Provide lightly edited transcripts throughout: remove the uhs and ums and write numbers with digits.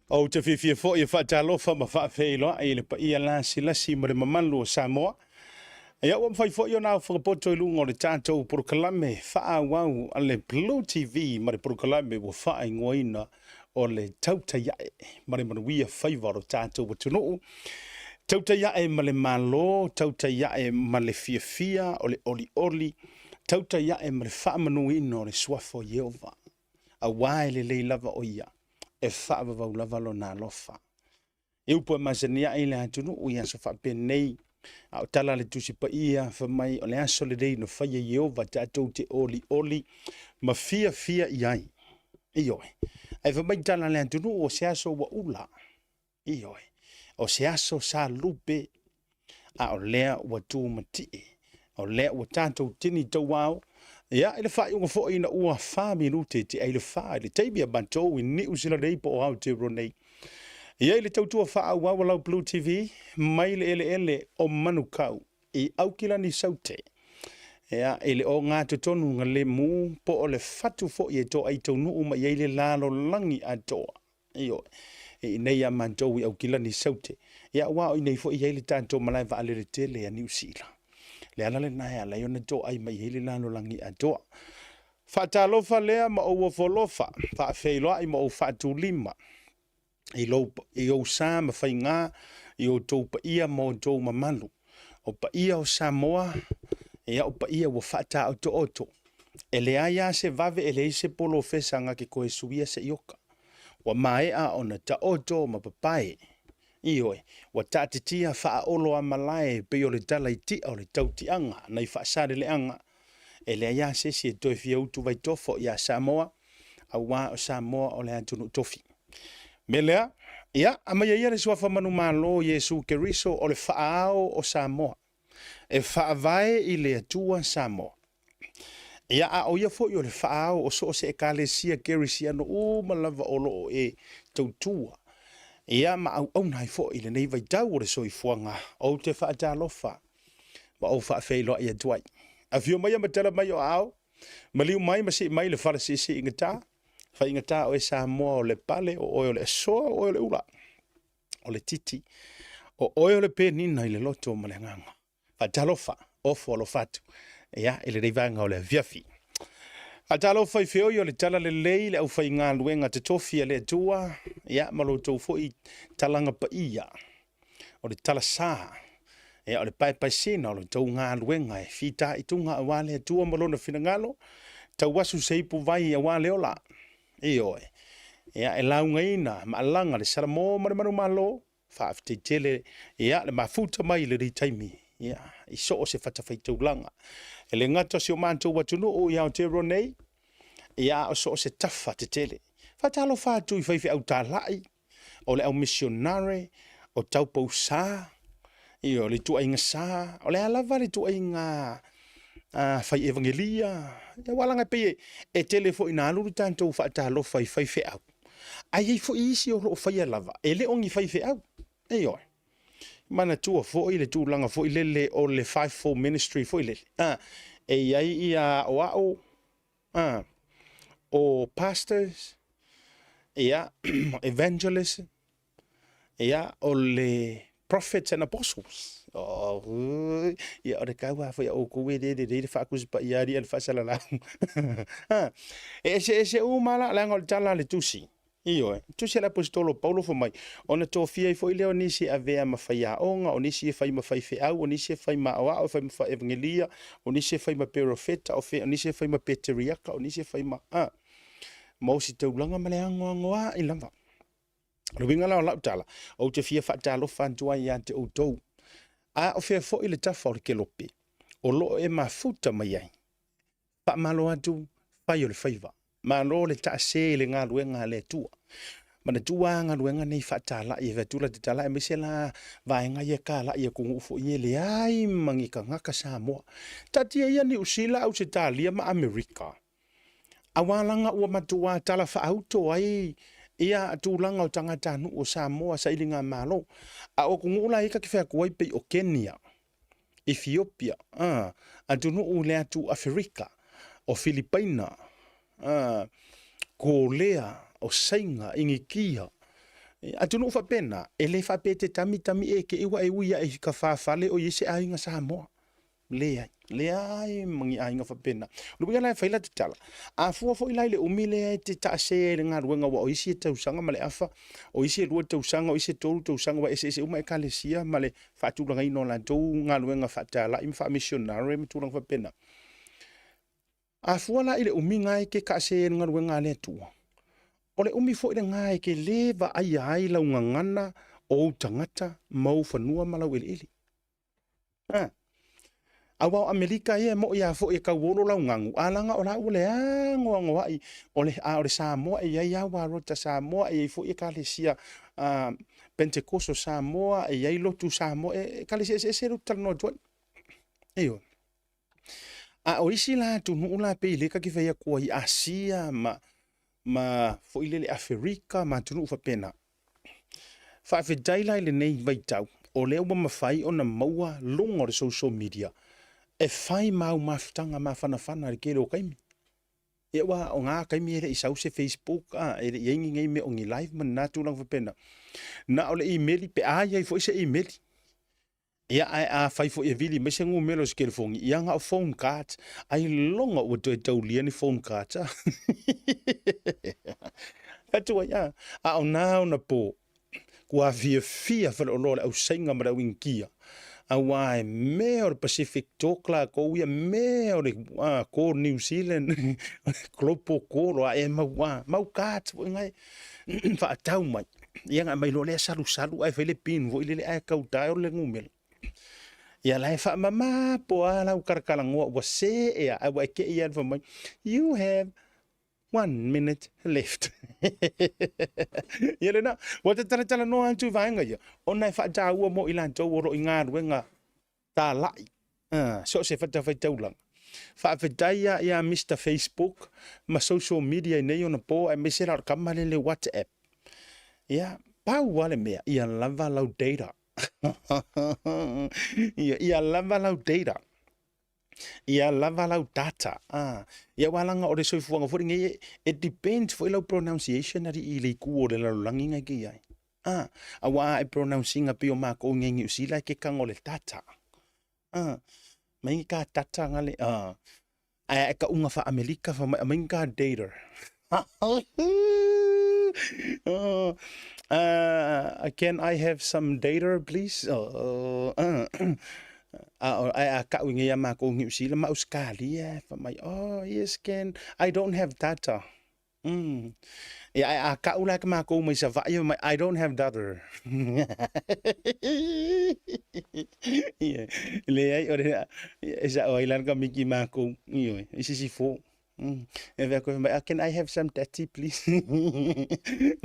Ou te fiafia foi e faatalofa ma faafeiloai i le paia lasilasi ma le mamalu o Samoa. Ia ua mafai foi ona aofaga poto i luga o le tatou polokalame faaauau a le Blue TV ma le polokalame ua faaigoaina o le Tautai Ae ma le Manuia Faiva o lo tatou atunuu. Tautai ae ma le Malo, tautai ae ma le fiafia o le olioli, tautai ae ma le faamanuina o le suafa o Ieova. Aua e lelei lava o ia, e faavavau lava lona alofa. E upu e masani ai le atunuu i aso faapenei, a o tala a le Tusi Paia fai mai o le aso lelei na faia e Ieova tatou te olioli ma fiafia i ai. Ioe. Ae fai mai tala a le atunuu o se aso ua ula. Ioe. O se aso sa lupe, a o lea ua tumatie, o lea ua tatou tini tauao. Ia, i le faaiuga foi ina ua 4 minute te ai le 4 i le taimi a matou i Niu Sila nei po o Aotearoa nei. Ia i le tautua faaauau a lau Blue TV mai le eleele o Manukau i Aukilani Saute. Ia, i le ogatotonu lemu po o le fatu foi e toai taunuu mai ai le lalolagi atoa. Ioe. I inei ia matou i Aukilani Saute. Ia aua o inei foi e i ai le tatou malae vaalele tele a Niu Sila. Le ala lena e ala ai ona toai mai ai le lalolagi atoa. Faatalofa lea ma ou ofo alofa, faafeiloai ma ou faatulima i lou, i ou sa ma faiga, i outou paia ma outou mamalu. O paia o Samoa, ia o paia ua faataotooto. E leai lava se vave, e leai se polofesa na te toe suia se ioka. Ua maea ona taoto ma papae. Ioe, ua taatitia faaoloamalae e pei o le tala i tia o le tautiaga nai Faasaleleaga. E leai lava se isi e toe fia utuvaitofo ia Samoa, aua o Samoa o le atunuu tofi. Mea lea, ia, aumaia ia le suafa manumalo o Iesu Keriso o le faaao o Samoa, e faavae i le Atua Samoa. Ia, a o ia foi o le faaao o so o se Ekalesia Kerisiano uma lava o lo o e tautua, ia, ma auauna ai foi i lenei vaitau o le soifuaga, ou te faatalofa ma ou faafeiloai atu ai. Afio maia ma tala mai o aao, maliu mai ma sii mai le fala siisiigata, faigata oe Samoa o le pale, o oe o le asoa, o oe o le ula, o le titi, o oe o le penina i le loto ma le agaga. Faatalofa, ofo alofa atu, ia, i lenei vaega o le afiafi. Faatalofa i feoi o le tala lelei le aufaigaluega totofi a le Atua, ia, ma lo outou foi talaga paia o le talasa, ia, o le paepaesina o lo outou galuega e fitaituga aua le Atua ma lona finagalo, tauasu se ipuvai aua le ola. Ioe. Ia, e laugaina ma alaga le Salamo ma le Manumalo, faafetai tele ia le mafuta mai i lenei taimi ia, i so o se fatafaitaulaga. E le gata o si o matou atunuu i Aotearoa nei, ia a o so o se tafa tetele. Faatalofa atu i faifeau talai, o le au misionare, o taupousa, ia, o le ituaiga sa, o le a lava le ituaiga fai evangelia, ia aua leaga e pei e tele foi ina alu le tatou faatalofa i faifeau, ae i ai foi isi o lo o faia lava, e le o ni faifeau. Ioe. Manatua foi le tulaga foi lele o le fivefold ministry foi lele, e i ai ia aoao, o pastors, ia, evangelists, ia, o le prophets and apostles. Oh, ia, o le tau lava foi a outou e le lelei le Faatusi Paia alii a le faasalalau. E eseese uma la, leaga o le tala a le Tusi. Ioe, tusi a le Aposetolo o Paulo fai mai, ona tofia ai foi lea o nisi e avea ma faiaoga, o nisi e fai ma faifeau, o nisi e fai ma aoao, e fai ma faevagelia, o nisi e fai ma perofeta, o, fe, o nisi e fai ma peteriaka, o nisi e fai ma, a, ma ositaulaga ma le anoanoai lava. O le uiga la o lau tala, ou te fia faatalofa atu ai ia te outou. A o fea foi le tafa o le kelope o lo o e mafuta mai ai? Faamalo atu, fai o le faiva. Malo le taase i le galuega a le Atua. Manatua lava galuega nei faatalai e fai atu la te tala aemaise la vaega ia talai atunuu foi ia e leai ma ni tagata Samoa. Taatia ia Niu Sila, Ausetalia ma Amerika, aua leaga ua matua tala faauto ai ia tulaga o tagatanuu o Samoa sailigamalo. A o atunuu la ia ta te fai atu ai pei o Kenya, Ethiopia, atunuu i le atu Aferika, o Filipaina, Kolea, o Saina, Initia. Atunuu faapena, e le faapea e te tami tami e te i ua e ui ae i ka fafale o i ai se aiga Samoa. Leai, leai ma ni aiga faapena. O le uiga la e fai la tatala, a fua foi la i le umi lea e te taasē ai i le galuega aua o isi e tausaga ma le afa, o isi e 2 tausaga, o isi e 3 tausaga, aua e eseese uma Ekalesia ma le faatulagaina o latou galuega faatalai ma faamisionare ma tulaga faapena. A fua la i le umi na e te taasē ai i le galuega a le Atua, o le umi foi lena e te le vaaia ai lau gagana o ou tagata ma ou fanua ma lau eleele. A. Aua o Amerika ia e mo'i lava foi e tauolo lau ganu, a laga o la ua leagoagoa'i o le, a o le Samoa e i ai lava uarota Samoa, e i ai foi Ekalesia Penetekoso Samoa, e i ai lotu Samoa, e Ekalesia eseese lea ou te talanoa atu ai. Ioe. A o isi la atunuu la pei lea ta te fai atu ai Asia ma ma foi lele Aferika ma atunuu faapena. Faafetai la i lenei vaitau o lea ua mafai ona maua luga o le social media e fai ma au mafutaga mafanafana i le tele o taimi. Ia aua o na taimi e le i sau se Facebook a, e le i i ai ni nei mea o ni live ma ni na tulaga faapena. Na o le imeli pe a i ai foi se imeli. Ia, ae afai foi e vili mai se numera o se telefoni, ia na o phone cards. Ailoga ua toe taulia ni phone cards, a. Atu ai, a. A o na ona po, kua fiafia faleoloa le ausaiga ma le auinikia, aua e mea o le Pacific Talk lakou ia, mea o le Call New Zealand, Global Call, o a ea mau, a, mau cards foi na e faatau mai. Ia ona aumai loa lea salusalu ae fai le pin foi lele ae tau dial le numera. Ia la e faamama po a lau talatalanoa ua see a ae ua e te i lava fai mai, you have one minute left. Ia lena, ua te talatalanoa atu i vaega ia, ona e faataua mo i latou o lo o i galuega talai, so o se fatafaitaulaga. Faafetai lava ia Mister Facebook ma social media i nei ona po aemaise la o le tama lea le WhatsApp. Ia, pau lava le mea, ia lava lau data. Ia lava lau data. Ia lava lau data. Ia aua leaga o le soifuaga foi lenei, e depends foi lau pronunciation alii i le itu o le lalolagi na e te i ai. A, aua a e pronounce ina pei o makou i nei Niu Sila e ke tago le tata. A, mai ni ka tata nga le, a, ae a e kauga faa-Amelika fa mai, aumai ni ka dater. Can I have some dater please? Ae a kau i nei a makou i Niu Sila ma Ausikalia, fa mai, oh yes can, I don't have data. Mm. Ia, ae a kau la ke makou mai Savaii, mai, I don't have daughter. Ia, leai, o le, e sa'o ai la le kamiki makou, ioe, i sisifo. E fai atu mai, ah, can I have some daddy, please?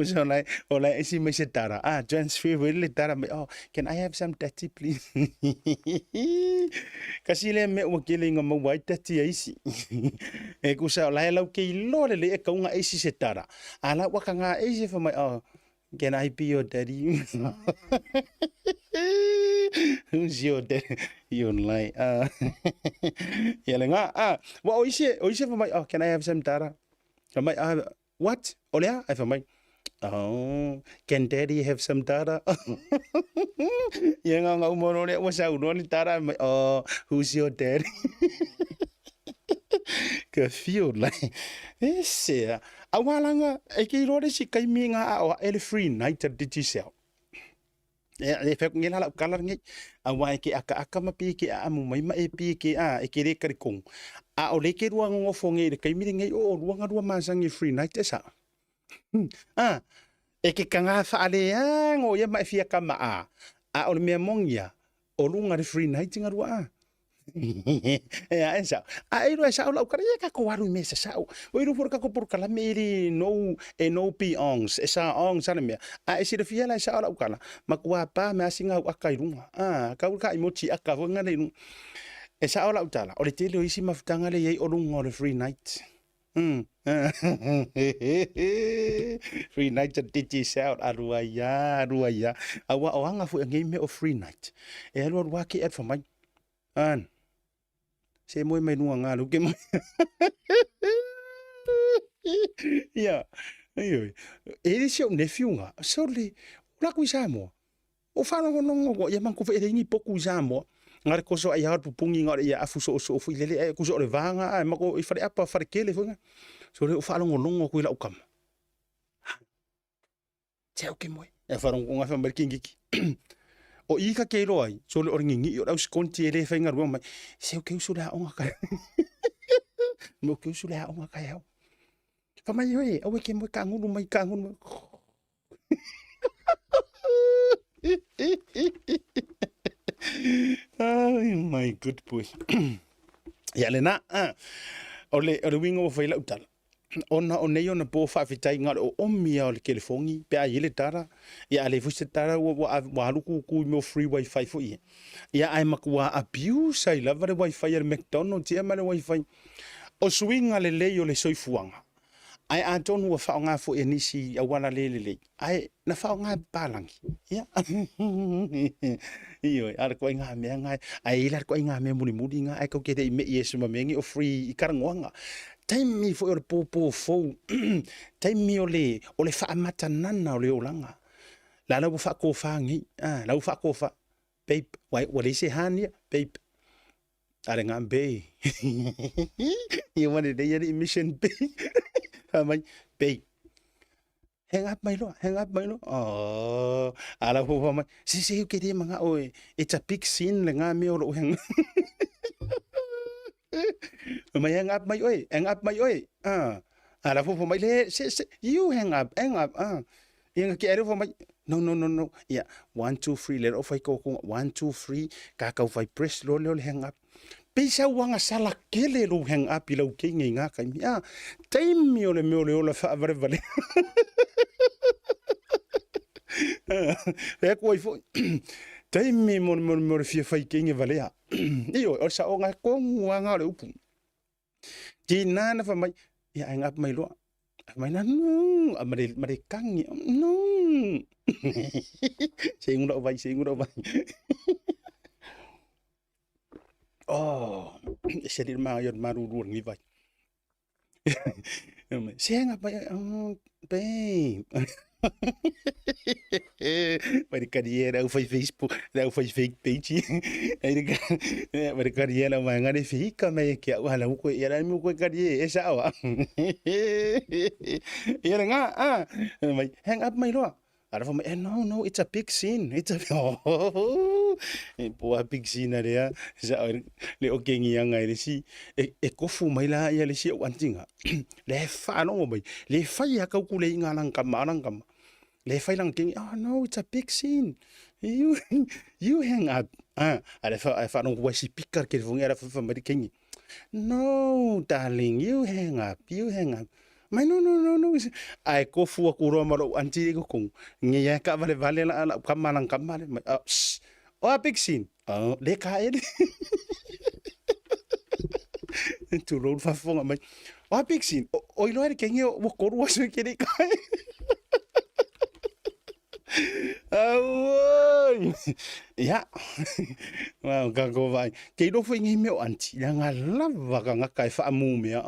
Usa o lae, o lae esi mai se tara. Ah, transfer foi le tara mai, oh, can I have some daddy, please? Kasi lea mea ua kele ina maua ai daddy a isi. E kusa o lae lau ke iloa lelei e kauga eisi se tara. A la ua kanga eisi fa mai, oh, can I be your daddy? Who's your daddy? You like, ah. Ia le ngā, ah. Wa o isi, o isi fa mai, oh, can I have some tara? Fa mai, ah, What? O le a? Ae fai mai, Oh, can daddy have some tara? Ia ngā ngā uma loa lea ua saunoa ni tara, mai, oh, who's your daddy? Ka whio lai. E sea. Aua langa, e ke iloa le isi taimi ngā ao ae le free night a Digicel. E, e whai nge la lau kala nge, aua e ke akaaka ma pi ke aamu mai ma e pi ke a, e ke re karikong. A o le ke rua ngongofo nge i le kaimi le ngei o o rua nga rua masangi free night e sa. A, e ke kanga whaale a ngo ia ma e fia kama a. A o le mea mongi a, o lunga le free night nga rua a. E a e sao. A e rua e sao lau kara, ia kako aru i mea sa sao. O i rufura kako porokalame i ri nou, e nou pi ongs, e sa ongs ana mea. A e silafia la e sao lau kala, ma kua pa mea singa au aka i runga. A, kau ka i moti aka fo ngana i runga. E sao lau tala, o le tele o isi mafutanga le iai o lunga o le free night. Free night a Digicel, aru ai ia, aru ai ia. Aua o anga foi a ngei mea o free night. E alu alu ake alu mai. An. Se moe mai lunga ngā luke mai. Ia. Ioe. E le si ou nephew nga. So le, o la ku i Samoa. O whalongonongo ko ia manku e ni poku i Samoa. Nga le koso ai hau pupungi nga le ia afu so so fu lele ai kuso le vanga ai mako i whare apa whare kele fu nga. So le o whalongonongo ku i lau kama. Te au ke moe. E wharongo nga wha mai kingiki. O i ka ke iloa ai, so le o le ngingi o le au skonti e le whainga rua mai. Se o ke usu le aonga kai. Mo ke usu le aonga kai au. Fa mai hoe, aue ke moe ka ngulu mai ka ngulu mai. Ai, my good boy. Ia le na, ah. O le, o le winga o whai lau tala. Ona o nei ona po whaafetai ngā o omia o le telefongi, pe a i le tara, ia a le fui se tara ua, ua, ua alu kuku i mea free wifi fo ia. Ia ai makua abuse ai lava le wifi a le McDonald's ia ma le wifi. O suiga lelei o le soifuaga, ae atonu ua faaaoga foi e nisi i auala le lelei, ae na faaaoga e papalagi. Ia, ioe, a o le ituaiga mea lena, ae i ai la le ituaiga mea mulimuli lena, ae tou te le i me'i e se ma mea nei o free i talanoaga. Taimi foi o le pōpō fou, taimi o le, o le faamatanana o le olaga. La la ua faatofa nei, a, la ua faatofa, babe, ua, ua leai se hani ia, babe, A le ngambe. Ia ua lelei alii mission be. Fai mai, be. Hang up mai loa, hang up mai loa. Oh, a la fai mai, se se ke le manga oe, it's a big sin le ngā mea o lou hang. Fai mai, hang up mai oe, hang up mai oe. Ah. A la fai mai, le, se se, you hang up, hang up. Ah. Ia nga ke are fai mai, no, no, no, no. Ia, 1, 2, 3, le o fai kōkō, 1, 2, 3, ka kau fai press lo leo le hang up. Peisa uanga sala kele lo hang up i lau keinga i ngā kaimi. Ah, taimi o le mea o le ola whaavare vale. He aku ai foi. Taimi mo le mea o le fia fai keinga valea. Io, o sa o ngā kongu anga o le upu. Tina na fai mai, ia ai ngap mai loa. Fai mai na, no, a mare, mare kangi, no. Se ingu vai, se ingu vai. Oh, se li ma yo maruru ngi vai. Se ngap mai, oh, babe. Vai de carriera, eu fai Facebook, eu fai fake page. Ai de vai de carriera, vai ngare fika me ke au hala ko era mi ko carriera esa wa. Era nga ah mai hang up mai loa. Ara fa mai eh, no no it's a big scene. It's a oh, e po a big scene are sa le o kengi anga le si e, e kofu mai la ia le si au antinga. Le whalongo mai le whai a kau kule i ngā lang kama lang kama le whai lang kingi oh no it's a big scene you you hang up ah a le wha whalongo wai si pika ke fungi ara wha mai kingi no darling you hang up you hang up mai no no no no ai ko fua ku roa maro anti ko kong nge ya ka vale vale la la kama lang kama le mai oh, oh big scene Oh, le ka e le. Tu rou whafonga mai. O a big scene. O, o iloa le kenge o koru aso ke le kai. Auoi. Ia. Wa ka ko vai. Ke ilo foi ngai meo anti. La nga lava ka ngaka e whaamu mea.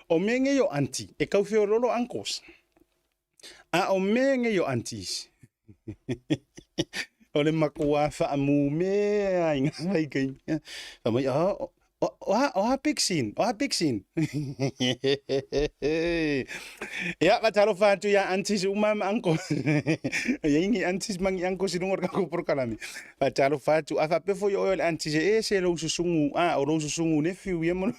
O mea ngai o anti. E kau whiololo uncles. A o mea ngei o aunties. o le makuā whaamumea i ngā whaikai. Fa mai, oh, o, o, o a big scene, o a big scene. Ia, matalofa atu ia aunties uma ma uncle. Ia ingi aunties mangi uncle si lunga o le kako porokalame. Fatalofa atu, a faapea foi o oe o le aunties e ese lou susugu, a o lou susugu nephew ia ma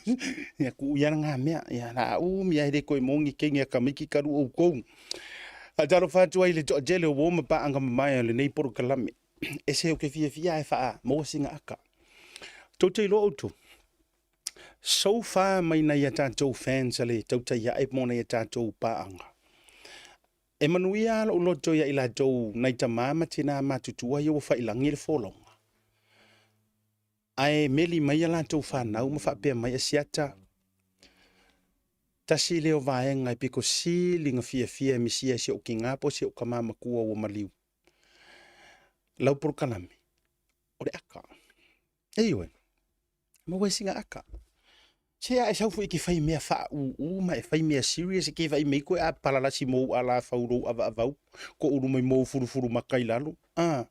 ia ku ia ngā mea, ia la umi ia hele koe mongi kenge a kamiki karu oukou. Fatalofa atu ai le toatele o uo ma paanga mamae o lenei porokalame. Ese o ke fiafia e whaa maua singa aka. Tou te iloa outou. So far mai nai a tātou fans a le tautai ae mo nai a tātou paanga. E manuia lou loto ia i latou nai tama ma tina matutua ia ua failagi le folauga. Ae meli mai a latou fanau ma faapea mai Asiata, Tasi lea o vaega e piko sili na fiafia e misia e si ou kina po o si ou tama matua ua maliu. Lau polokalame, o le aka. Ioe, maua e sina aka. Se a e sau foi e te fai mea faaūū ma e fai mea serious e ke vaai mai koe a palalasi mou alafau lou avaavau ko ulu mai mou fulufulu maka i lalo. Ah,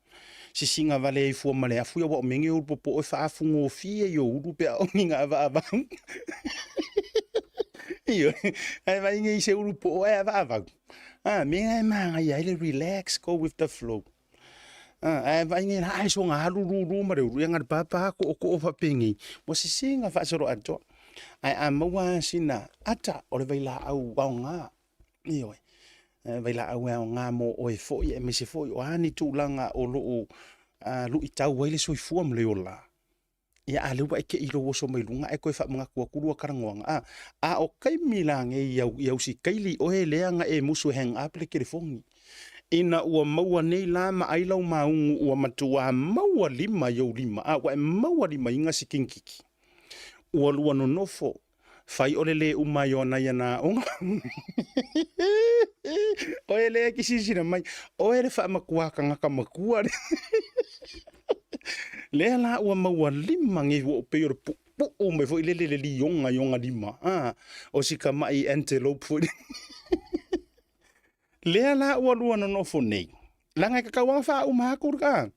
sisiga vale ai fua ma le afu ia ua o mea nei o ulu popo'o e faafugofie i o ulu pe a o ni ga avaavau. Ioe, ae vaai nei i se ulu po'o ae avaavau. Ah, mea e manaia ai le relax, go with the flow. Ah, ae vaai nei la, ai soga alu lulu ma le ulu, ia na le papa ko'oko'o faapenei, ua sisiga faasoloatoa. Ae a maua sina ata o le vailaau aoga, ioe, vailaau e aoga mo oe foi aemaise foi o a ni tulaga o lo o luitau ai le soifua ma le ola. Ia a lea ua e te i lou oso mai luga ae toe faamanatu atu lua talanoaga, a, a o taimi la nei i au, i Ausikaili oe lea na e musu e hang up le telefoni. Ina ua maua nei la ma ai lau maugu ua matuā maua lima i ou lima, a ua e maua limaina si kinikiki. Ua lua nonofo, fai o le lē uma ai o ana ia na aoga. Oe lea e te silasila mai, oe le faamatua tagata matua lea. Lea la ua maua lima nei ua pei o le puupuu mai foi lele le lioga i ona lima. Ah, o si tama'i antelope foi lele. Lea la ua lua nonofo nei, leaga e tatau lava ona faauma atu le ah.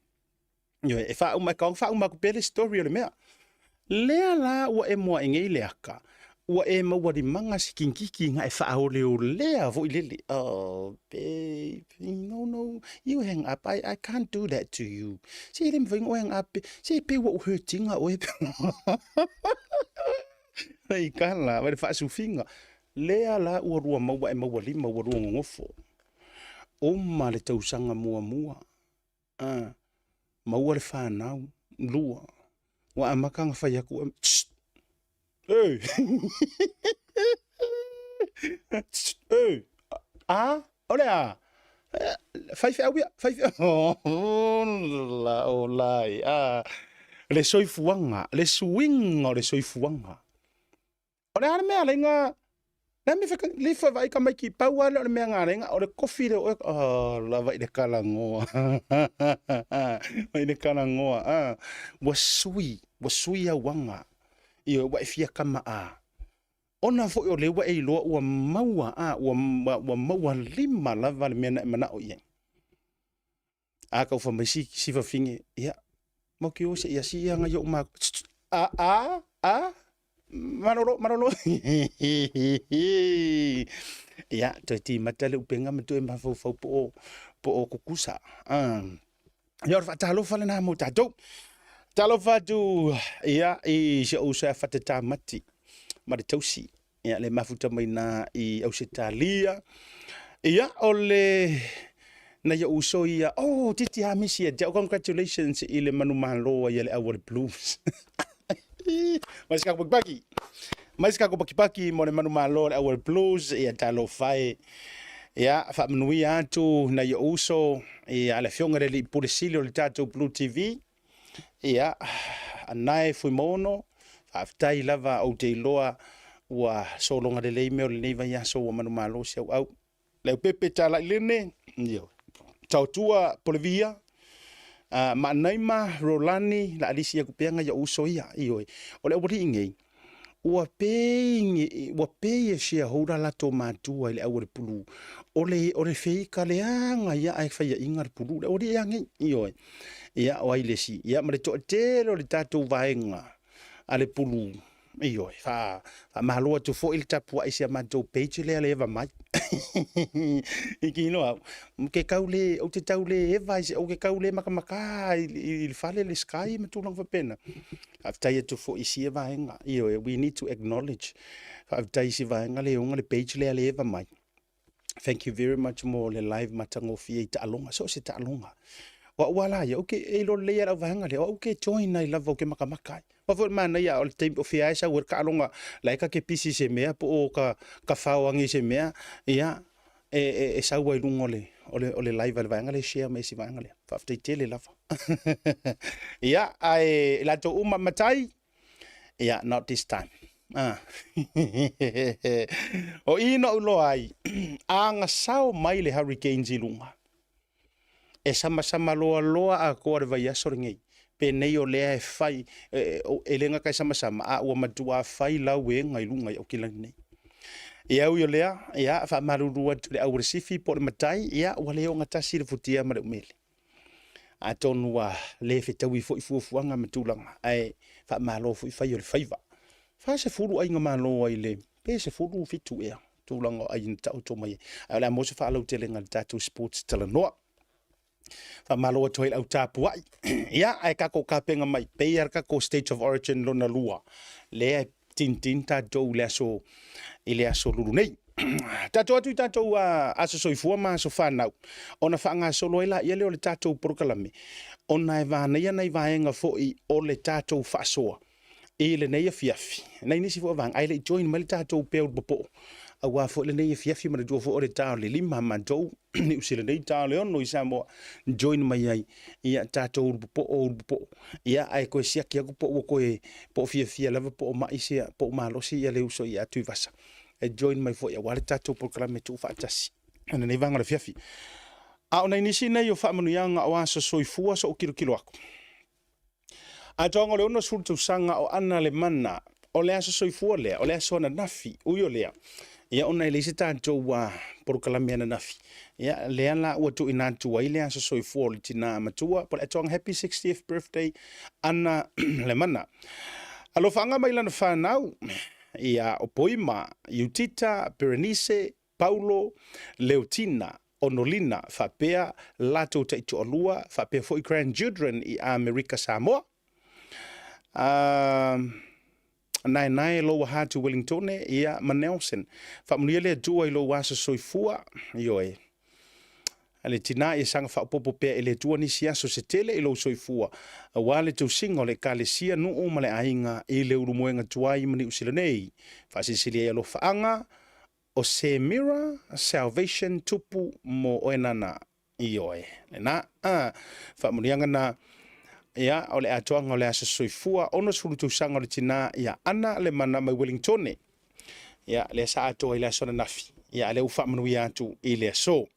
Ioe, e faauma, e tatau ona faauma atu pea le story o le mea. Lea la ua e moaʻe nei le aka, ua e maua limaga si kinkiki na e faaoleolea foi lele. Oh, babe, no, no, you hang up, I can't do that to you. Se e le mawhai ona oe hang up, se e pei ua u hurtinga oe. Hei kala, vai le faasufiga. Lea la ua lua maua e maua lima, ua lua nonofo. Uma le tausaga muamua. A, maua le fanau, lua, ua amata ona fai atu, tst, ei, tst, ei, a, o le a, fai feau ia, fai feau, ola, ola e, a, le soifuaga, le suiga o le soifuaga. O le a le mea alai na le mea fai le fai vai tamaiti pau lava lea o le mea na alai na o le kofi lea o oe oh lava i le talanoa i le talanoa ah ua sui ua sui auaga ioe ua e fia kama a ona foi o lea ua e iloa ua maua a ua ua maua lima lava le mea na e manao i ai. A kau fai mai si si fafine, ia, mau ki o se ia si ia ngai o ma a a a malolo malolo ia toe timata le upenga ma toe mafaufau po o po o kukusa. Ah. Ia o le faatalofa lena mo tatou. Talofa atu ia i si ou uso ia Fatatamati ma le tausi. Ia, le mafuta mai na i Ausetalia. Ia, o le nai ou uso ia, oh, titi hamisi ia te au, congratulations i le manumalo ai a le au o le Blues. Mai se kako pakipaki. Mai se kako pakipaki mo le manumalo a le au o le Blues, ia talofa e. Ia, faamanuia atu nai ou uso, ia, le afioga i le Alii Pule Sili o le tatou Blue TV, Ia, anae Fuimaono, faafetai lava ou te iloa ua sologa lelei mea o lenei vaiaso ua manumalo si auau. Leaupepe Talailene, ioe, Taotua Polevia, Maanaima Rolani, la alisi atu pea nai ou uso ia, ioe. O le aualii nei, ua pei, ua pei e shareholder latou matua i le au o le pulu. O le, o le feika leaga ia ae faiaina le pulu. Le aualii ia nei, ioe. Ia, o ai le isi? Ia, ma le toatele o le tatou vaega a le pulu, ioe, fa, faamalo atu foi le tapuai i si a matou page lea le eva mai. I kino au, ke tau le, ou te tau le eva i se, ou te tau le makamaka i, i, i le fale le sky ma tulaga faapena. Faafetai atu foi i sia vaega, ioe, we need to acknowledge. Faafetai i si vaega le ona le page lea le eva mai. Thank you very much mo le live matagofie i taaloga, so o se taaloga. O au lava la ia, ou te e iloa lelei lava lau vaega lea, o au ke join ai lava ou te makamaka ai. Aua foi o le manaia o le taimi o fea e sau ai le taaloga, la e ta te pisi i se mea po o ka, ka fao ane i se mea, ia, e, e, e sau ai i luga o le, o le, o le live a le vaega lea e share mai e si vaega lea. Faafetai tele lava. Ia, ae i latou uma matai, ia, not this time. Ah. o i na ou iloa ai, a gasao mai le hurricanes i luga, e samasama loaloa atoa le vaiaso lenei. Penei o lea e fai, e le gata e samasama, a ua matua fai lauega i luga i Aukilani nei. Ia ui o lea, ia, faamalulu atu i le aualasifi po o le matai, ia, ua le ogatasi le futia ma le umele. Atonu ua le fetaui foi fuafuaga ma tulaga, ae faamalo foi fai o le faiva. 40 aiga malo ai le, pe 17 ea tulaga o aiga na taoto mai ai. Ae o le a maua se faalautelega i le tatou sports talanoa. Faamalo atu ai i le au tapuai. Ia, ae tatou tapena mai, pei lava le tatou State of Origin lona lua, lea e tintin tatou i le aso, i le aso Lulu nei. Tatou atu i tatou aso soifua ma aso fanau, ona faagasolo ai laia lea o le tatou polokalame, ona e vanaia nai vaega foi o le tatou faasoa i lenei afiafi, nai nisi foi o vaega, ae le i join mai le tatou pea ulu popoo, aua foi lenei afiafi, manatua foi o le ta o le 5 a matou Niu Sila nei, ta o le 6 i Samoa, join mai ai, ia tatou ulu popoo, ulu popoo, ia ae toe siaki atu po ua toe, po o fiafia lava po o mai se, po o malosi ia le uso ia Tuivasa, e join mai foi aua le tatou polokalame tuufaatasi i lenei vaega o le afiafi. A o nai nisi nei o faamanuiaga o aso soifua so'u tilotilo atu. Atoaga o le 60 tausaga o Ana le Mana, o le aso soifua lea, o le aso ananafi, ui o lea, ia ona e leai se tatou polokalame ananafi, ia lea la ua tuuina atu ai le aso soifua o le tina matua, po o le atoaga happy 60th birthday Ana le Mana. Alofaaga mai lana fanau, ia o Poima, Iutita, Berenice, Paulo, Leotina, Onolina faapea latou taitoalua faapea foi grandchildren i Amerika Samoa. Naenae Lower Hutt Wellingtone ia ma Nelson. Faamanuia le Atua i lou aso soifua. Ioe. Le tina ia saga faaopoopo pea e le Atua nisi aso se tele i lou soifua aua le tausiga o le Ekalesia, nuu ma le aiga i le Ulumoega tuai ma Niu Sila nei. Faasilisili ai alofaaga O se mirror salvation tupu mo oe nana. Ioe, lena. A, faamanuiaga na, ia, o le atoaga o le aso soifua, 60 tausaga o le tina ia Ana le Mana mai Wellingtone. Ia, lea sa atoa i le aso ananafi, ia, a lea ua faamanuia atu i le aso.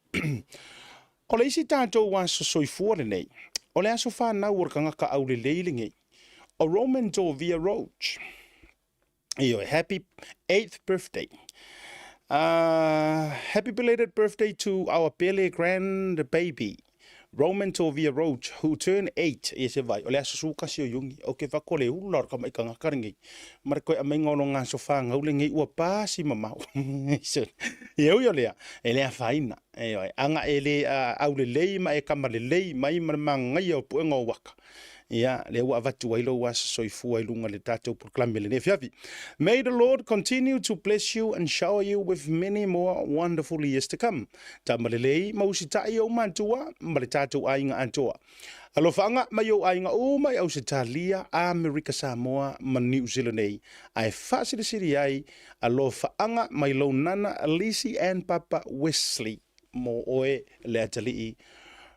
O le isi tatou aso soifua lenei, o le aso fanau o le tagata aulelei lenei, o Roman Tovia Roach. Ioe, happy 8th birthday. Happy belated birthday to our Pele grand baby, Roman Tovia Roach, who turned 8 ia se vai, o le aso 11 o Iuni, o ke whako le ula o le kama i kangaka lenei. Ma le koe amaiga o lo ngā so whāngau lenei ua pāsi mamao. Ia ui o lea, e le afaina. Ioe, aga e le aulelei ma e kama lelei mai ma le mangaia o puega o waka. Ia, lea ua avatu ai lou aso soifua i luga le tatou polokalame lenei afiafi. May the Lord continue to bless you and shower you with many more wonderful years to come. Tama lelei ma usitai ou matua ma le tatou aiga atoa. Alofaaga mai ou aiga uma i Ausetalia, Amerika Samoa ma Niu Sila nei, ae faasilisili ai alofaaga mai lou nana Lisi and Papa Wesley. mo oe le atalii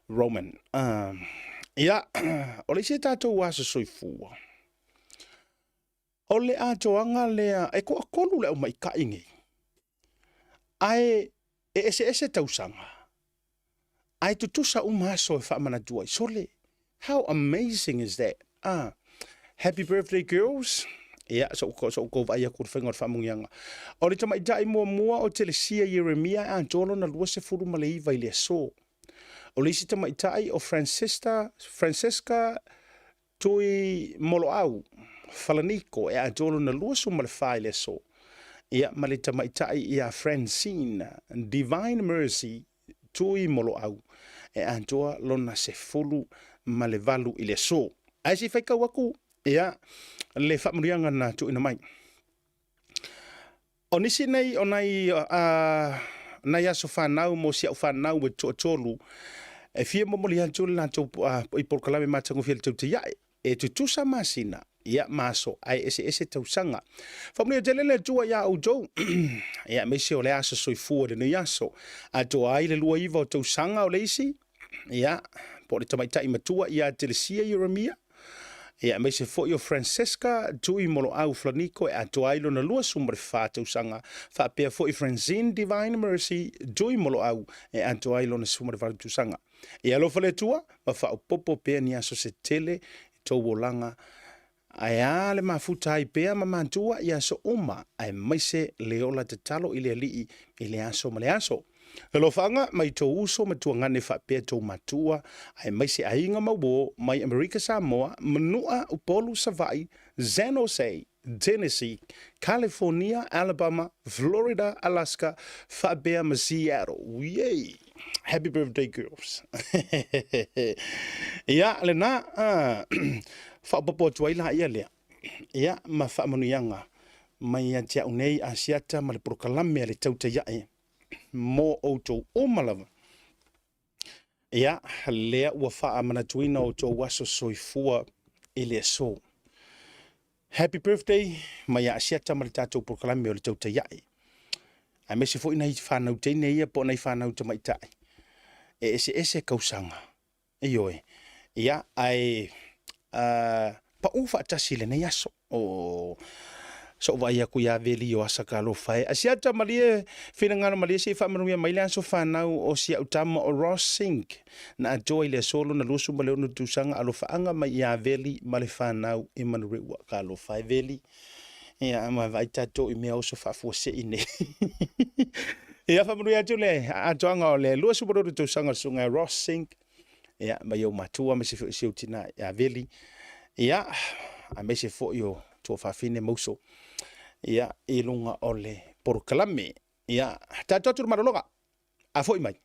Roman. Ia, o le isi e tatou aso soifua, o le atoaga lea, e toatolu le aumaikai nei, ae e eseese tausaga, ae tutusa uma aso e faamanatu ai. Sole, how amazing is that? Ah, happy birthday girls. Ia, so so kou vaai atu le faiga o le faamanuiaga. O le tamaitai muamua o Telesia Ieremia e atoa lona 29 i le aso. O le isi tamaitai o Francesca, Francesca Tui Moloau Falaniko e atoa lona 24 i le aso. Ia, ma le tamaitai ia Francine Divine Mercy Tui Moloau e atoa lona 18 i le aso. Ae se i faitau atu ia le faamanuiaga na tuuina mai. O nisi nei o nai, nai aso fanau mo si au fanau e toatolu e fia momoli atu le latou i polokalame matagofie le tautaiae. E tutusa masina, ia, ma aso, ae eseese tausaga. Faamanuia tele le Atua iā outou, ia, aemaise o le aso soifua i lenei aso. Atoa ai le 29 o tausaga o le isi, ia, po o le tamaitai matua ia Telesia Ieremia, ia, aemaise foi o Francesca Tui Moloau Flaniko e atoa ai lona 24 tausaga, faapea foi Francine Divine Mercy Tui Moloau e atoa ai lona 18 tausaga. Ia alofa le Atua ma faaopoopo pea ni aso se tele. tou olaga Ae a le mafuta ai pea ma matua i aso uma, aemaise le ola tatalo i le Alii i le aso ma le aso. Alofaga mai tou uso ma tuagane faapea tou matua, aemaise aiga ma uo mai Amerika Samoa, Manua, Upolu, Savaii, San Jose, Tennessee, California, Alabama, Florida, Alaska, faapea ma Seattle. Yay! Happy birthday girls. Ia, lena, faaopoopo atu ai la ia lea. Ia, ma faamanuiaga mai ia te au nei Asiata ma le polokalame a le Tautai Ae mo outou uma lava. Ia, lea ua faamanatuina outou aso soifua i le aso. Happy birthday mai ia Asiata ma le tatou polokalame o le Tautai Ae. Aemaise foi nai fanau teine ia po o nai fanau tamaitai e eseese kausaga. Ioe. Ia, ae pau faatasi i lenei aso. O so'u vaai atu ia Veli o Asaka alofa e. Asiata malie finagalo malie se i faamanuia mai le aso fanau o si au tama o Ross Sink na atoa i le aso lona 26 tausaga alofaaga mai ia Veli ma le fanau i Manureua. Ka alofa e Veli. Ia, ma vaai tatou i mea oso faafuasei nei. Ia, faamanuia atu le atoaga o le 26 tausaga o le susuga ia Ross Sink. Ia, mai ou matua, aemaise foi o si ou tina ia Veli. Ia, aemaise foi o tuafafine ma uso. Ia, i luga o le polokalame. Ia, tatou atu le malologa. A foi mai,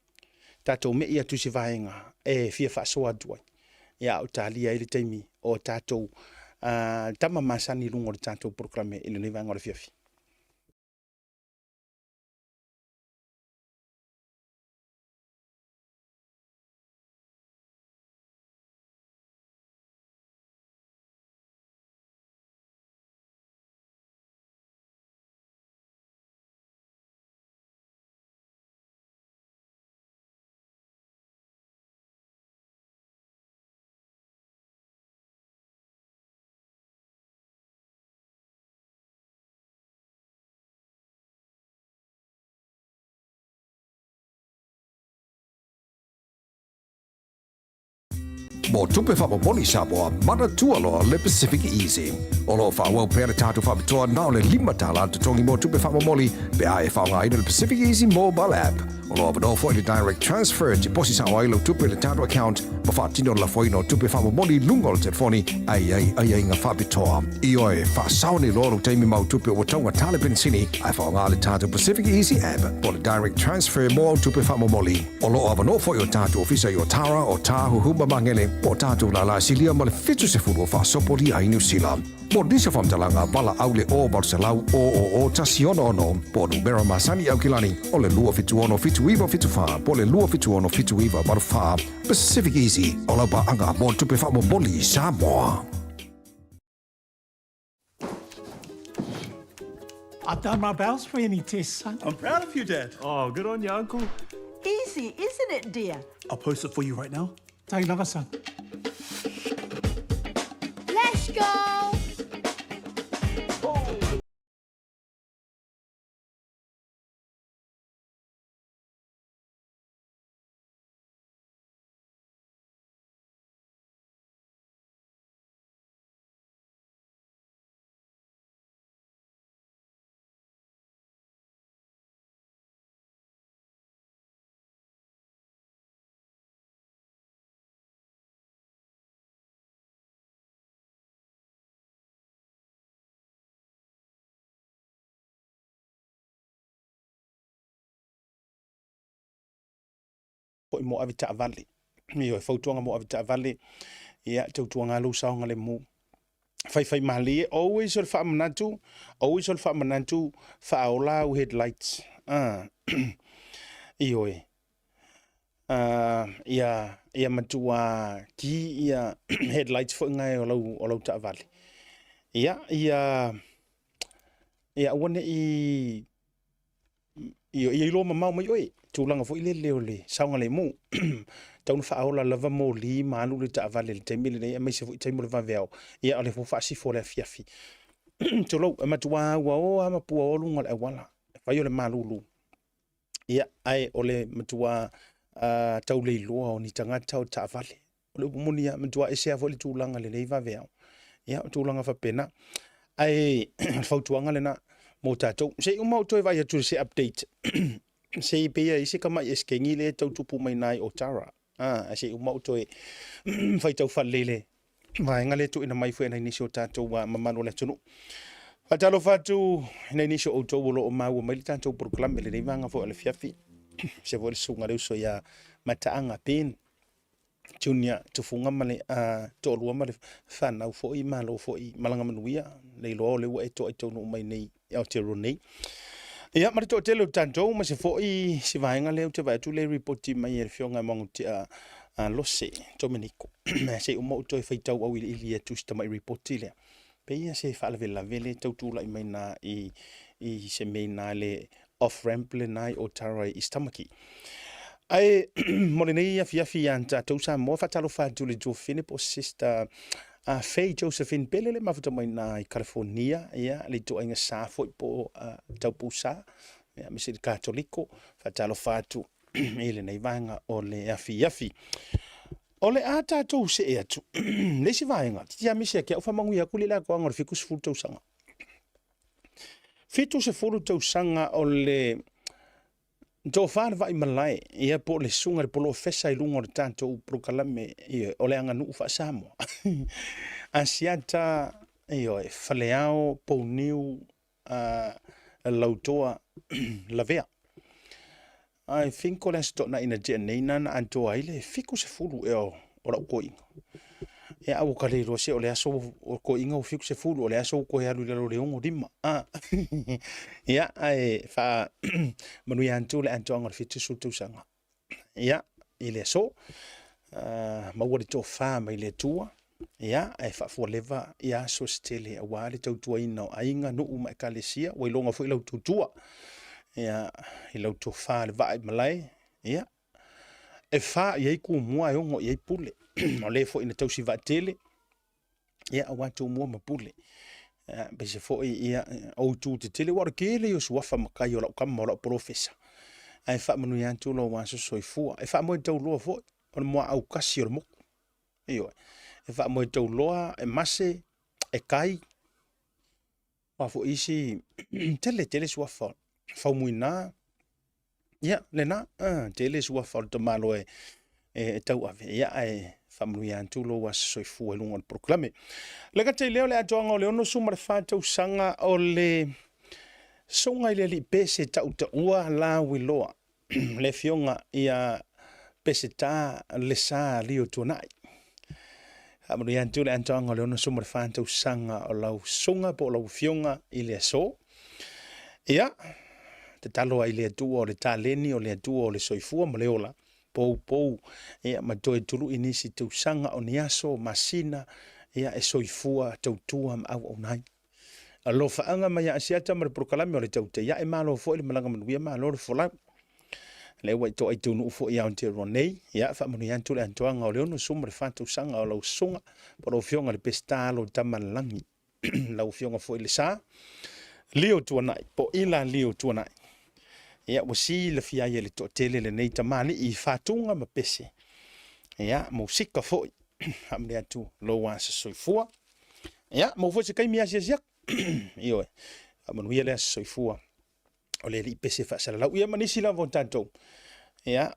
tatou me'i atu i se vaega e fia faasoa atu ai. Ia, a o talia ai le taimi o tatou tama masani i luga o le tatou polokalame i lenei vaega o le afiafi. Mo tupe faamomoli Samoa, manatua loa le Pacific Easy. O lo o faaauau pea le tatou faapitoa na o le $5 le totogi mo tupe faamomoli pe a e faaaogaina le Pacific Easy mobile app. O lo o avanoa foi le direct transfer e tiposi sao ai lau tupe i le tatou account ma faatino le lafoina o tupe faamomoli i luga o le telefoni a i ai aiaiga faapitoa. Ioe, faasao nei loa lou taimi ma au tupe ua taugata le penisini ae faaaoga le tatou Pacific Easy app po o le direct transfer mo au tupe faamomoli. O lo o avanoa foi o tatou ofisa i Otara, Otahuhu ma Magele, po o tatou lala silia ma le 70 o faasopolia ai Niu Sila. Mo nisi o faamatalaga, valaau le 0 800 000 166 po o numera masani i Aukilani o le 276 7974 po o le 276 7984. Pacific Easy, o lau paaga mo tupe faamomoli i Samoa. I've done my bowel screening test, son. I'm proud of you, Dad. Oh, good on you, Uncle. Easy, isn't it, dear? I'll post it for you right now. Take lava, son. Let's go! Foi mo avetaavale. Ioe, fautuaga mo avetaavale, ia, tautuaga lou saogalemu. Faifai malie, always o le faamanatu, always o le faamanatu, faaola au headlights. Ah. Ioe. Ia, ia matua ki ia headlights foi ngai o lau, o lau taavale. Ia, ia, ia aua ne i Ia iloa mamao mai oe, tulaga foi lele o le saogalemu. Tau na faaola lava moli ma alu le taavale i le taimi lenei, aemaise foi taimi o le vaveao. Ia, o le foi faasifo o le afiafi. Tulou, e matua auao lava ma puaoa luga o le auala, e fai o le malulu. Ia, ae o le matua tauleiloa o ni tagata o taavale. O le upu moni lava, e matua ese lava foi le tulaga i lenei vaveao. Ia, o tulaga faapena. Ae o le fautuaga lena mo tatou. Se i uma ou toe vaai atu i se update. Se i pei e i ai se tamai esekegi lea e tau tupu mai i Otara. Ah, ae se i uma ou toe faitau faalelei le vaega lea e tuuina mai foi e nai nisi o tatou mamalu o le atunuu. Faatalofa atu i nai nisi o outou o lo o maua mai le tatou polokalame i lenei vaega foi o le afiafi. Se foi le susuga le uso ia Mataaga Ben Junior Tufuga ma le toalua ma le fanau foi, malo foi malaga manuia. Le iloa o lea ua e toai taunuu mai nei i Aotearoa nei. Ia, ma le toatele o tatou, ma se foi si vaega lea ou te vaai atu lea e ripoti mai e le Afioga ia Moagotea Lose Dominiko. Se i uma ou toe faitau auiliili atu si tamai ripoti lea. Pei se faalavelave lea e tau tulai mai na i se mea i le off ramp lena i Otara i East Tamaki. Ae mo lenei afiafi ia tatou Samoa, faatalofa atu i le tuafafine po o Sister Faye Josephine Pele le mafuta mai na i California, ia le ituaiga sa foi po o Taupusa, ia aemaise le Katoliko, faatalofa atu i lenei vaega o le afiafi. O le a tatou see atu le isi vaega, titi lava misi ia te au faamanuia atu le atoaga o le 70 tausaga. 70 tausaga o le tofa le vai malae, ia po o le susuga i le polofesa i luga o le tatou polokalame, ia, o le aganuu faa-Samoa. Asiata, ioe, Faleao, Pouniu, Lautoa, Lavea. I think o le Aso Toonai na tea nei na na atoa ai le 70 ea o lau toeaina. Ia a ua ta le iloa se o le aso o toeaina ua 70, o le aso ua toe alu i lalo o le 65. Ah. Ia, ae faamanuia atu le atoaga o le 70 tausaga. Ia, i le aso, maua le tofa mai le Atua, ia, ae faafualeva ia aso se tele aua le tautuaina o aiga, nuu ma ekalesia, ua iloga foi lau tautua, ia, i lau tofa le vaa i malae, ia, e fa i ai Tumua e ono i ai Pule. O le foi na tausi vaatele, ia, aua Tumua ma Pule. Ia, aemaise foi ia, o itu tetele, aua o le tele ia o suafa matai o lau tama o lau polofesa. Ae faamanuia atu lou aso soifua. E faamoe tauloa foi, o le muaau tasi o le motu. Ioe. E faamoe tauloa, e mase, e kai, aua foi isi, tele tele suafa, Faumuina, ia, lena, tele suafa o le tamaloa e tauave, ia, ae faamanuia atu lou aso soifua i luga o le polokalame. Le gata i lea o le atoaga o le 64 tausaga o le susuga i le alii pese tautaua Lauiloa, le afioga ia Peseta Lesa Lio Tuanai. Faamanuia atu le atoaga o le 64 tausaga o lau susuga po o lau afioga i le aso. Ia, tatalo ai i le Atua o le taleni, o le Atua o le soifua ma le ola, poupou, ia, ma toe tului nisi tausaga o ni aso, masina, ia, e soifua, tautua ma auauna ai. Alofaaga mai ia Asiata ma le polokalame o le Tautai Ae, malo foi le malaga manuia, malo le folau. Lea ua i toai taunuu foi i Aotearoa nei, ia, faamanuia atu le atoaga o le 64 tausaga o lau susuga po o lau afioga i le Peseta alo o Tamalelagi, lau afioga foi i le Sa Lio Tuanai po o Ila Lio Tuanai. Ia, ua silafia ai e le toatele lenei tamalii i fatuga ma pese, ia, musika foi. Faamanuia atu lou aso soifua. Ia, maua foi se taimi asiasi atu. Ioe, faamanuia le aso soifua o le alii pese faasalalau. Ia ma nisi lava o tatou. Ia,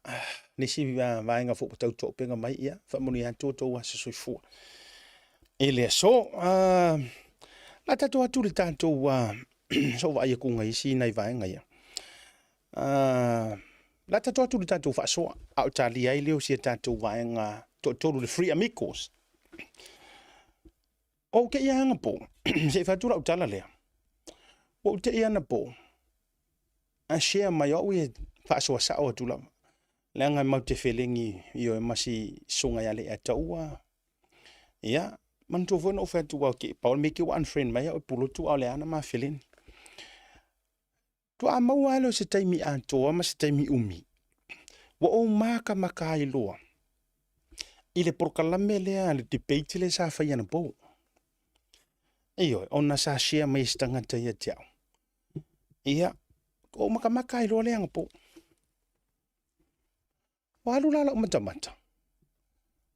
nisi vaega foi ua tau toaupega mai, ia, faamanuia atu outou aso soifua. I le aso, la tatou atu le tatou, so vaai atu nai isi nai vaega ia. La tatou atu le tatou faasoa, a o talia ai lea o si a tatou vaega toatolu le Three Amigos. O ou te i anapo, se i fai atu lau tala lea, ua ou te i anapo, a share mai o au e faasoa sao atu lava, leaga e matou te felegi ioe ma si susuga ia Leiataua, ia, manatua foi na ou fai atu, aua pau le mea e te ua unfriend mai au e pulotu a o lea lava na ma feleni. Faatoa maua lava lea o se taimi atoa ma se taimi umi, ua ou makamaka ai loa i le polokalame lea, le debate lea sa fai anapo. Ioe, ona sa share mai e se tagata ia te au. Ia, ua ou makamaka ai loa lea anapo. Ua alu la lau matamata.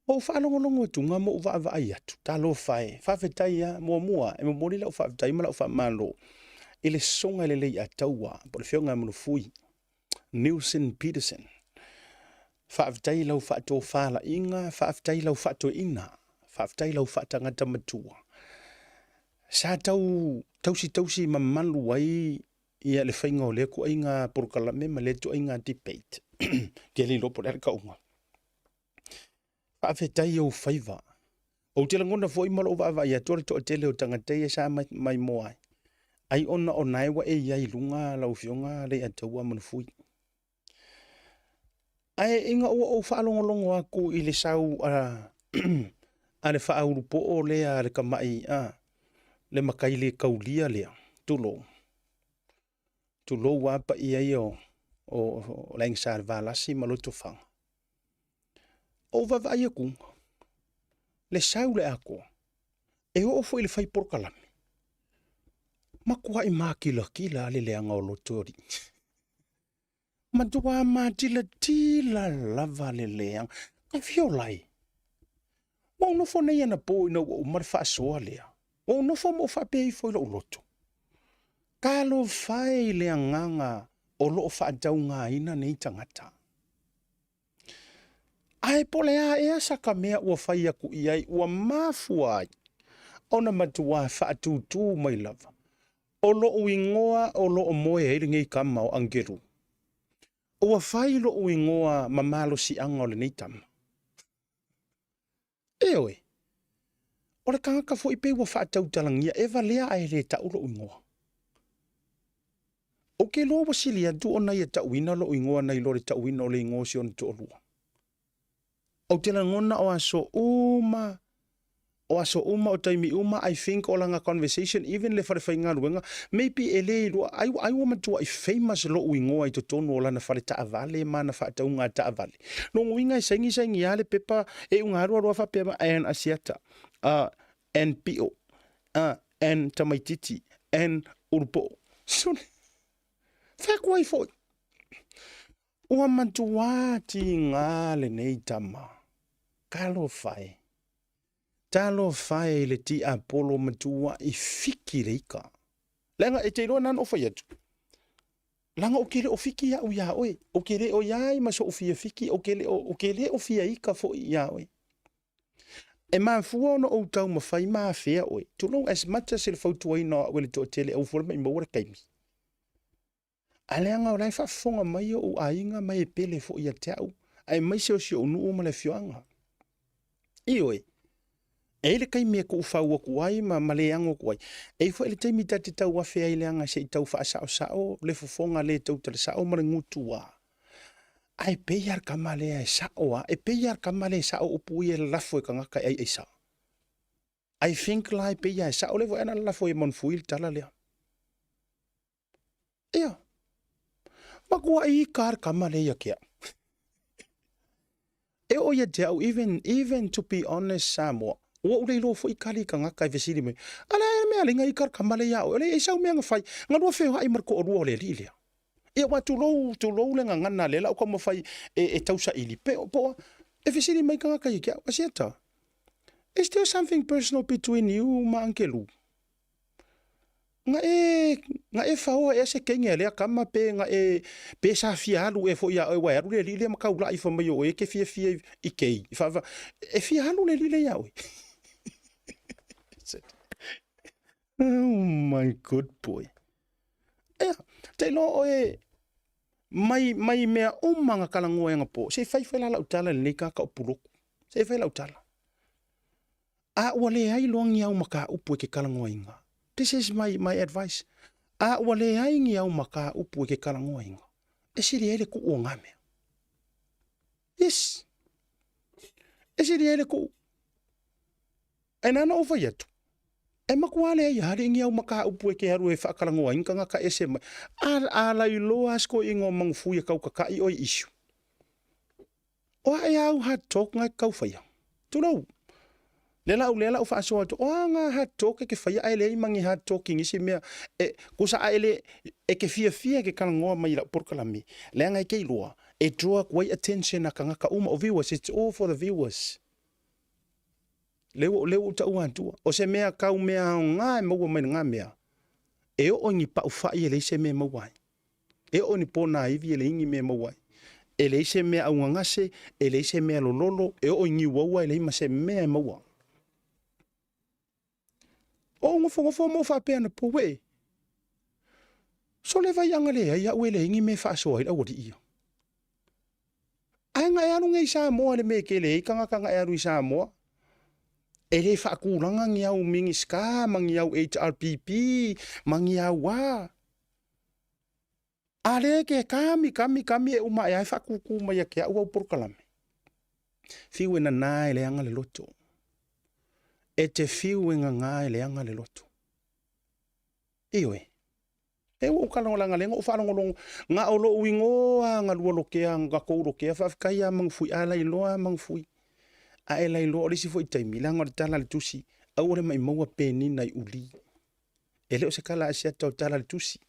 Ua ou faalogologo atu ma ou vaavaai atu, talofa e, faafetai lava, muamua e momoli lau faafetai ma lau faamalo i le sosoga i le Leiataua po o le Afioga ia Manufui Neilson Peterson. Faafetai i lau faatofalaiga, faafetai i lau faatoeaina, faafetai i lau faatagata matua. Sa tau tausitausi mamalu ai ia le faiga o lea tuaiga polokalame ma lea tuaiga debate. Ke le iloa po o le a le tauga. Faafetai i ou faiva. Ou te lagona foi ma lou vaavaai atu o le toatele o tagata ia sa maimoa ai, ai ona o na e ua e i ai i luga lau Afioga Leiataua Manufui. Ae ina ua ou faalogologo atu i le sau a, a le faaulupoo lea a le tamai a, le matai le taulia lea, tulou, tulou lava paia ia o, o, o le Aiga Sa Valasi ma Lotofaga. Ou vaavaai atu, le sau le atoa, e oo foi i le fai polokalame, matuai makilatila le leaga o loto o alii. Matua matilatila lava le leaga. Ka fiola e. Ua ou nofo nei anapo ina ua uma le faasoa lea. Ua ou nofo ma ou faapea ifo i lou loto. Talofa e i le agaga o lo o faataugaina nei tagata. Ae po o le a ea saka mea ua fai aku i ai ua mafua ai ona matua faatūtū mai lava o loʻu igoa o lo o moe ai lenei tama o Angelu. Ua fai loʻu igoa ma malosiaga o lenei tama. Ioe, o le tagata foi pei ua faatautalagia e valea ae le tau loʻu igoa. Ou te iloa ua sili atu ona ia tauina loʻu igoa nai lo le tauina o le igoa o si ona toalua. Ou te lagona o aso uma, o aso uma, o taimi uma, I think o lana conversation, even le fale faigaluega, maybe e le iloa, ai, ai ua matuai famous loʻu igoa i totonu o lana fale taavale ma ana faatauga taavale. Lona uiga e saini saini lava le pepa e iuga alu alu lava faapea mai, Ann Asiata, uh, Ann Pio, uh, Ann Tamaititi, Ann Ulupoo. Sole, fai atu ai foi. Ua matua tiga lenei tama. Talofa e. Talofa e i le tiapolo matua i fiki le ika. Leaga e te iloa na ona ou fai atu. Leaga ou te le o fiki au iā oe. Ou te le o iai ma so'u fia fiki, ou te le o, ou te le o fia ika foi iā oe. E mafua ona ou taumafai ma afea oe. Tulou as much as i le fautuaina o au e le toatele, aua fua le maimau le taimi. Ae leaga o la e faafofoga mai ou aiga ma e pele foi ia te au, aemaise o si ou nuu ma le afioaga. Ioe, e i ai le taimi e tuufau atu ai ma, ma le ano atu ai. E i ai foi le taimi ta te tauafe ai leaga se i tau faasaosao le fofoga le tautala sao ma le gutua. Ae pei lava le tama lea e sao lava, e pei lava le tama lea e sao upu ia e lalafo e tagata e aiaisa. I think la e pei lava e sao lea foi ana lalafo e Manufui le tala lea. Ia, matuai ika le tama lea ia te au. E oo ia te au, even, even to be honest Samoa, ua ou le iloa foi kali tagata e fesili mai, a le a mea alii na ika le tama lea ia oe, o le e sau mea na fai, na lua feoai ma le toalua o le alii lea. Ia aua tulou, tulou le gagana lea la ou taumafai e, e tausaili, pe, po o, e fesili mai tagata ia te au, Asiata, is there something personal between you ma Uncle Lu? Na e, na e faoa ea se kenge a lea tama pe na e, pe sa fia alu ea foi ia oe aua e alu le alii lea ma taulai fai mai o oe e te fiafia i kei. I fa, e fia alu le alii lea ia oe. Oh my good boy. Ea, te iloa oe mai, mai mea uma na talanoa ai anapo, se i fai fai la lau tala i lenei tagata o Pulotu. Se i fai lau tala. A ua leai loa ni au mataupu e ke talanoaina, this is my, my advice, a ua leai ni au mataupu e ke talanoaina, e sili ai le tuu o nā mea. Yes. E sili ai le tuu. E nā na ou fai atu, e matua leai lava ni au mataupu e ke alu e faatalanoaina tagata ese mai. A, a lailoa lava si toeaina o Manufui e tautata'i oe i issue. O a ea au hard talk nga e tau faia? Tulou. Lea la au lea la ou faasoa atu, o a nga hard talk e ke faia ae leai ma ni hard talk i nisi mea e kusa ae le e ke fiafia ke talanoa mai i lau polokalame, leaga e ke iloa e draw atu ai attention a tagata uma, o viewers, it's all for the viewers. Lea ua, lea ua ou taua atua. O se mea kau mea aoga e maua mai lena mea, e oo i ni pau fai e leai se mea e maua ai. E oo i ni ponaivi e leai ni mea e maua ai. E leai se mea augagase, e leai se mea lololo, e oo i niuaua e leai ma se mea e maua. O ou nofonofo ma ou faapea anapo, Uee, sole vaiaga leai au e leai ni mea e faasoa ai le aualii ia. Ae na e alu nei i Samoa i le mea e tele ai tagata na e alu i Samoa, e le faatulaga ni au Minisita ma ni au HRPP ma ni au a. A lea e te kami kami kami e uma ae lava e faatūtū mai ia te au au polokalame. Fiu e nana e leaga le loto. E te fiu e nana e leaga le loto. Ioe. E ua ou kala leaga lea na ou faalogologo, na o lou igoa na lua lokea, na tou lokea, faafetai ia Magafui, a lailoa a Magafui. A e lailoa, o le isi foi taimi, leaga o le tala a le tusi, aua le maimauina penina i uli. E le o se tala a Asiata o le tala a le tusi.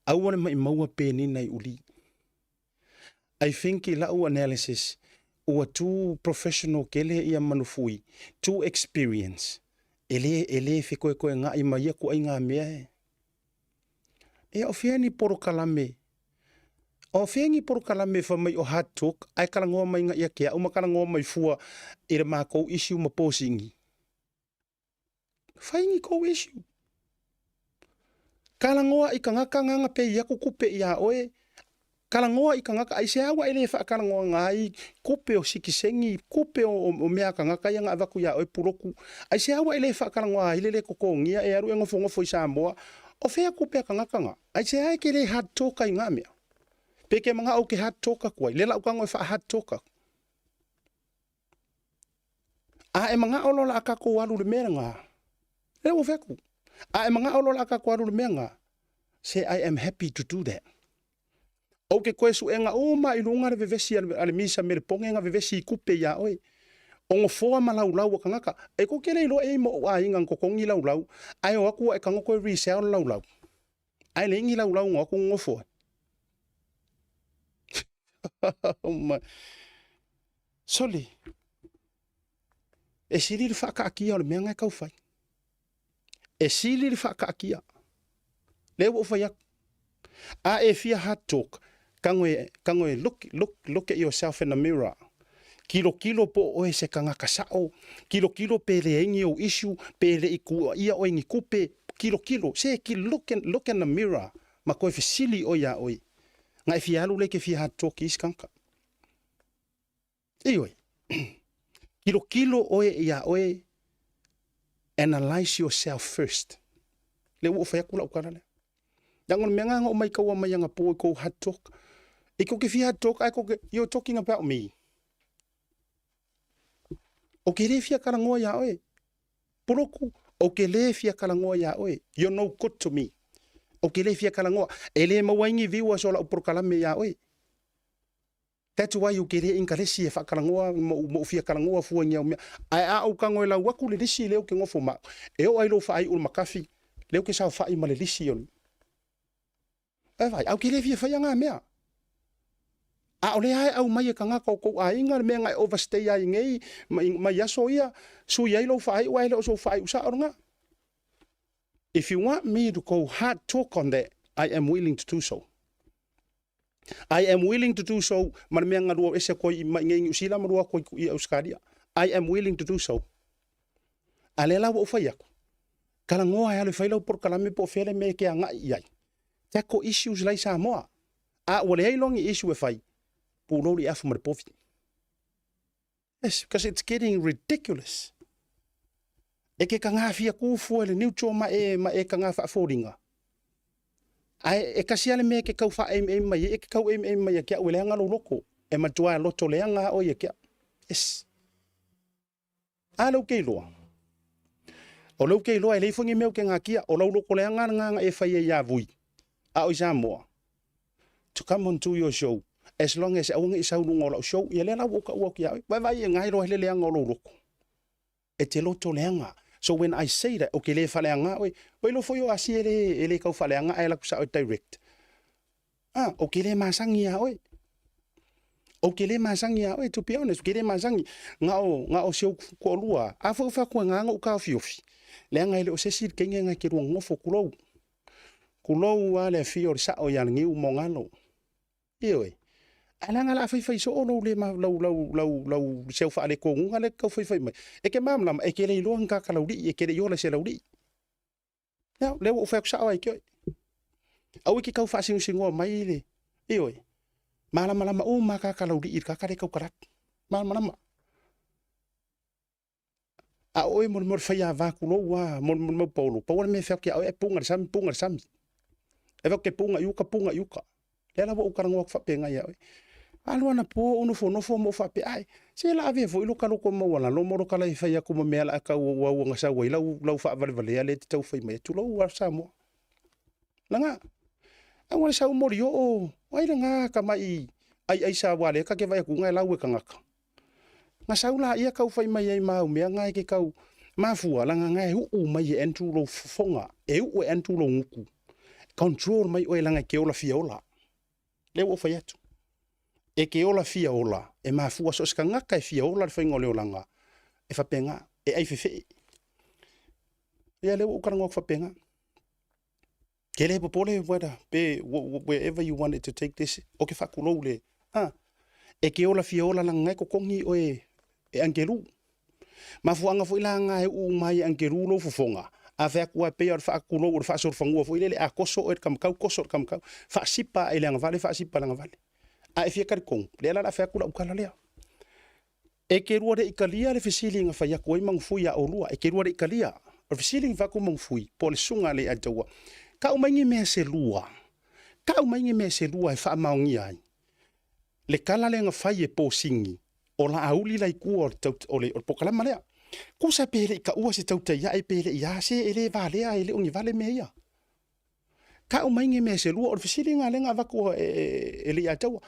Aua le maimauina penina i uli. I think i lau analysis, ua too professional tele ia Manufui, too experience, e le, e le fekoekoega'i ma ia kuaiga mea e. Ia o fea ni polokalame, o fea ni polokalame fai mai o hard talk ae talanoa mai ia te au ma talanoa mai fua i le matou issue ma posini. Fai ni kou issue. Talanoa i tagata na na pei atu tupe ia oe. Talanoa i tagata, aisea ua e le faatalanoaga ai tupe o sikiseni, tupe o, o mea a tagata ia na avatu ia oe puloku. Aisea ua e le faatalanoa ai le le totogia e alu e nofonofo i Samoa. O fea tupe a tagata na? Aisea e te le hard talk ai na mea? Pe ke manao ou te hard talk atu ai? Le la ou tago e faa hard talk atu. A e manao loa la a tatou alu i le mea lena, lea ua fai atu. A e manao loa la a tatou alu i le mea lena, say I am happy to do that. Ou te toe suega uma i luga le vevesi a le misa me le poge na vevesi i kupe iā oe. O nofoa ma laulau o tagata. E kou te le iloa e i ai ma ou aiga na totogi laulau, ae o atu ua e tago toe resell le laulau. Ae leai ni laulau na o atu nonofo ai. Oh my. Sole, e sili le faakaatia o le mea na e tau fai. E sili le faakaatia. Lea ua ou fai atu. A e fia hard talk, tago e, tago e look, look, look at yourself in the mirror. Tilotilo po o oe se tagata sao, tilotilo pe leai ni ou issue, pe le i tuuaia oe i ni tupe, tilotilo, se look in, look in the mirror, ma toe fesili oe iā oe. Na e fia alu lea e te fia hard talk i isi tagata. Ioe. Tilotilo oe iā oe, analyse yourself first. Lea ua ou fai atu lau tala lea. Leaga o le mea lena na ou maitaua mai anapo i kou hard talk. I kou te fia hard talk ae kou te, you're talking about me. Ou te le fia talanoa iā oe. Poloku, ou te le fia talanoa iā oe. You're no good to me. Ou te le fia talanoa. E le maua ai ni viewers o lau polokalame iā oe. That's why ou te le inkalesi e faatalanoa ma ou fia talanoa fua i ni au mea. Ae a ou tago e lau atu le lisi lea ou te nofo ma au, e oo ai lou faaiu i le makafi, lea ou te saofai ma le lisi o le. E vai, a ou te le fia faia na mea. A o lea e aumai e tagata o tou aiga le mea na e overstay ai nei mai aso ia, sui ai lou faaiu ae le o sou faaiu sao lena. If you want me to go hard talk on that, I am willing to do so. I am willing to do so ma le mea na lua ese atu ai mai nei Niu Sila ma lua atu ai i Ausetalia. I am willing to do so. A lea la ua ou fai atu, talanoa e alu e fai lau polokalame po o fea le mea e te agai i ai. Tackle issues la i Samoa. A ua leai loa ni issue e fai, pulou le afu ma le povi. Yes, because it's getting ridiculous. E ke kanga fia kūfua i le neutral ma e, ma e kanga faafoliga. Ae e kasi a le mea e ke kau faaemiemi mai ai, e ke kau emiemi mai ia te au e leaga lou loko. E matua loto leaga a oe ia te au. Yes. A lea ou te iloa. O lea ou te iloa e leai foi ni mea ou te gatia. O lau loko leaga lena na e fai ai ia Vui, a o i Samoa. To come on to your show, as long as aua ne i sau i luga o lau show, ia lea la ua ou taua atu ia oe. Vaevae e gae loa ai le leaga o lou loko. E te loto leaga. So when I say that, ou te le faaleaga oe. Ua iloa foi o Asia e le, e le tau faaleaga ae alu atu sao e direct. Ah, ou te le masani ia oe. Ou te le masani ia oe, to be honest, ou te le masani. Na o, na o si ou toalua, a foi ou fai atu e na ona ou taofiofi, leaga e le o se isi le teine na e te lua nonofo, tulou. Tulou lava le afio o le sao ia Leniu ma ona alo. Ioe. Ae leaga o le a faifai soo lou le ma, lau, lau, lau, lau, si au faaletonuga lea e te tau faifai mai. E te malamalama, e te le iloa ni ta talaulii, e te le i ola i se laulii. Ia, lea ua ou fai atu sao lava ia te oe. Aua e te tau faasinosinoa mai le, ioe, malamalama uma lava tagata laulii i le tagata lea e tautala atu. Malamalama. A o oe mo le mea o le faiava tulou lava, mo le mau paolo, pau lava le mea e fai atu ia oe, puga i le sami, puga i le sami. E fai atu e puga i uka, puga i uka. Lea la ua ou talanoa atu faapena ia oe. Alu anapo ou nofonofo ma ou faapea, ae, se la avea foi loka loto maualalo ma loka lai fai atu ma mea la tau au ona sau ai lau, lau faavalevalea lea e te tau fai mai ai. Tulou lava Samoa. Lagā, aua le sau moli oo, ai lagā tamai ai aisa aua lea ta te vaai atu e lau e tagata. Na sau laia tau fai mai ai ma au mea na e te tau mafua laga na e uu mai e Andrew lou fofoga, e uu e Andrew lou gutu, control mai oe laga e te ola fia ola. Lea ua ou fai atu. E te ola fia ola, e mafua so o se tagata e fia ola le faiga o le olaga, e faapena, e ai fefee. Ia lea ua ou talanoa atu faapena. Ke le popole whether pe wherever you want it to take this, o ke faatulou le, a, e ke ola fia ola langa e totogi oe e Angelu. Mafuaaga foi la nga e uu uma ai e Angelu lou fofoga, a fai atu lava e pei o le faatulou o le faasolofanua foi lele, a toso oe i le kamakau, toso i le kamakau, faasipa ae i le agavale, faasipa i le agavale. A e fia talitonu, lea la o le a fai atu lau tala lea. E te lua le i talia le fesili na fai atu ai Magufui ia oulua. E te lua le i talia. O le fesili na fai atu Magufui, po o le susuga a Leiataua, Tau mai ni mea se lua, tau mai ni mea se lua e faamaonia ai le tala lea na fai e Posini o Laauli la i tua o le, o le, o le polokalama lea. Tusa pe le i taua se tautai ae pe le i a, se e le valea, e le o ni vale mea ia. Tau mai ni mea se lua, o le fesili lena lea na avatu e, e, e Leiataua.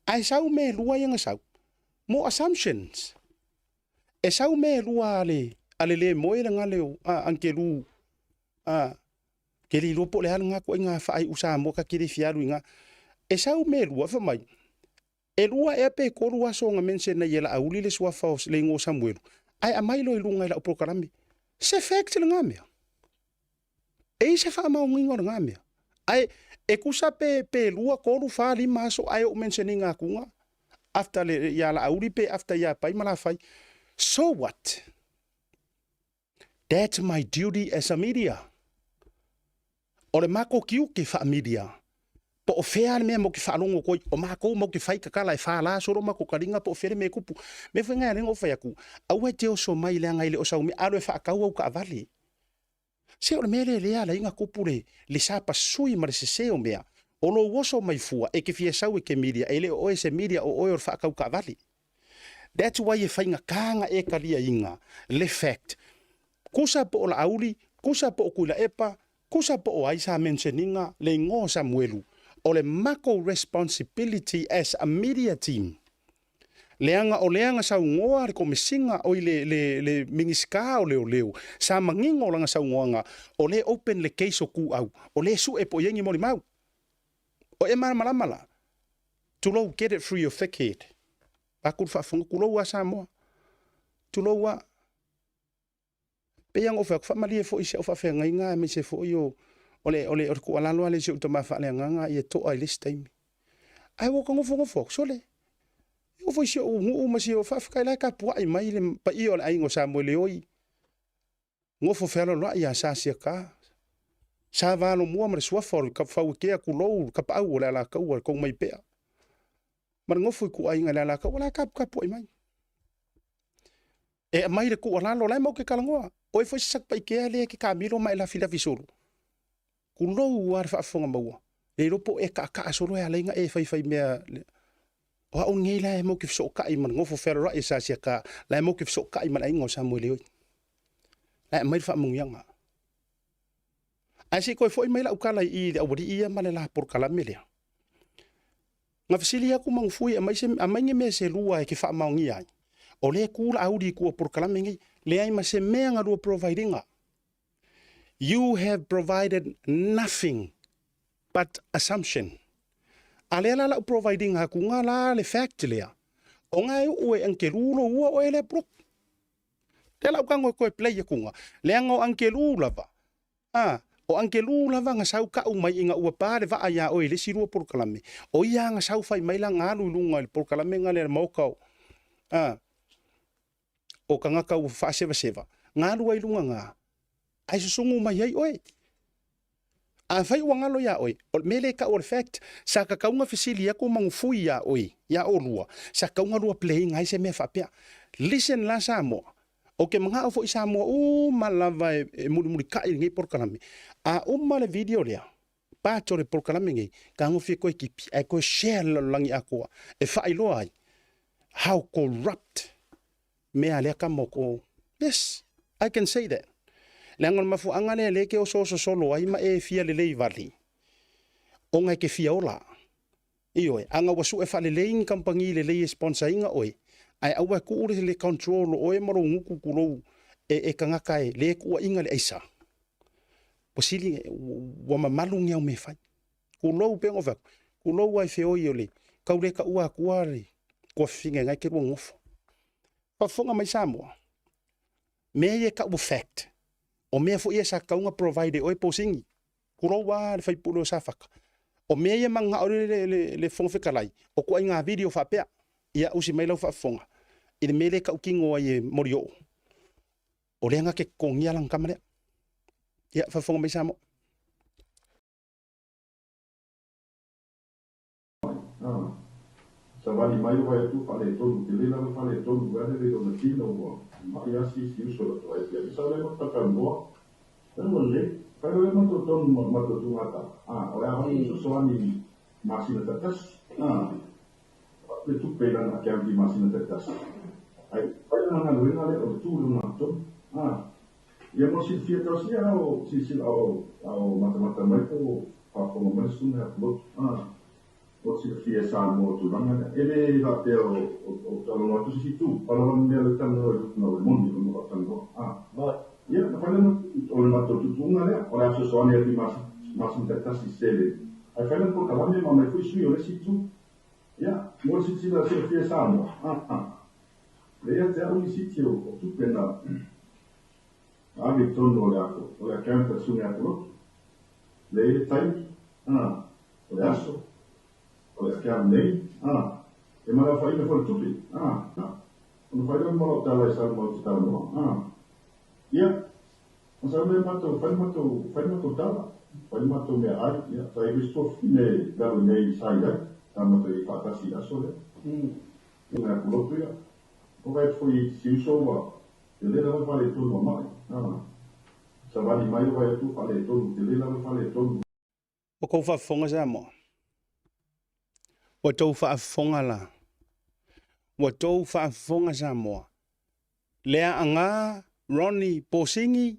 Ae sau mea e lua ia na sau, mo assumptions. E sau mea e lua a le, a le le moe le gale o a, Angelu, a, ke le iloa po o le a lena ituaiga faaiu Samoa ta te le fia alu i ina. E sau mea e lua, fai mai, e lua ea pe tolu aso na mention ai e Laauli le suafa o le igoa o Samuelu, ae aumai loa i luga i lau polokalame. Se fact lena mea. E i ai se faamaoniga o lena mea. Ae e tusa pe, pe lua, tolu, fa, lima aso ae ou mention ina atuga after le, ia Laauli pe after ia Pai ma Lafai. So what? That's my duty as a media. O le makou tiute faa-media, po o fea le mea matou te faalogo atu ai, o makou matou te fai tatala e fala solo matou taliga po o fea le mea e tupu. Mea foi lena lea na ou fai atu, aua e te oso mai leaga e le o sau mea, alu e faatau au taavale. Se o le mea lea lea ala ai na tupu le, le sapasui ma le sese o mea, o lou oso mai fua e te fia sau e te media, e le o oe se media o oe o le faatau taavale. That's why e faigata na e taliaina le fact. Tusa po o Laauli, tusa po o Tuilaepa, tusa po o ai sa mention ina le igoa o Samuelu, o le matou responsibility as a media team, leaga o lea na saunoa le Komesina, oi le, le, le Minisita o Leoleo, sa manino lana saunoaga, o lea e open le case o Tuau, o lea e sue po o i ai ni molimau. O e malamalama la? Tulou, get it through your thick head. Aku le faafofoga, tulou lava Samoa. Tulou lava. Pei lava ona ou fai atu, faamalie foi i si au faafeagaiga aemaise foi o, o le, o le, o le tuualalo lava lea i si ou tama faaleagaga ia to'a i le isi taimi. Ae ua ta nofonofo atu, sole, e oo foi i si ou nuu ma si ou, faafetai la e tapuai mai le paia o le aiga o Samoeleoi, nofo fealoaloai ia Sa Siata, Sa Valomua ma le suafa o le Fauekea, tulou le tapaau o le Alataua, le Tonumaipea, ma le nofo i ituaiga i le Alataua, la e taputapuai mai. E aumai le tuualalo, la e matou te talanoa. O oe foi se Satupaitea lea e te taamilo ma e lafilafi solo. Tulou lava le faafofoga maua. Le iloa po o e taataa solo e ala ai ona e faifai mea. O au lenei la e matou te fesootai ma le nofo fealoaloai e Sa Siata, la e matou te fesootai ma le aiga o Samueleoi. La e aumai le faamanuiaga. Ae se i toe foi mai lau tala i i i le aualii ia ma le la polokalame lea. Na fesili atu Magufui e aumai se, aumai ni mea se lua e te faamaonia ai. O lea e tu Laauli i tua o polokalame nei. Leai ma se mea na lua provide ina. You have provided nothing but assumption. A lea la lau provide ina atu nga la le fact lea, ona e uu e Angelu lo ua oe lea Brooke. Lea lau tago e toe play atu nga, leaga o Angelu lava, a, o Angelu lava na sau kau mai ina ua pa le vaa ia oe i le isi lua polokalame, o ia na sau fai mai la na alu i luga i le polokalame nga lea le maoka o, a, o tagata ua faasevaseva, na alu ai i luga nga, ae susugu mai ai oe. Afai ua galo iā oe, o le mea lea e tau o le fact, sa tatau ona fesili atu Magufui iā oe, iā oulua, sa tatau ona lua play ina ai se mea faapea. Listen la Samoa, ou te manao foi Samoa uma lava e mulimulitai i lenei polokalame. A uma le video lea, part o le polokalame nei, tagofia toe tipi ae toe share le lalolagi atoa e faailoa ai how corrupt mea a lea tama o ko. Yes, I can say that. Leaga o le mafuaaga lea lea e te osooso solo ai ma e fia lelei vali, ona e te fia ola. Ioe, ana ua sue faalelei ni kamupani lelei e sponsor ina oe, ae aua e tuu le control o oe ma lou gutu tulou e tagata e le tuuaina le aisa. Ua sili, ua mamalu ni au mea e fai. Tulou pei ona ou fai atu, tulou lava i feoi o le tau le taua atua le tuafafine na e te lua nonofo. Faafofoga mai Samoa, mea ia e tau o fact, o mea foi ia sa tatau ona provide e oe posini, tulou lava le faipule o Safata. O mea ia e mananao ai le Fofoga Fetalai, o ituaiga video faapea, ia usi mai lau faafofoga i le mea lea e tautino ai e Molioo, o lea na te totogia lana tama lea. Ia, faafofoga mai Samoa. Savali mai o vai atu faaletonu tele lava faaletonu vaeane le lona tino ua ma'i a si isi uso la toai pia sa le mata talanoa fai ua lelei fai loa matou tonu ma matou tugata a o le a avatu le fesoasoani i masina taitasi a avatu le tupe i lana account i masina taitasi ai fai lana galuega lea o le tu i lona tonu a Ia mo silafia tausia a o silasila a o matamata mai po o faafofoga mai le susuga ia Pulotu. A, mo silafia e Samoa o tulaga lea. E le faapea o talanoa atu se isi itu, pau lava le mea lea talanoa i luga o le moni o le faatalanoa. A, ia, na fai lana, o le matou tuutuuga lea, o le a fesoasoani atu i masina taitasi i seleni, ae fai lana polokalame ma aumai foi sui o le isi itu. Ia, mo le silasila silafia e Samoa, a, leai ia te au lisiti o tupe na ave i totonu o le ato, o le account a le Susuga ia Poloki. Leai le taimi, a, o le aso, o le account name, a, e ma le aofaiga foi o le tupe, a, ona fai lea ma lau tala e sau matou te talanoa, a. Ia, na sau lea matou, fai matou, fai matou tala, fai matou meaai, ia, sa i ai foi se tuafafine i lalo i inei sa i ai, sa matou i ai faatasi i le aso lea. Susuga ia Pulotu, ia, o vaai atu foi i si uso ua Tele lava faaletonu a mai. A. Savali mai o vai atu faaletonu, tele lava faaletonu. Ua tou faafofoga Samoa? Ua tou faafofoga la? Ua tou faafofoga Samoa? Lea aga Ronnie Posini,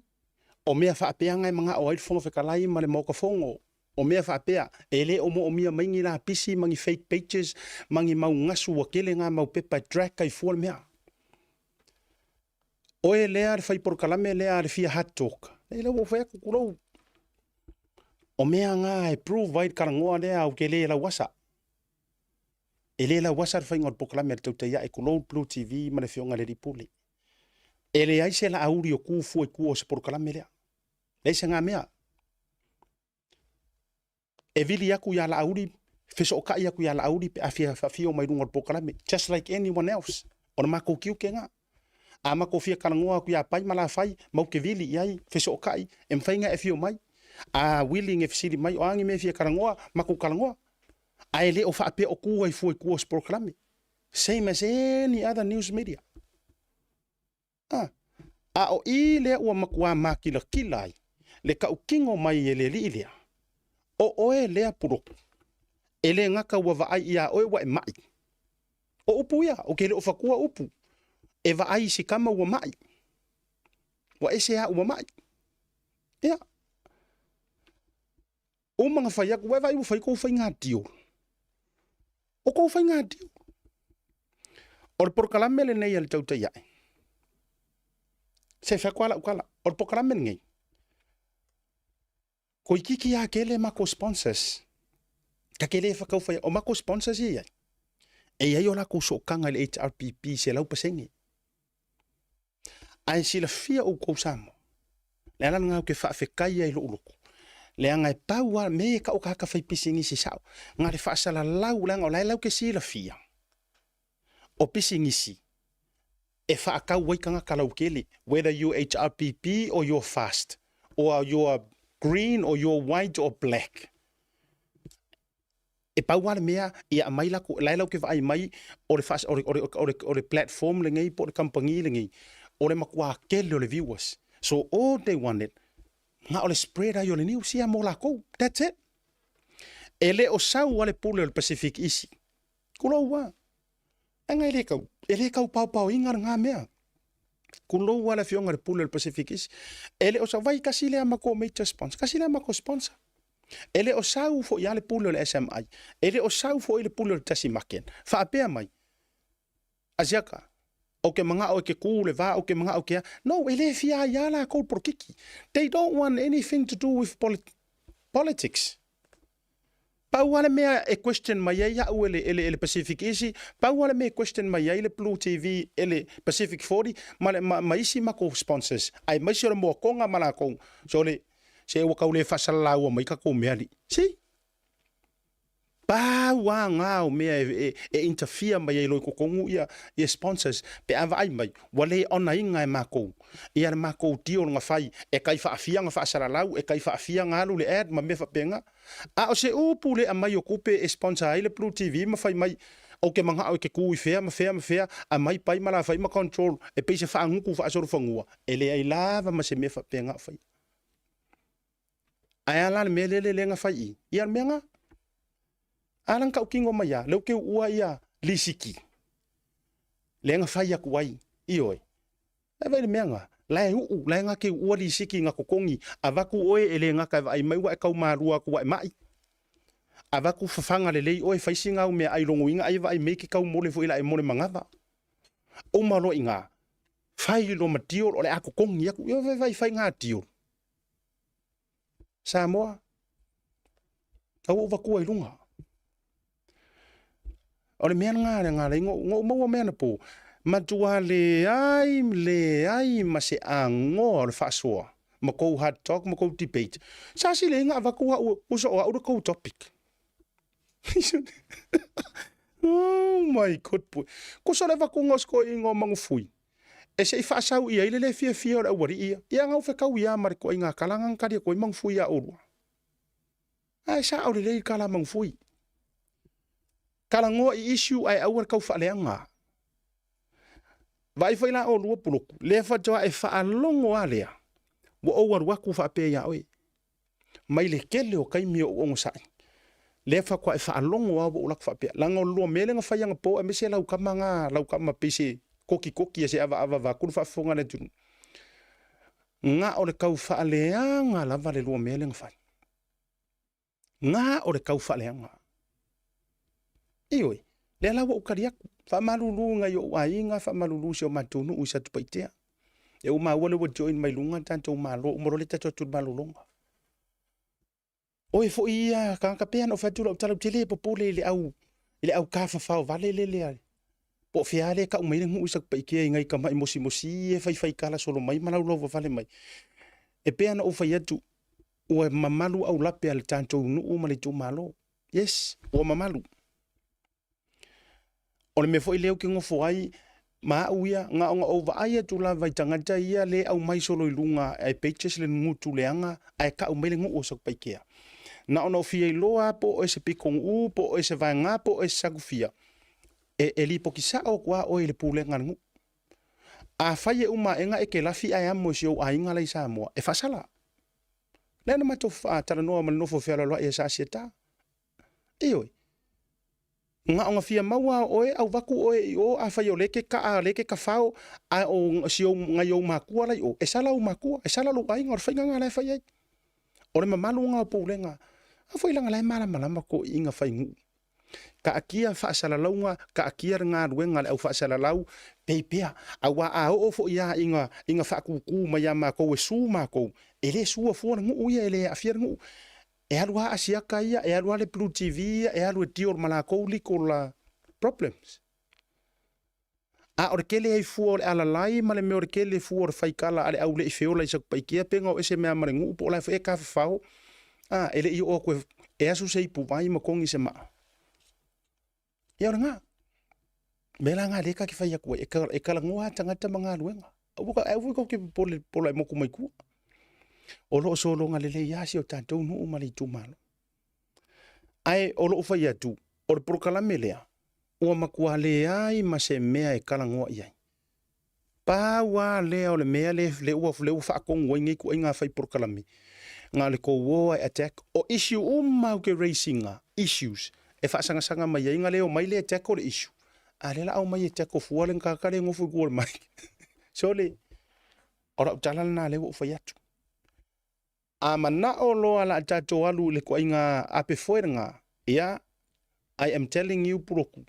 o mea faapea na e manao ai le Fofoga Fetalai ma le Maota Fono. O mea faapea, e le o moomia mai ni lapisi ma ni fake pages ma ni mau gasu ua tele na mau pepa e track ai fua le mea. Oe lea le fai polokalame lea a le fia hard talk. E lea ua ou fai atu kulou. O mea nga e prove ai le talanoa lea ou te le lauasa. E le lauasa le faiga o le polokalame a le tautai ae kulou Blue TV ma le afioga i le Alii Pule. E leai se laauli o tu fua i tua o se polokalame lea. Leai se nga mea. E vili atu ia Laauli, fesootai atu ia Laauli pe a fia afio mai luga o le polokalame, just like anyone else. O le matou tiute lena. A matou fia talanoa atu ia Pai ma Lafai, matou te vili i ai, fesootai, e mafai ona e afio mai. A willing e fesili mai, o a ni mea e fia talanoa, matou talanoa. Ae le o faapea o tu ai fua i tua o se polokalame. Same as any other news media. A, a o i lea ua matua makilatila ai le tautino mai e le alii lea, O oe lea puloku, e le gata ua vaai iā oe ua e maʻi. O upu ia, ou te le o fatua upu, e vaai i si tama ua maʻi. Ua ese a ua maʻi. Ia. Uma na fai atu, ua e vaai ua fai kou faiga deal. O kou faiga deal. O le polokalame lenei a le tautai ae. Se fai atu lava lau tala. O le polokalame lenei, toeitiiti lava tele matou sponsors. Ta ke le whakaufai, o mako sponsors ia iai. E iai o lakou sookaga i le HRPP 100%. Ae silafia oukou Samoa, le ala lena ou te faafetai ai i lou loto, leaga e pau lava me e tau tagata faipisinisi sao, na le faasalalau leaga o la e latou te silafia, o pisinisi e faatau ai tagata lautele, whether you HRPP or you're fast, or you're green or you're white or black. E pau lava le mea ia aumai latou, la e latou te vaai mai o le faas, o le, o le, o le, o le platform lenei po o le kamupani lenei, o le matua tele o le viewers. So all they wanted, na o le spread ai o le news ia mo lakou. That's it. E le o sau a le pule o le Pacific Isi. Kulou a. Leaga e le tau, e le tau paopaoina lena mea. Kulou a le afioga i le pule o le Pacific Isi. E le o sau, vai tasi lea matou major sponsor, tasi lea matou sponsor. E le o sau foi a le pule o le SMI, e le o sau foi le pule o le Tasi Market. Faapea mai, Asiata, ou te manao e te kū le va, ou te manao ke a. No, e le fia ai a lakou polokiki. They don't want anything to do with politics. Pau lava le mea e question mai ai au e le, e le, e le Pacific Easy, pau lava le mea e question mai ai le Blue TV e le Pacific 40 ma, le, ma, ma isi matou sponsors, aemaise o le Moakonga ma lakou. So le, se ua tau le faasalalaua mai tatou mea alii. See? Pau lava na o mea e, e, e interfere mai ai loa i totonu ia, ia sponsors pe a vaai mai ua le onaina e makou ia le makou deal na fai e tai faafia na faasalalau, e tai faafia na alu le ad ma mea faapena. A o se upu le aumai o tupe e sponsor ai le Blue TV ma fai mai ou te manao e te tu i fea ma fea ma fea, aumai pai ma la fai ma control e pei se faagutu faasolofanua, e leai lava ma se mea faapena o faia. Ae a la le mea lele lea na fai i? Ia le mea na. A la na tautino mai a, lea ou te uua ia lisiti. Lea na fai atu ai, ioe. Ae vaai i le mea na, la e uu, la e na te uua lisiti na totogi, avatu oe e le gata e vaai mai ua e tau malua atu ua e mai. Avatu fafaga lelei oe fai sina au meaai logoina ai e vaai mai ke tau mole foi la e mole manava. Uma loa i ina, fai loa ma deal o le a totogi atu. Ia vai vai fai nga deal. Samoa, aua ou vatua i luga. O le mea lena le gala i ou maua mea na po. Matua leai, leai ma se agoa o le faasoa ma kou hard talk ma kou debate. Sa sile ai nga avatu au, uso o au le kou topic. Oh my god boy. Kusa le avatu ngo sko ingo mangufui. E se i faasau i ai le le fiafia o le aualii ia. Ia ngau fekau ia ma le koaiga kala nga kali ko i mangufui ia olua. Ae sao lelei kala mangufui. Talanoa i issue ae aua le tau faaleaga. Vaai foi la olua Puluku, lea faatoa e faalogo a lea, ua ou alu atu faapea ia oe. Mai le tele o taimi o ou onosai, lea faatoa e faalogo a ua ou alu atu faapea. Leaga o le lua mea lea na fai anapo aemaise lau tama na, lau tama pei se kotikoki a se avaava vaeatu le faafofoga a le atunuu. Na o le tau faaleaga lava le lua mea lea na fai. Na o le tau faaleaga. Ioe, lea la ua ou tali atu, faamalulu i nai ou aiga, faamalulu i si o matou nuu i Satupaitea. E ua maua lea ua join mai luga le tatou Malo, uma loa le tatou atu i le malologa. Oe foi ia tagata pea na ou fai atu lau tala, ou te le popole i le au, i le au tafafao vale lele lea. Po o fea lea e tau mai ai le nuu i Satupaitea i nai tamai mosimosi e faifai tala solo mai ma laulauavale mai. E pei ona ou fai atu, Ua mamalu aulape a le tatou nuu ma le itumalo. Yes, ua mamalu. O le mea foi lea ou te nofo ai ma au ia, na ona ou vaai atu lava i tagata ia le aumai solo i luga e pages le gutu leaga ae tau mai le nuu o Satupaitea. Na ona ou fia iloa lava po o oe se pitonuu, po o oe se vaega, po o oe se Satufia, e, e lipoti sao atu lava oe i le pulega a le nuu. Afai e uma aega e te lafi ae amo i si ou aiga la i Samoa, e faasala. Lea na matou talanoa ma le nofo fealoaloai e sa Asiata. Ioe. Na ona fia maua lava o oe, auvatu oe i o, afai o lea e te kaa, o lea e te tafao, a o si ou, nai ou matua la i o, e sala ou matua, e sala lou aiga, o le faiga lena la e fai ai. O le mamalu lena o pulega. A foi leaga la e malamalama toeaiina fai nuu. Taatia faasalalauga, taatia le galuega a le au faasalalau, pei pea. Aua a oo foi lava ina, ina faatūtū mai ia matou e su matou, e le sua fua le nuu ia, e le aafia le nuu. E alu lava Asiata ia, e alu lava le Blue TV ia, e alu e deal ma latou legal problems. A o le tele ai fua o le alalai ma le mea o le tele fua o le faikala a le au le'i feola i Satupaitea pe na o ese mea ma le nu'u po o la e foi e tafafao a e le'i oo atu e asu se ipuvai ma togi se maa. Ia o lena. Mea la na lea ta te fai atu ai, e talanoa lava tagata ma galuega. Aua aua foi tou te popole pola e motu mai tua. O lo o sologa lelei lava si o tatou nuu ma le itumalo. Ae o lou fai atu, o le polokalame lea, ua matua leai ma se mea e talanoa i ai. Pau lava lea o le mea lea, lea ua, lea ua faatonu ai nei ituaiga fai polokalame, na o le tou o lava e attack. O issue uma ou te raise ina, issues, e faasagasaga mai ai, na le omai le tackle le issue, a o lea o le a omai e tackle fua le tagata lea e nofo i tua o le mic. Sole, o lau tala lena lea ua ou fai atu. A manao loa la tatou alu i le ituaiga ape foe lena, ia, I am telling you Puloku,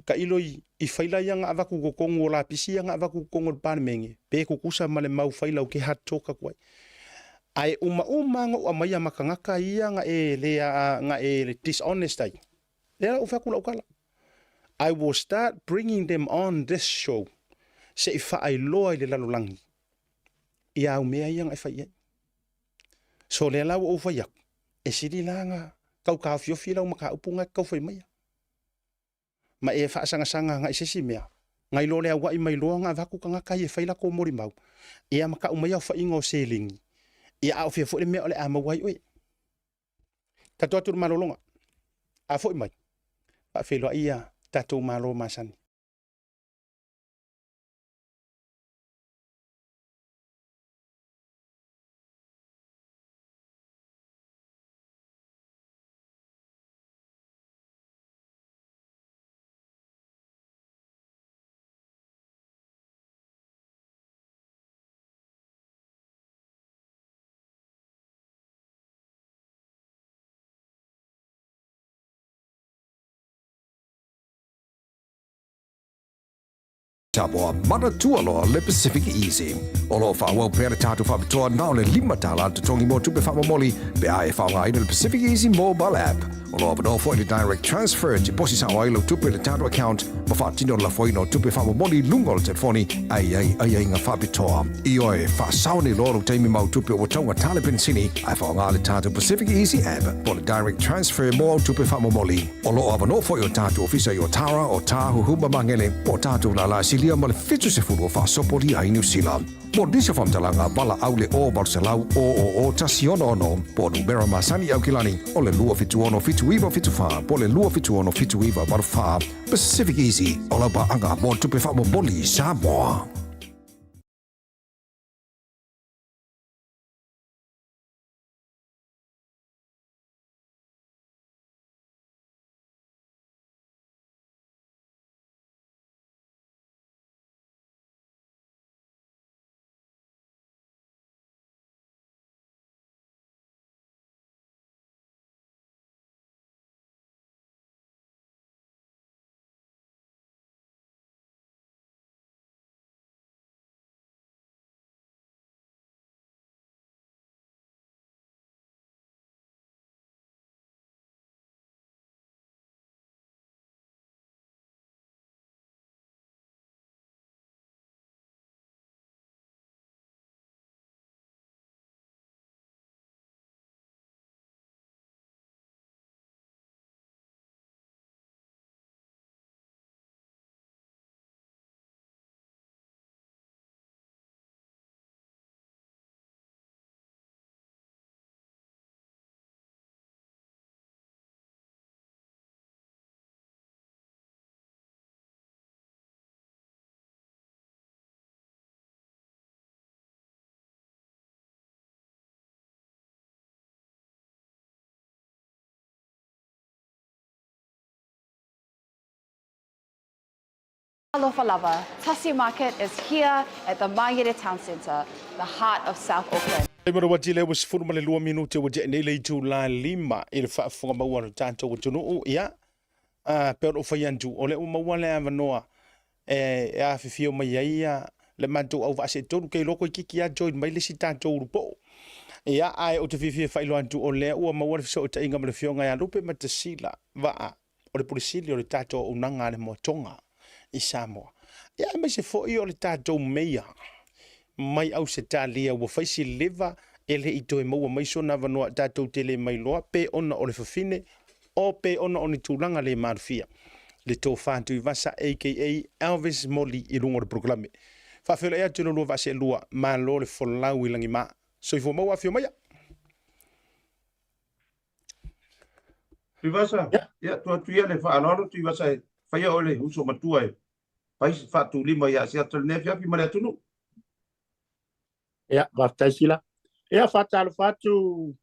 tailo i faila ia na avatu i totonu o lapisi ia na avatu i totonu o le Palemene, pe tutusa ma le mau faila ou te hard talk atu ai. Ae umauma lava ona ou aumaia ma tagata ia na e le na e dishonest ai, lea la ua ou fai atu lau tala. I will start bringing them on this show se i faailoa i le lalolagi ia au mea ia na e fai i ai. So lea la ua ou fai atu, e sili la na tau taofiofi lau mataupu na e te tau fai maia. Ma e faasagasaga agai se isi mea, nai lo le aua'i mai loa ona avatu tagata ia e fai latou molimau, ia ma tau mai aofaiga o seleni, ia a o fea foi le mea o le a maua ai oe. Tatou atu i le malologa, a foi mai, faafeiloai ia tatou malo masani. Samoa manatua loa le Pacific Easy. O lo o faaauau pea le tatou faapitoa na o le $5 le totogi mo tupe faamomoli pe a e faaaogaina le Pacific Easy Mobile App. O lo o avanoa foi le Direct Transfer e tiposi sao ai lau tupe i le tatou account ma faatino le lafoina o tupe faamomoli i luga o le telefoni a i ai aiaiga faapitoa. Ioe, faasao nei loa lou taimi ma au tupe ua taugata le penisini ae faaaoga le tatou Pacific Easy App po o le Direct Transfer mo au tupe faamomoli. O lo o avanoa foi o tatou ofisa i Otara, Otāhuhu ma Magele, po o tatou lālā silia ma le 70 o faasopolia ai Niu Sila. Mo nisi o faamatalaga, valaau le 0 800 000 166 po o numera masani i Aukilani o le 276 7974 po o le 276 7984. Pacific Easy, o lau paaga mo tupe faamomoli i Samoa. Alofa lava, Tasi Market is here at the Mangere Town Centre, the heart of South Auckland. E manawa tele ua 12 minute ua tea nei le itula 5 i le faafofoga maua a lo tatou atunuu. Ia, a, pei ona ou fai atu, o lea ua maua le avanoa e, e afifio mai ai ia le matou auvaa se tolu, ke iloa toeitiiti lava join mai le isi tatou ulupoo. Ia, ae ou te fiafia e faailoa atu o lea ua maua le fesootaiga ma le Afioga ia Lupe Matasila Vaa, o le Pule Sili o le tatou auaunaga a le Moa Tonga i Samoa. Ia, aemaise foi o le tatou Meia mai Ausetalia ua fai si leva e le i toe maua mai sona avanoa tatou te le mailoa pe ona o le fafine o pe ona o ni tulaga le malofia. Le Tofa Tuivasa aka Elvis Moli i luga o le polokalame. Faafeiloai atu i lo lua vaa seelua, malo le folau i lagima. Soifua maua afio maia. Tuivasa, ia tuu atu ia le faaaloalo Tuivasa e faia oe le uso matua e fai se faatulima ia Asiata i lenei afiafi ma le atunuu. Ia, faafetai Sila. Ia, faatalofa atu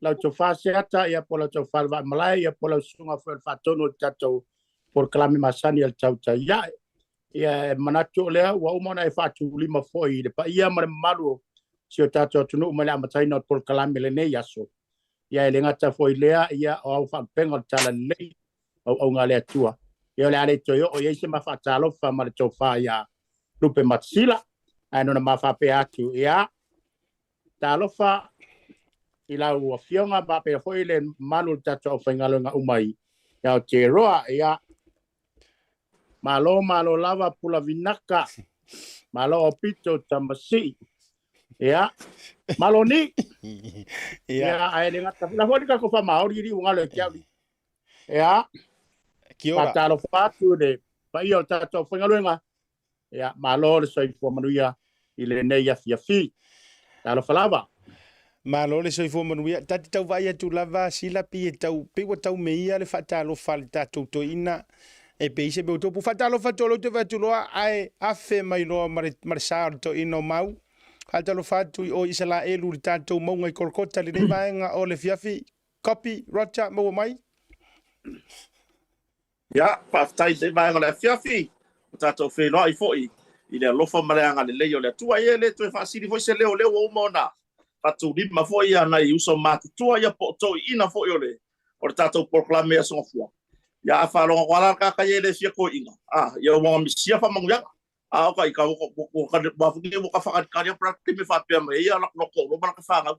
lau tofa Seata, ia po o lau tofa le Vaaimalae, ia po o lau susuga foi o le faatonu o le tatou polokalame masani a le Tautai Ae. Ia, e manatu o lea ua uma ona e faatulima foi i le paia ma le mamalu o si o tatou atunuu mai le amataina o le polokalame lenei aso. Ia, e le gata foi i lea, ia, o au faalupega o le Talalelei, auauga a le Atua. Ia, o le a le toe oo i ai se ma faatalofa ma le tofa ia Lupe Matasila, ae na ona ma faapea atu, ia, talofa i lau afioga faapea foi le mamalu o le tatou aufaigaluega uma i Aotearoa. Ia, malo malo lava pula vinaka, malo aupito tamasii. Ia, malo ni. Ia, ae le gata, la foi le tatou faamaori i liu galo e te au. Ia, Kia ora. faatalofa atu i le paia o le tatou aufaigaluega. Ia, malo le soifua manuia i lenei afiafi. Talofa lava. Malo le soifua manuia. Ta te tau vaai atu lava Sila pei e tau, pei ua tau meia le faatalofa a le tatou toeaina e pei se mea ua tupu. Faatalofa atu o lea ou te vaai atu loa ae afe mai loa ma le, ma le sa o le toeaina o Mau. Faatalofa atu i o i Isalaelu i le tatou mauga i Kolokota i lenei vaega o le afiafi. Copy, Roger, maua mai. Ia, faafetai i lenei vaega o le afiafi, ua tatou feiloai foi i le alofa ma le agalelei o le Atua. Ia e le toe faasili foi se leo, o lea ua uma ona faatulima foi ia nai uso matutua ia po o toeaiina foi o le o le tatou polokalame i Aso Gafua. Ia a faalogo atu lava la le tagata ia e le fia toeaiina, a, ia ua misia faamanuiaga. A o ka ika ua ka whakatikari a practice me whapea mai ia la loko lo ma ka whangau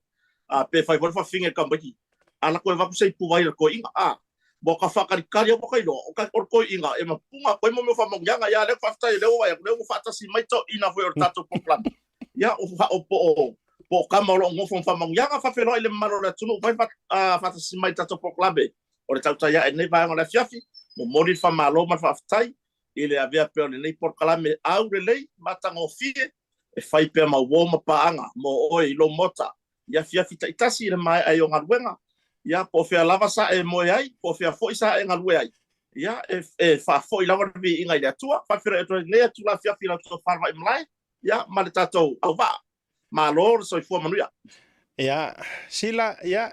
a pe whai fo whawhinga ka mai a la koe vaku sei puwai la koe inga a mo ka whakatikari o ka ilo o ka o koe inga e ma punga koe mo me whamongianga ia le whaftai le o le o whatasi mai to ina foi o tatou polokalame ia o o po o po kama o lo ngofo whamongianga whawheroa i le malo le atunu whai whatasi mai tatou polokalame o le tautai ae nei vaega o le afiafi momoli le whamalo ma le whaftai i le avea pea o lenei polokalame aulelei matagofie e fai pea ma uo ma paaga mo oe i lou maota i afiafi taitasi i le maea ai o galuega, ia, po o fea lava sa e moe ai, po o fea foi sa e galue ai, ia, e, e faafoi lava le viiga i le Atua. Faafeiloai atu ai lenei atula afiafi i la outou falevai malae, ia, ma le tatou auvaa. Malo le soifua manuia. Ia, Sila, ia,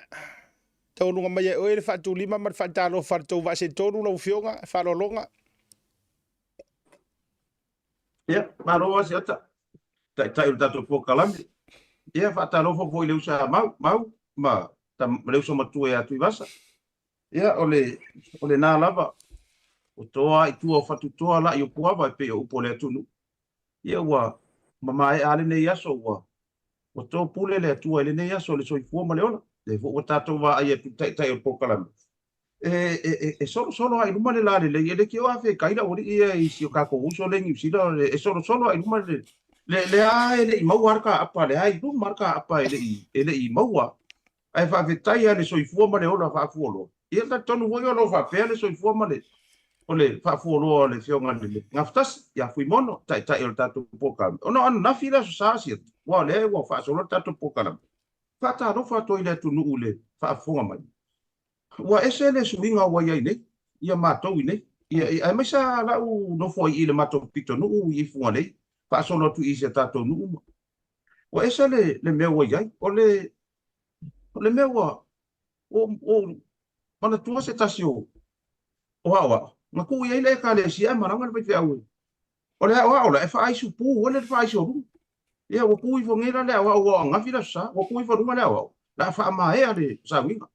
taualuga mai e oe le faatulima ma le faatalofa a le tou vaa se tolu lau Afioga, faaaloaloga. Ia, malo lava Asiata, taitai o le tatou polokalame. Ia, faatalofa foi i le uso a Mau, Mau ma le uso matua ia Tuivasa. Ia, o le, o lena lava, o toa i tua o Fatutoa la i o Puava e pei o upu o le atunuu. Ia ua mamaea lava lenei aso, ua ua topule le Atua i lenei aso i le soifua ma le ola. Lea foi ua tatou vaai atu i le taitai o le polokalame, e, e, e, e solosolo lava i luma le lalelei, e le tio afe kai le aualii ia i si o tatou uso lea i Niu Sila, e solosolo lava i luma le, le, lea e le i maua lava le kaapa, lea i luma le kaapa e le i, e le i maua. Ae faafetai lava i le soifua ma le ola faafualoa. Ia talitonu foi o lo o faapea le soifua ma le o le faafualoa o le Afioga i le Gafatasi ia Fuimono, taitai o le tatou polokalame. Ona o ananafi le Aso Sa Asiata, aua o lea ua faasolo le tatou polokalame. Faatalofa atu ai i le atunuu i le faafofoga mai. Ua ese le suiga ua i ai nei, ia matou i nei. Ia, aemaise lava lau nofo ai i le matou pitonuu i Fugalei, faasolo atu i si a tatou nuu ma. Ua ese le, le mea ua i ai. O le, o le mea ua, ua ou manatua se tasi o, o aoao, na tuu i ai le Ekalesia ae malaga le faifeau e. O le aoao la, e faaisupu ua le faaisi o luga. Ia, ua tuu ifo nei la le aoao ua angafi le aso sa, ua tuu ifo luga le aoao, la faamaea le sauniga.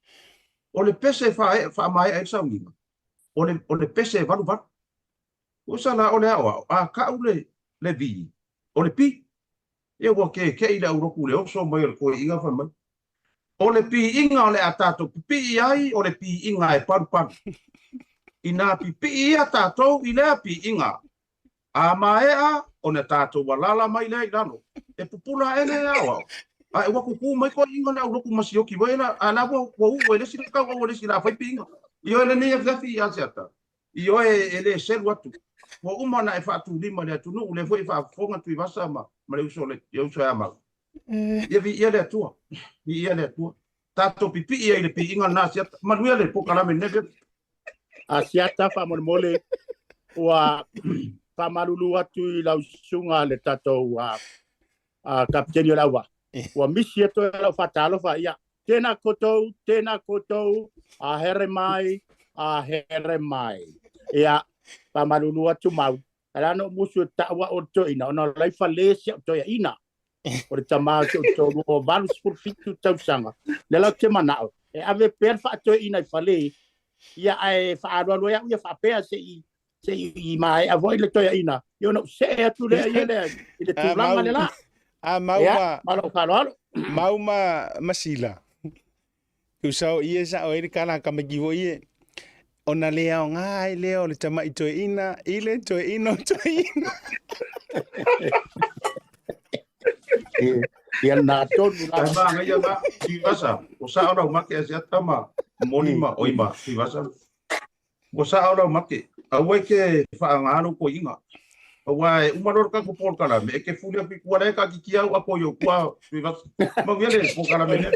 O le pese e faamaea ai le sauniga, o le, o le pese e valuvalu. Tusa la o le aoao, a kau le, le V, o le P. Ia ua keke'i le aulotu i le oso mai o le toeaina fai mai. O le piiga o le a tatou pipii ai o le piiga e palupalu. Inā pipii ia tatou i lea piiga, a maea ona tatou alala mai lea i lalo, e pupula ae le aoao, ae ua kukū mai toeaiina le aulotu ma sioki foi la, a la ua uu e le isi le tauau a le isi la fai piiga. Ioe lenei afiafi ia Asiata, ioe e le selu atu. Ua uma ona e faatulima i le atunuu, lea foi e faafofoga Tuivasa ma le uso le uso ia Mau. Ia viia le Atua, viia le Atua. Tatou pipii ai i le piiga lena Asiata. Manuia le polokalame lenei afiafi. Asiata faamolemole ua faamalulu atu i lau susuga le tatou kapiteni o le auvaa. Ua misi atu ai lau faatalofa. Ia, tēnā koutou, tēnā koutou, a here mai, a here mai. Ia, faamalulu atu mau. Ala no musu e taua o toeaina, ona o laifa le si au toeaina. O le tama o si ou toalua ua 87 tausaga. Lea la ou te manao, e ave pea le faatoeaina i fale, ia ae faaalualu ai au ia faapea se i se i maea foi le toeaina, ia ona ou see atu lea ia lea i le tulaga le la. A mau ma ma lou faaaloalo. Mau ma Sila. Tusa o ie sa'o ai le kala a tamaiti foi ie, ona le aoga ai lea o le tama'i toeaina i le toeaina o toeaina. Ia na tonu la. Ai manaia la, Tuivasa, ua sa'o lau make Asiata ma Moni ma oi ma Tuivasa. Ua sa'o lau make, aua e ke fa'aga lou koi'iga. Auā e uma loa le tatou polokalame, e te fuli atu i tua la e taatitia au ato i ou tua, Tuivasa. Manuia le polokalame lea.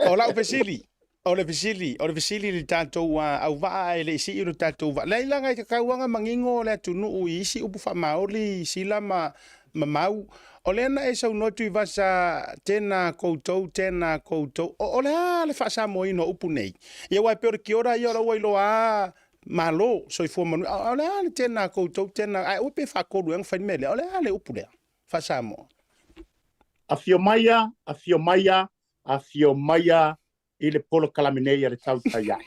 O lau fesili, o le fesili, o le fesili i le tatou auvaa ae le i sii lo tatou vaa. Leai laga e tatau lava ona manino le atunuu i isi upu faamaoli, sila ma ma mau. O lea na e saunoa Tuivasa, tena koutou, tena koutou. O, o le a le faasamoaina o upu nei? Ia aua e pei o le kiora ia o la ua iloa a Malo, soifua manuia. O, o le a le tena koutou, tena, ae aua pe faatolu ea ona fai le mea lea. O le a le upu lea faasamoa? Afio maia, afio maia, afio maia i le polokalame nei a le tautai ae.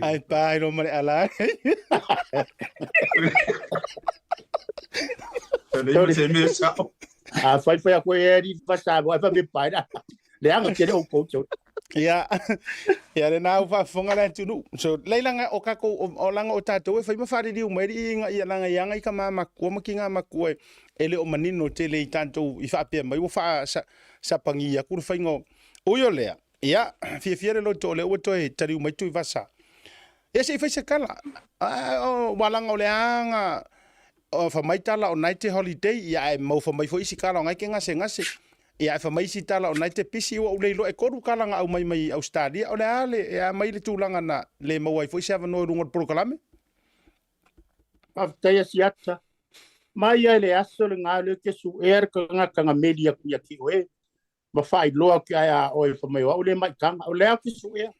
Ai pa ai ma le ala. A fai fai aku e ri fa sa bo fa me pai la. Le anga ke o ko cho. Ia, ia le nā u faafofoga le atunuu. So, leila o kākou, o langa o tātou e fai ma faaliliu mai li inga ia langa ia i ka makua ma ki ngā makua e le o manino tele i tātou i faapea mai ua faasapagi aku le faiga o ui o lea. Ia, fiafia le loto o lea ua toe taliu mai Tuivasa. Ia se i fai se tala. Ua laga o le aga fai mai tala o nae te holiday, ia ae mau fai mai foi isi tala o nae te gasegase. Ia ae fai mai isi tala o nae te pisi ua ou le iloa e tolu tala na aumai mai Ausetalia. O le a le, e a mai le tulaga na le maua ai foi se avanoa i luga o le polokalame? Faafetai Asiata. Mai ia i le aso lena lea ou te suea le tagata na meli atu ia te oe ma faailoa atu ai a oe fai mai o au le maitaga, o lea ou te suea.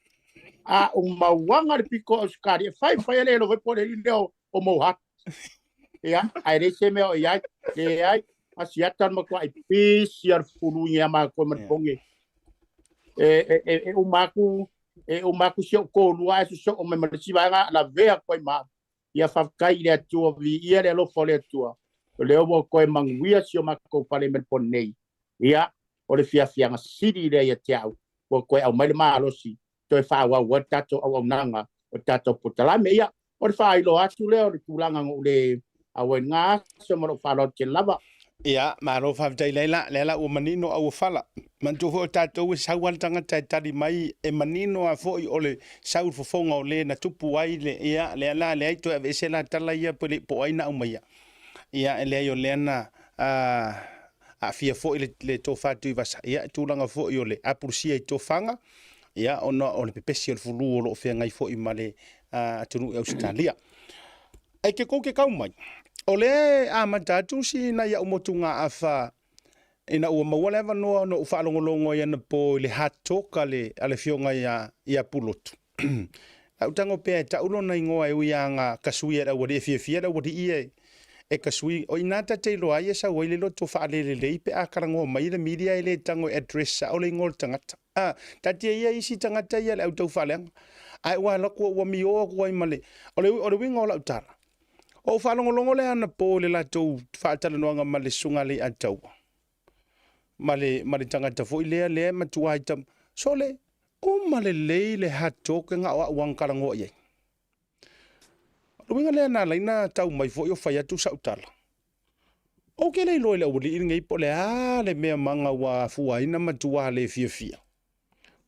A o mauaga le pito o Ausetalia, e fai fai le elo foi po le lea o Mouhat. Ia, ae leai se mea o i ai, leai, Asiata le matuai pisi a le fulu ia matou ma le poge. E uma atu, e uma atu si ou toalua ae sosoo mai ma le isi vaega lavea atu ai ma au. Ia faafetai i le Atua, viia le alofa o le Atua, o lea ua toe manuia si o matou fale i Melbourne nei. Ia, o le fiafiaga sili lea ia te au, ua toe aumai le malosi, toe faaauau ai le tatou auaunaga o le tatou polokalame. Ia, o le faailoa atu lea o le tulaga na ou le auai i lena aso ma lou faaaloalo tele lava. Ia, malo faafetai Laila, lea la ua manino auofala. Manatua foi o tatou e sau lava le tagata e tali mai, e manino lava foi o le sau i le fofoga o le na tupu ai le, ia, lea la leai toe aveese la tala ia pe le po o ai na aumaia. Ia, e leai o lea na aafia foi le, le tofa Tuivasa, ia, e tulaga foi o le apulusia i tofaga, ia, ona o le pepesi o le fulu o lo o feagai foi ma le atunuu i Ausetalia. E ke kou ke kau mai, o lea e amata atu si nai au motugaafa ina ua maua le avanoa ona ou faalogologo ai anapo i le hard talk a le, a le afioga ia, ia Pulotu. Lau tago pea e tau lona igoa e ui lava na kasui e le aualii, e fiafia le aualii ia e kasui. O i ina ta te iloa ai e sau ai le loto faalelelei pe a talanoa mai le media e le tago e address sao le igoa o le tagata. A, taatia ia isi tagata ia le au taufaaleaga. Ae ua alu atu ua mio atu ai ma le, o le, o le uiga o lau tala, o ou faalogologo lea anapo i le latou faatalanoaga ma le Susuga a Leiataua. ma le, ma le tagata foi lea, lea e matua ai tam... Sole, uma lelei le hard talk e gao au angkalagoa i ai. O le uiga lea na ala ai na tau mai foi o fai atu sau tala. Ou ke le iloa i le aualii lenei po o le a le mea maga ua afua ai na matua le fiafia.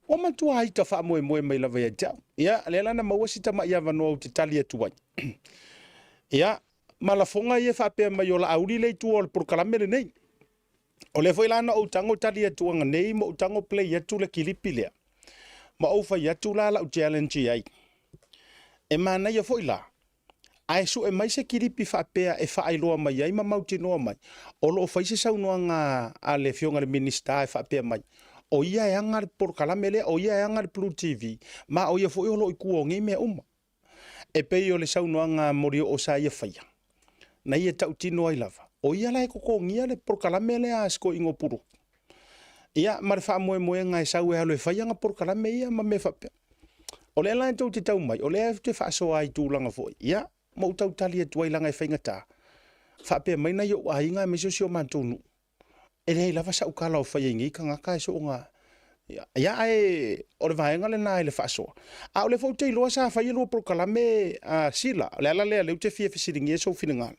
Ua matua ita faamoemoe mai lava ia te au. Ia, lea la na maua si tamai avanoa ou te tali atu ai. Ia, ma lafoga ia faapea mai o Laauli le itu o le polokalame lenei. O lea foi la na ou tago tali atu ananei ma ou tago play atu le kilipi lea. Ma ou fai atu la lau challenge i ai. E manaia foi la, ae sue mai se kilipi faapea e faailoa mai ai ma mautinoa mai o lo o fai se saunoaga a le Afioga i le Minisita e faapea mai, o ia e ana le polokalame lea, o ia e ana le Blue TV, ma o ia foi o lo o i tua o nei mea uma. E pei o le saunoaga a Molioo sa ia faia, na ia tautino ai lava, o ia la e totogia le polokalame lea a Sikoiga o Pulu. Ia, ma le faamoemoega e sau e alu e fai ana polokalame ia ma mea faapea. O lea la e tou te tau mai, o lea ou te faasoa ai i tulaga foi, ia, ma ou tau tali atu ai leaga e faigata. Faapea mai nai ou aiga aemaise o si o matou nuu, e leai lava sau tala o faia i nei tagata e soona ia ae o le vaega lena i le faasoa. A o lea foi ou te iloa sa fai e lua polokalame a Sila, o le ala lea o lea ou te fia fesiligia sou finagalo.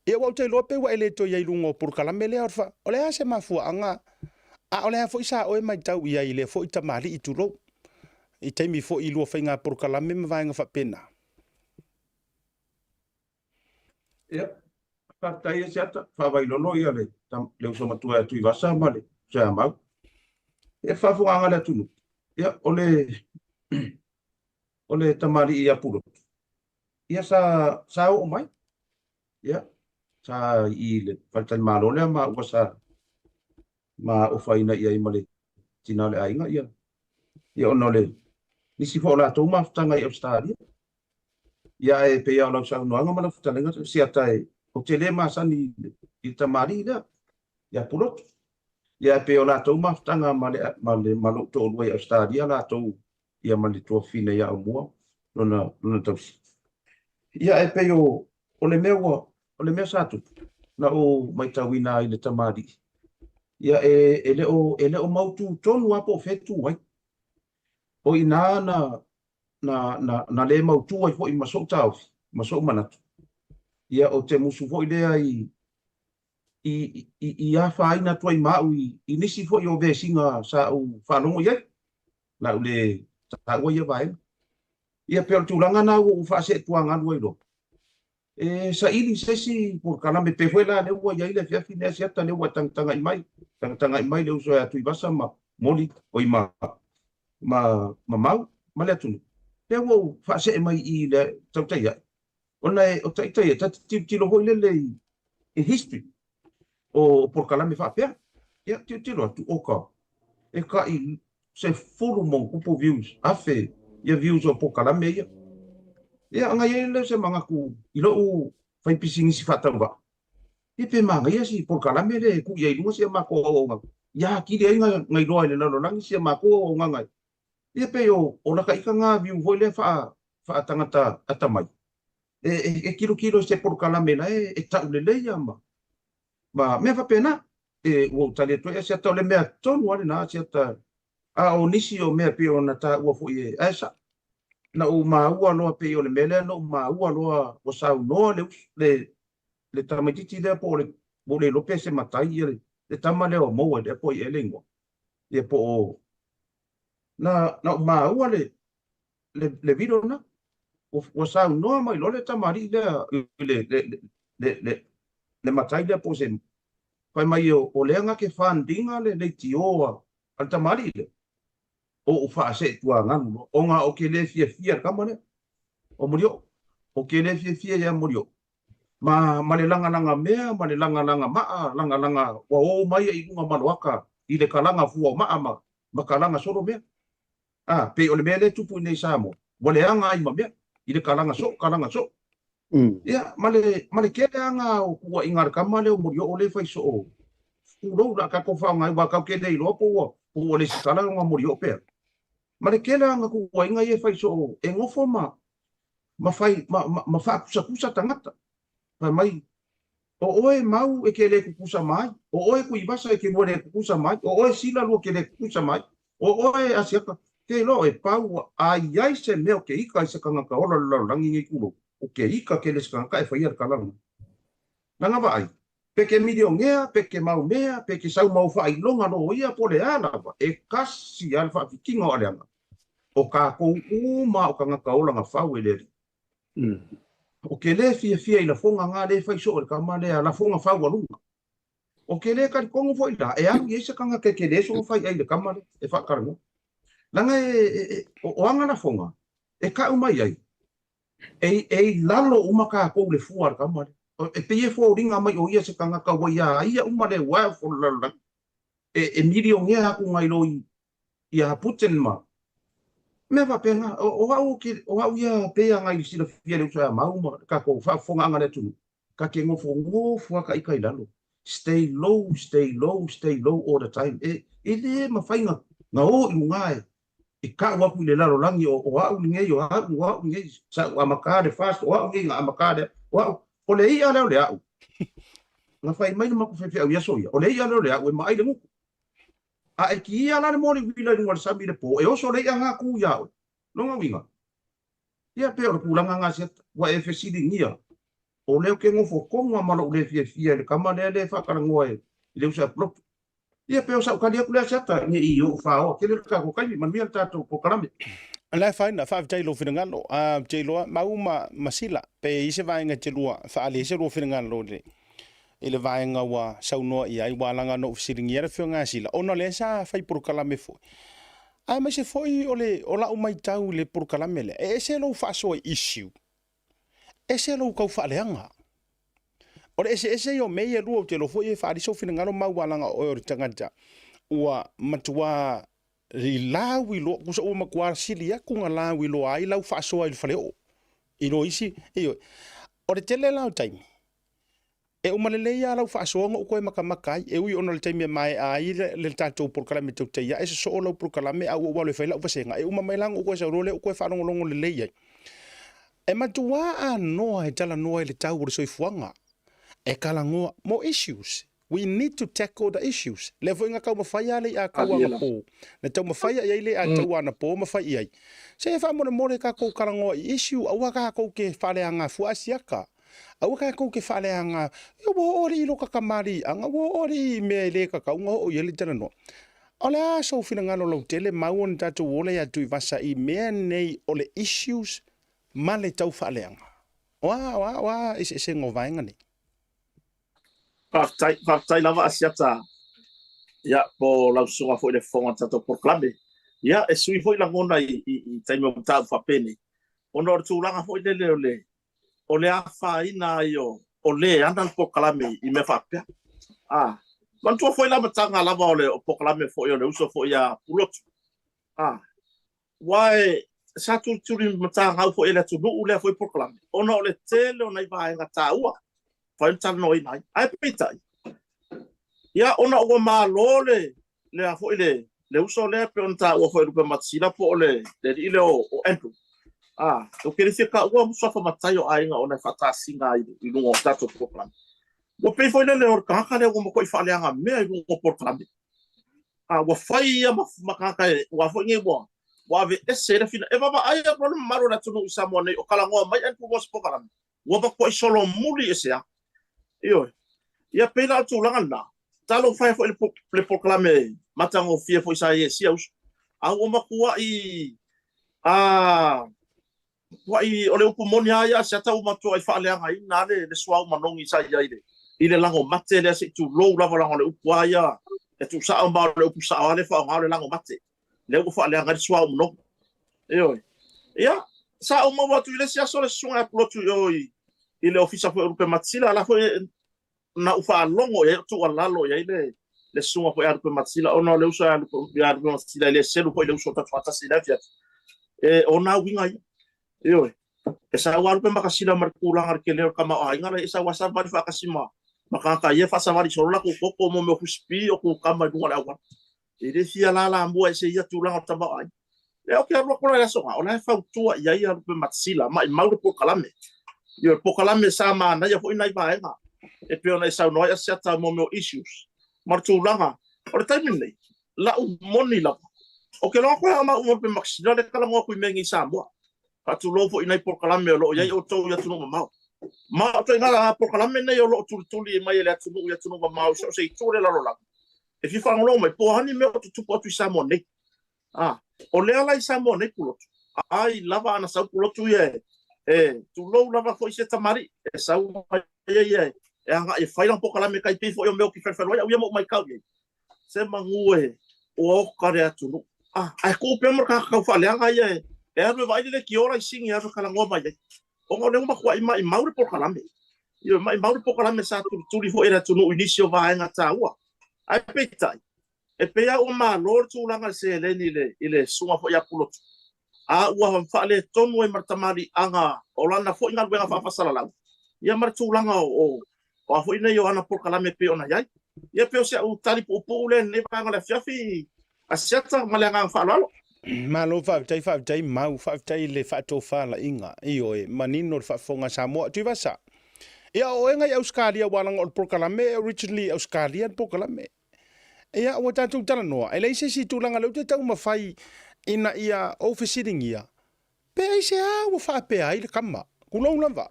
Ia aua ou te iloa pei ua e le toe i ai i luga o polokalame lea o le fa... O le a se mafuaaga, a o le a foi sa oe matau i ai i lea foi tamalii tulou, i taimi foi i lua faiga polokalame ma vaega faapena? Ia, faafetai e Asiata, faavailolo ia le, le uso matua ia Tuivasa ma le uso ia Mau. Ia, faafofogaaga a le atunuu, ia, o le, o le tamalii ia Pulotu, ia sa, sa oo mai, ia, sa i le faletalimalo lea ma ua sa ma ofaina i ai ma le tina o le aiga, ia, ia ona o le nisi foi o latou mafutaga i Ausetalia. Ia ae pei lava o lau saunoaga ma lau fetalaiga Siata e ou te le masani i le tamalii lea ia Pulotu. Ia ae pei o latou mafutaga ma le ma le ma lou toalua i Ausetalia latou ia ma le tuafafine ia Aumua lona lona tausi. Ia ae pei o o le mea ua o le mea sa tupu na ou maitauina ai i le tamalii ia e e le o e le o mautu tonu lava po o fea e tu ai. O i ina na na, na, na le mautu ai foi ma so'u taofi, ma so'u manatu, ia ou te musu foi lea i, i, i, i afaina atu ai ma au i, i nisi foi o vesiga sa ou faalogo i ai, la u le taua ia vaega. Ia pei o le tulaga na ua ou faaseetuagalu ai loa, E saili se isi polokalame pe foi la lea ua i ai le afiafi lenei Asiata lea ua tagatagai mai, tagatagai mai le uso ia Tuivasa ma Moli, oi ma, ma, ma Mau ma le atunuu. Lea ua ou faasee mai i le tautai ae, ona e, o taita ia, ta te tilotilo foi lele i, i history o polokalame faapea. Ia, tilotilo atu, oka, e kai 10 ma ona tupu views, afe ia views o polokalame ia. Ia, ona i ai lea o se manatu i lou faipisinisi faatauvaa, ia pe manaia si polokalame lea e tuu i ai i luga si a matou auaunaga, ia atili ai na iloa e le lalolagi si a matou auaunaga. Ia pei o lata ita na view foi lea faatagata atamai, e tilotilo i se polokalame la e tau lelei ma ma mea faapena. E, ua ou tali atu ai, Asiata, o le mea tonu lava lena, Asiata. A o nisi o mea pei ona taua foi e, ae sa, na ou maua loa pei o le mea lea na ou maua loa ua saunoa le uso, le, le tamaitiiti lea po o le, ua ou le iloa pe se matai ia le, le tama lea o Moe lea po o i ea le igoa. Ia po o, na, na ou maua le, le, le video lena. Ua, ua saunoa mai loa le tamalii lea i le, le, le, le, le matai lea po o se, fai mai o, o lea na ke fund ina le leitio a, a le tamalii lea. O ou faaseetuagalu loa, ona o ke le fiafia i le tama lea, o Molioo. O ke le fiafia ia Molioo. Ma, ma le lagalaga mea, ma le lagalaga maa, lagalaga, ua o mai ai i luga ma loaka i le kalaga fua o maa ma, ma kalaga solo mea. A, pei o le mea lea e tupu i nei i Samoa, ua leaga ai ma mea, i le kalaga soo, kalaga soo. Ia, ma le, ma le tele lava o tuuaiga a le tama lea o Molioo lea e fai soo, tulou la tatou faaaoga ai, aua tatou te le iloa po ua, po ua lesitala lona Molioo pe a. Ma le tele lava o tuuaiga ia e fai soo, e nofo ma, ma fai, ma, ma, ma faakusakusa tagata. Fai mai, O oe Mau e ke le kukusa mai, o oe Kuivasa e ke lua le kukusa mai, o oe Sila lua ke le kukusa mai, o oe Asiata, ke iloa oe pau a i ai se mea o ke ika i se kangaka ola le lalolagi nei tulou, o ke ika kele se kangaka e faia le kala lena. Lana vaai, pe ke milionea, pe ke mau mea, pe ke sau mau faailoga loia po le a lava, e kasi a le faafitiga o aleaga, o kakou uma o kangaka ola na fau e le Alii. O ke le fiafia i lafoga nga le fai soo e le kama lea lafoga faualuga. O ke le talitonu foi la e alu i ai se kangaka e ke le soga fai ai le kama lea e faatalanoa. Laga e, o aga lafoga e kau mai ai, e, e i lalo uma kakou le fua a le kama lea. E pei e foliga mai o ia se kangaka ua ia ia uma le wealth o le lalolagi. E, e milionea aku ngai lo i, ia Putin ma mea faapena. O, o au, o au ia pei a ngai silafia le uso ia mau ma kakou faafofogaaga a le atunuu, ka ke nofonofo a ka ika i lalo. Stay low, stay low, stay low all the time. E, e le mafai na, na o i luga e, e kau aku i le lalolagi o, o au lenei, o au, o au lenei, sa ou amata le fast, o au lenei na amata lea, o au, o le i'a lea o le au. Na fai mai le matou faifeau i aso ia, o le i'a lea o le au e maai le gutu. A e kiia la le moli uila i luga o le sami i le po, e oso le i'a nga ku iā oe. Lona uiga, ia pei o le tulaga nga Asiata, ua e fesiligia, o lea ou te nofo tonu a ma lo'u le fiafia i le tama lea le faatalanoa i le uso ia Pulotu. Ia pei o sa'u tali atu lea Asiata, ne i ou faaoa tele le tatou taimi, manuia le tatou polokalame. O le afaina, faafetai i lou finagalo. A, ou te iloa, mau ma, ma Sila, pe i ai se vaega e te lua faaali ai se lua finagalo i le, i le vaega ua saunoa i ai, ua alaga ona ou fesiligia le Afioga ia Sila, ona o lea sa fai polokalame foi. Aemaise foi o le, o lau maitau i le polokalame lea, e ese lou faasoa i issue, ese lou tau faaleaga. O le eseese ia o mea ia e lua, ou te iloa foi e faaali sou finagalo mau ua alaga o oe o le tagata ua matua i lauiloa, tusa ua matua sili atu na lauiloa ai lau faasoa i le faleoo i lo isi, ioe. O le tele la o taimi, E uma lelei lava lau faasoa ona ou toe matamata ai, e ui ona o le taimi e maea ai le, le tatou polokalame tautai ae sosoo lau polokalame a ua ou alu e fai lau vasega, e uma mai la ona ou toe sau loa lea ou toe faalogologo lelei ai. E matua anoa e talanoa i le tau o le soifuaga, e talanoa mo issues. We need to tackle the issues. Lea foi na taumafai lava le i'a taua anapō. Na taumafai i ai le i'a taua anapō ma fai i ai. Se faamolemole tatou talanoa i issue, aua tatou te faaleaga fua asiata. Aua tatou te faaleaga, ia ua oo alii i lo ta kamaliiaga, ua oo alii i mea e le tatau ona oo i ai le talanoa. O le a sou finagalo lautele mau ona tatou ola ia Tuivasa i mea nei o le issues ma le tau faaleaga? O a, o a, o a eseesega o vaega nei? Faafetai, faafetai lava Asiata, ia, po o lau susuga foi i le fofoga o le tatou polokalame. Ia, e sui foi lagona i, i, i taimi o mataupu faapenei, ona o le tulaga foi lele o le, o le afaina ai o, o le ana le polokalame i mea faapea. A, manatua foi le amataga lava o le o polokalame foi o le uso foi ia Pulotu. A, aua e, sa tulituli matagau foi e le atunuu lea foi polokalame, ona o le tele o nai vaega taua fai ona talanoaina ai. Ae peitai, ia ona ua malo le, le a foi le, le uso lea pei ona taua foi e Lupematasila po o le, le alii lea o, o Andrew. A, ou te le fia taua suafa matai o aiga ona e faatasina ai i luga o tatou polokalame. Ua pei foi lele o le tagata lea ua matuai faaleaga mea i luga o polokalame. A, ua fai ia ma, ma tagata e, ua foi nei ua, ua aveese ai le fina. E vaavaai atu le mamalu o le atunuu i Samoa nei o talanoa mai Andrew mo se polokalame. Ua matuai solomuli ese lava. Ioe. Ia pei la o le tulaga lena, talofa e foi le, le polokalame matagofie foi sa i ai sia uso. A ua matuai, a, matuai, o le upu moni lava ia, Asiata ua matuai faaleagaina lava le, le suauu manogi sa i ai i le, i le lago mate lea se i tulou lava leaga o le upu lava ia e tuusao ma o le upu sao lava lea e faaaoga o le lago mate. Lea ua faaleaga ai le suauu manogi. Ioe. Ia, sa ou maua atu i le isi aso le susuga ia Pulotu i o i, i le ofisa foi o Lupematasila, la foi na ou faalogo i ai o tuualalo i ai le, le susuga foi ia Lupematasila, ona o le uso ia Lupematasila e le selu foi le uso o tatou faatasi i le afiafi. E, o nā uiga ia. Ioe. E sau lava Lupematasila ma le tulaga i le tele o le tamaoaiga la e sau lava savali faatasi ma, ma tagata ia faasavali solo latou toto mo mea o fusipi o kukama i luga o le auala. E le fia lalamua ese ia tulaga o le tamaoaiga. Lea ou te alu atu la i le aso na, o la e fautua i ai ia Lupematasila, maimau le polokalame. Ioe, le polokalame sa manaia foi nai vaega. e pei ona e saunoa ai Asiata mo mea o issues ma le tulaga o le taimi lenei, la'u moni lava, ou te iloa atu e ao ma uma pe Makasina le talanoa atu i mea nei i Samoa. Faatulou foi i nai polokalame o lo o i ai outou i atunuu mamao. Ma o ituaiga polokalame nei o lo o tulituli mai e le atunuu i atunuu mamao i so o se itu o le lalolagi, e fia faalogologo mai po o a ni mea o tutupu atu i Samoa nei. A, o lea la i Samoa nei Pulotu, ai lava ana sau Pulotu ia e, e tulou lava foi se tamalii e sau mai ai ia e agai e fai lana polokalame tai pei foi o mea ou te felefelu ai au ia ma ou maitau i ai. Se manu e ua oka le atunuu. A, ae tuu pea ma le tagata taufaaleaga ia e, e alu e vaai le leitio laisini e alu e talanoa mai ai. Ona o lea ua matuai maimau le polokalame. Ioe, maimau le polokalame sa tulituli foi e le atunuu i nisi o vaega taua. Ae peitai, e pei lava ua malo le tulaga i le seleni i le, i le susuga foi ia Pulotu, a ua faaletonu ai ma le tamaliiaga o lana foi galuega faafaasalalau, ia ma le tulaga o, o a foi nei o ana polokalame e pei ona i ai. Ia pei o si au tali puupuu lea i lenei vaega o le afiafi, Asiata, ma le agaga faaaloalo. Malo faafetai, faafetai Mau, faafetai i le faatofalaiga. Ioe, manino le faafofoga a Samoa. Tuivasa, ia o oe ngai Ausetalia aua leaga o le polokalame e originally i Ausetalia le polokalame. Ia, ua tatou talanoa, e leai se isi tulaga lea ou te taumafai ina ia ou fesiligia, pe aisea ua faapea ai le kama, tulou lava.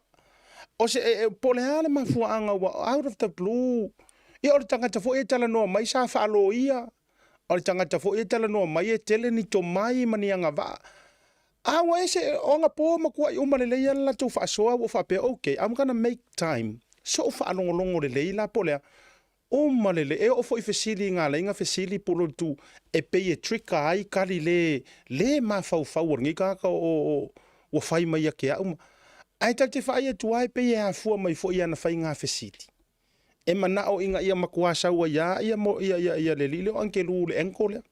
O se, e, e, po o le a le mafuaaga ua out of the blue, ia o le tagata foi e talanoa mai sa faaloia, o le tagata foi e talanoa mai e tele ni tomai ma ni agavaa. A ua ese, o agapō matuai uma lelei lava le latou faasoa, ua ou faapea, okay, I'm gonna make time, sou faalogologo lelei la po o le a. Uma lelei, e oo foi fesili i galaiga fesili pulotu e pei e trigger ai kali le le mafaufau o lenei tagata o ua fai mai ia te au ma ae ta te vaai atu lava e pei e afua mai foi i ana faiga fesili e manao ina ia matua sau ai lava ia ia ia ia le alii lea o Angelu le angle lea.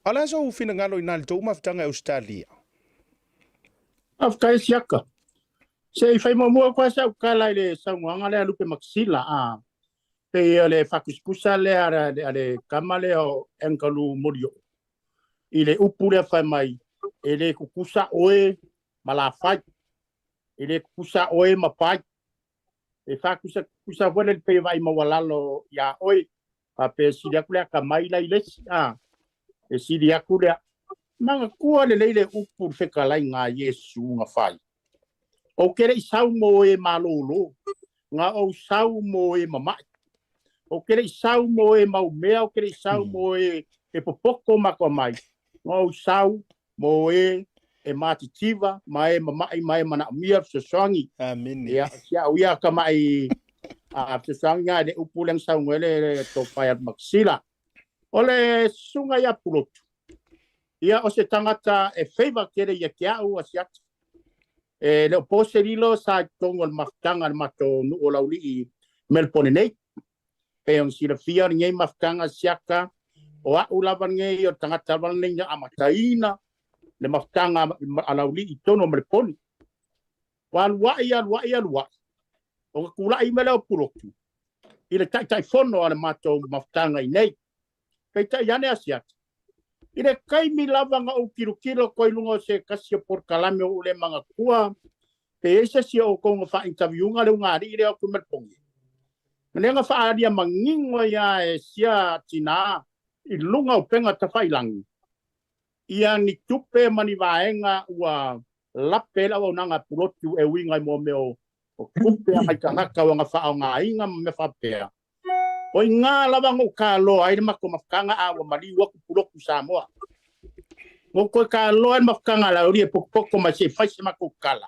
A o le a sou finagalo i ina i le tou mafutaga i Ausetalia? Faafetai Siaka. Se i fai muamua atu lava sau tala i le saunoaga lea a Lupe Makisila, a pei o le faatusatusa lea a le tama lea o Angalu Molioo i le upu lea fai mai, e le tutusa oe ma Lafai, e le tutusa oe ma Pai. E faatusatusa foi lea pei e vaai maualalo iā oe, faapea e sili atu le atamai la i le isi, a, e sili atu lea. Manatua lelei le upu i le fetalaiga a Iesu na fai, Ou te le i sau mo e malōlō, na ou sau mo e mamaʻi. Ou te le i sau mo e maumea, ou te le i sau mo e e popoto ma atamai, na ou sau mo e e matitiva ma e mamaʻi ma e manaʻomia le fesoasoani. Amene. Ia, si au ia tamaʻi a fesoasoani na i le upu lea na saunoa ai le tofa ia Makisila. O le susuga ia Pulotu, ia o se tagata e favour tele ia te au a Siata. E le o po se lilo sa i totonu o le mafutaga a le matou nuu o Laulii i Melbourne nei. Pei ona silafia lenei mafutaga Siata, o au lava lenei o le tagata lava lenei na amataina le mafutaga a Laulii i totonu o Meleponi. Ua aluai, aluai, aluai, ona tulai mai lea o Pulotu i le Taitaifono a le matou mafutaga i nei. Peitai ane a Siata, i le taimi lava na ou tilotilo atu ai i luga o se tasi o polokalame ua ou le manatua pe i ai se isi o outou na faa-interview-ina le ugaalii lea o Tuimaleponi, lea na faaalia manino ai lava e sia tinā i luga o upega tafailagi ia ni tupe ma ni vaega ua lape ai le auaunaga a Pulotu e uiga i mea o tupe a nai tagata ua na faaaogaina ma mea faapea. O i gā lava na ou taloa ai le matou mafutaga a ua maliu atu Pulotu Samoa. Na ou toe taloa ai le mafutaga a Lauli e potopoto mai se i fai se matou tala.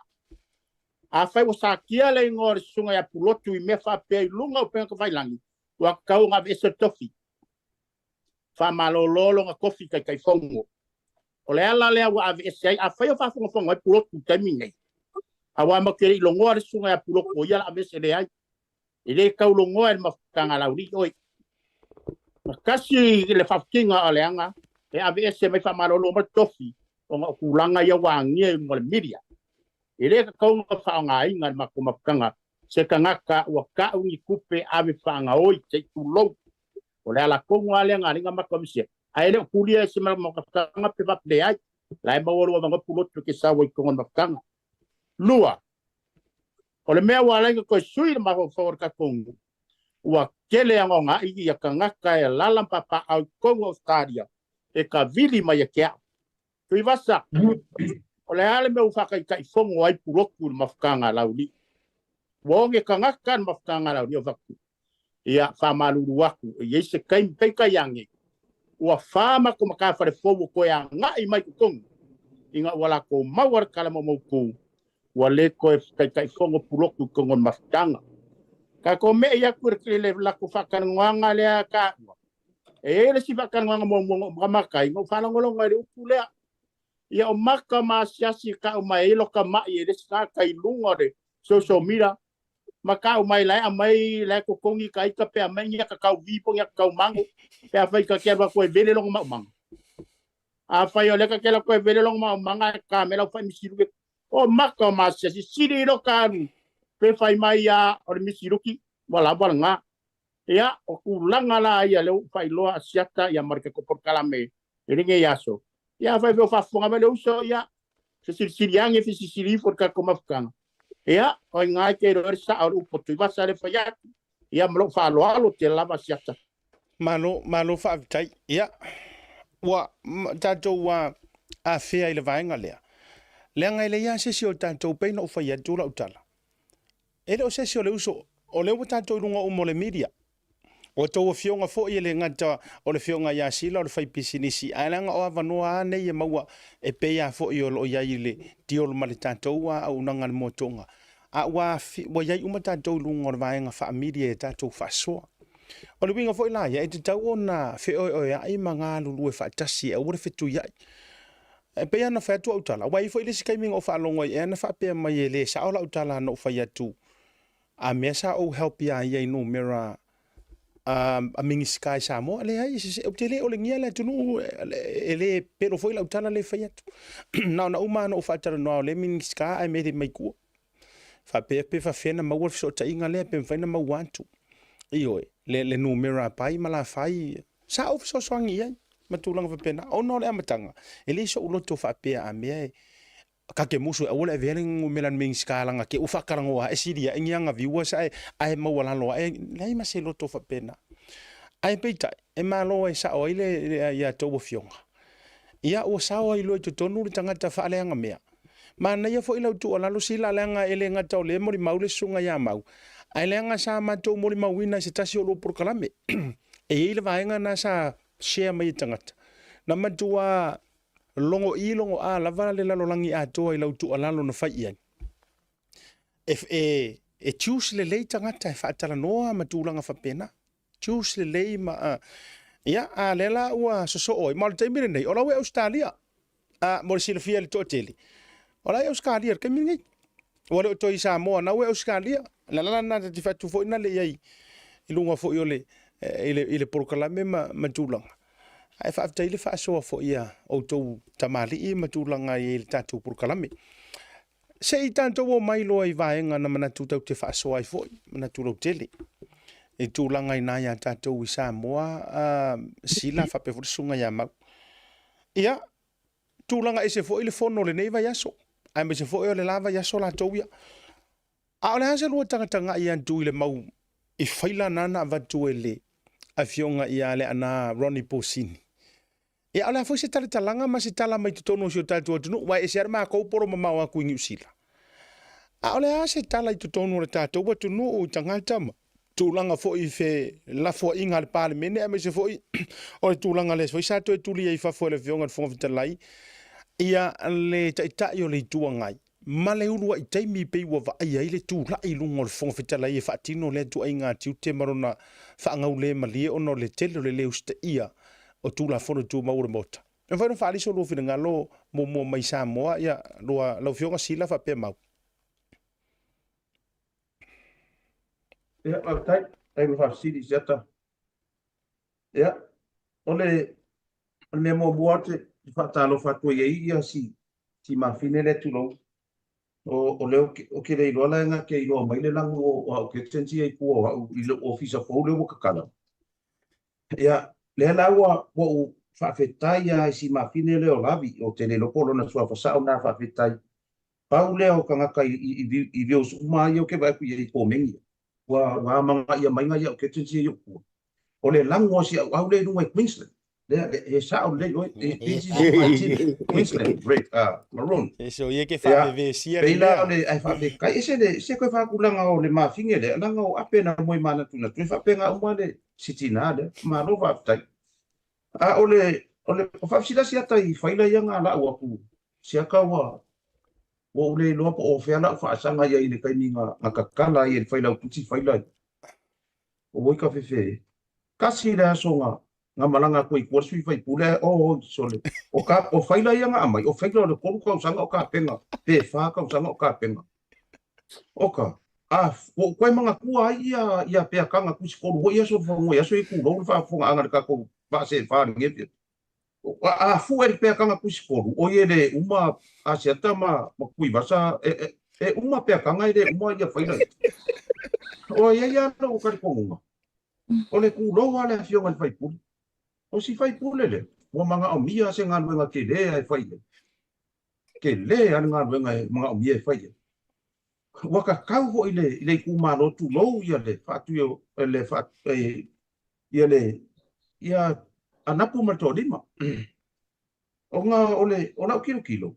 Afai ua satia le igoa o le susuga ia Pulotu i mea faapea i luga o upega tafailagi, ua tatau ona aveese le tofi. Faamalolo lona tofi Taitaifono. O le ala lea ua aveese ai, afai o faafogafoga mai Pulotu i le taimi lenei, aua matou te le i logoa le susuga ia Pulotu o ia la aveese leai. E le taulogoa e le mafutaga a Laulii oe. Na tasi le faafitiga o Leaga e aveese mai faamalolo mai le tofi ona o tulaga ia ua agia i luga o le media. E le tatau ona faaaogaina e le matou mafutaga se tagata ua tau ni tupe ave faagaoi se i tulou. O le ala tonu lava lea na ala ai ona matou aveesea. Ae le o tulia e se mafutaga pe faapelea ai. La e maua lou avanoa Pulotu e te sau ai i totonu o le mafutaga. Lua, o le mea ua ala ai ona toe sui le mafaufau o le tatou nuu, Ua tele ogaogaʻi ia tagata e alaala ma papaaao i totonu o Ausetalia e tavili mai ia te a'u. Tuivasa, o le a le mea ua faataitaifono ai Pulotu i le mafutaga a Laulii? Ua oge tagata le mafutaga a Laulii o avatu. Ia, faamalulu atu, e i ai se taimi, peitai ane, ua fa matou matafale fou ua toe agai mai totonu, ina ua latou maua le tala maumautu, ua le toe taitaifono Pulotu i totonu o le mafutaga. Tatou me'i atu i le latou faatalanoaga lea taua, e i ai le isi faatalanoaga muamua na ou matamata ai, na ou faalogologo ai i le upu lea, Ia o maka ma asiasi e tau mai ai lota ma'i e le isi tagata i luga o le social media, ma tau mai la e aumai la e totogi ka ita pe aumai ni ata tauvi po o ni ata taumago pe afai ta te alu atu e vele lona maumaga. Afai o lea ta te alu atu e vele lona maumaga ae kamela ua fai misiluki o maka o masiasi sili i lota alu pe fai mai a o le misiluki ua lava lena. Ia, o tulaga la ia lea ua ou faailoa Asiata ia ma le tatou polokalame i lenei aso. Ia, afai foi o faafofoga mai le uso, ia, fesilisili ane, fesilisili ifo i le tatou mafutaga. Ia, o i ina e te iloa ai le sao o le upu a Tuivasa lea e fai atu. Ia, ma lou faaaloalo tele lava Asiata. Malo, malo faafetai. Ia, ua tatou afea i le vaega lea, leaga e leai lava se isi o tatou, pei ona ou fai atu lau tala, E le o se isi o le uso, o lea ua tatou i luga uma o le media. O a outou afioga foi e le gata o le afioga ia Sila o le faipisinisi, ae leaga o avanoa a nei e maua e pei a foi o lo o i ai i le deal ma le tatou a auaunaga a le Moa Toga. A ua ua i ai uma tatou i luga o le vaega faa-media e tatou faasoa. O le uiga foi la ia, e tatau ona feoeoea'i ma galulue faatasi e aua le fetuia'i. E pei lava ona fai atu au tala, aua e i ai foi le isi taimi na ou faalogo ai ea na faapea mai e le sao lau tala na ou fai atu a mea sa ou help iā ia i numera a Minisita i Samoa. Leai, ou te le olegia le atunuu, e le pelo foi lau tala lea e fai atu. Na ona uma lava ona ou faatalanoa o lea Minisita ae mele mai tua. Faapea pe faafefea ona maua le fesootaiga lea, pe mafai ona maua atu. Ioe, le numera a Pai ma Lafai, sa ou fesoasoani i ai ma tulaga faapena. Ona o le amataga, e leai sou loto faapea a mea e ta te musu e aua le avea le numera a le Minisita leaga te i ua faatalanoa ae sili ae ni ana viewers ae maualalo ae, leai ma se loto faapena. Ae peitai, e malo ai sao ai le ia tou afioga. Ia ua sao ai loa i totonu le tagata faaleaga mea. Manaia foi lau tuualalo Sila leaga e le gata o lea e molimau le susuga ia Mau, ae leaga sa matou molimauina i se tasi o lua polokalame. E i ai le vaega na sa share mai e tagata, na matua logo i logo a lava le lalolagi atoa i lau tuualalo na fai i ai. E, e, e choose lelei tagata e faatalanoa ma tulaga faapena. Choose lelei ma a ia a lea la ua sosoo ai ma o le taimi lenei o la ua i Ausetalia a mo le silafia e le toatele o la e i Ausetalia i le taimi lenei ua le o toe i Samoa na ua i Ausetalia le ala lena ta te fai atu foi na le i ai i luga foi o le i le, i le polokalame ma, ma tulaga ae faafetai le faasoa foi a outou tamalii ma tulaga i le tatou polokalame Se i tatou omai loa i vaega na manatu tatou te faasoa ai foi, manatu lautele i tulaga ina ia tatou i Samoa, Sila faapea foi le susuga ia Mau. Ia, tulaga ese foi le fono o lenei vaiaso, aemaise foi o le la vaiaso latou ia. A o le a se lua tagatagai atu i le mau i faila na na avatu e le afioga ia Leaana Ronnie Posini? Ia, o le a foi se talatalaga ma se tala mai totonu o si o tatou atunuu, aua e ese lava le matou polo mamao atu i Niu Sila. A o le a se tala i totonu o le tatou atunuu i tagata ma tulaga foi i felafoaiga a le Palemene, aemaise foi o le tulaga lea foi sa toe tuli ai i fafo e le Afioga i le Fofoga Fetalai ia le Taitai o le Itu Agai ma le uluai taimi pei ua vaaia ai le tulai i luga o le Fofoga Fetalai e faatino lea ituaiga tiute ma lona faagaulemalie ona o le tele o le le usitaia o Tulafono Tumau o le Maota. E mafai ona faaali so lua finagalo muamua mai Samoa, ia, lua, lau Afioga Sila faapea Mau. Ia, faafetai. Faafetai mo le faafesili Siata. Ia, o le, o le mea muamua ou te faatalofa atu ai i ia si, si mafine lea tulou. O, o lea ou te le iloa la e na te iloa mai le lanu o, o au curtains ia i tua o au i lou ofisa fou lea ua tatala. Ia, lea la ua, ua ou faafetai lava i si mafine lea o Lavi, ou te le iloa po o lona suafa sao lena faafetai. Pau lea o tagata i, i, i, i views uma lava ia ou te vaai atu i ai i komeni. Ua ua amanaia mai nai a'u captains ia i o'u tua. O le lago o si auau lea i luga i Queensland. Lea, le, he sa'o lelei oe. This is my team. Queensland, red, maroon. E so ia ke Ia, faavevesia le pei la mea. o le, ae faavekai ese le, se koe faatulaga o le mafine lea, leaga o ape na moe manatunatu e faapena uma le si tina lea. Malo faafetai. A o le, o le, o faafesilasi ata i faila ia na la'u aku, siaka ua, Ua ou le iloa po o fea la'u faasaga i ai i le taimi na tatala ai e le Failautusi faila ai. Oi ka fefe e. Kasi le aso na na malaga atu ai i tua le sui faipule ae oi sole. O ka o faila ia na aumai, o faila o le tolu tausaga o kapena, pe fa tausaga o kapena. Oka, a ua ou toe manatua ai ia ia peakaga tusitolu foi aso i aso ia tulou le faafofogaaga i le tatou vaa sefa i lenei afiafi. A fue le peakaga tusitolu, oi e le uma Asiata ma Tuivasa, e uma peakaga e le uma ia faila ia. O ai a lou talitonuga, o le tulou lava le afioga i le faipule. O si faipule lea, ua manaomia se galuega tele lava e fai i ai. Tele lava le galuega e manaomia e fai i ai. Ua tatau foi i le itumalo tulou ia le faatui o le ia le ia Anapu ma le Toalima. Ona o le o lau tilotilo,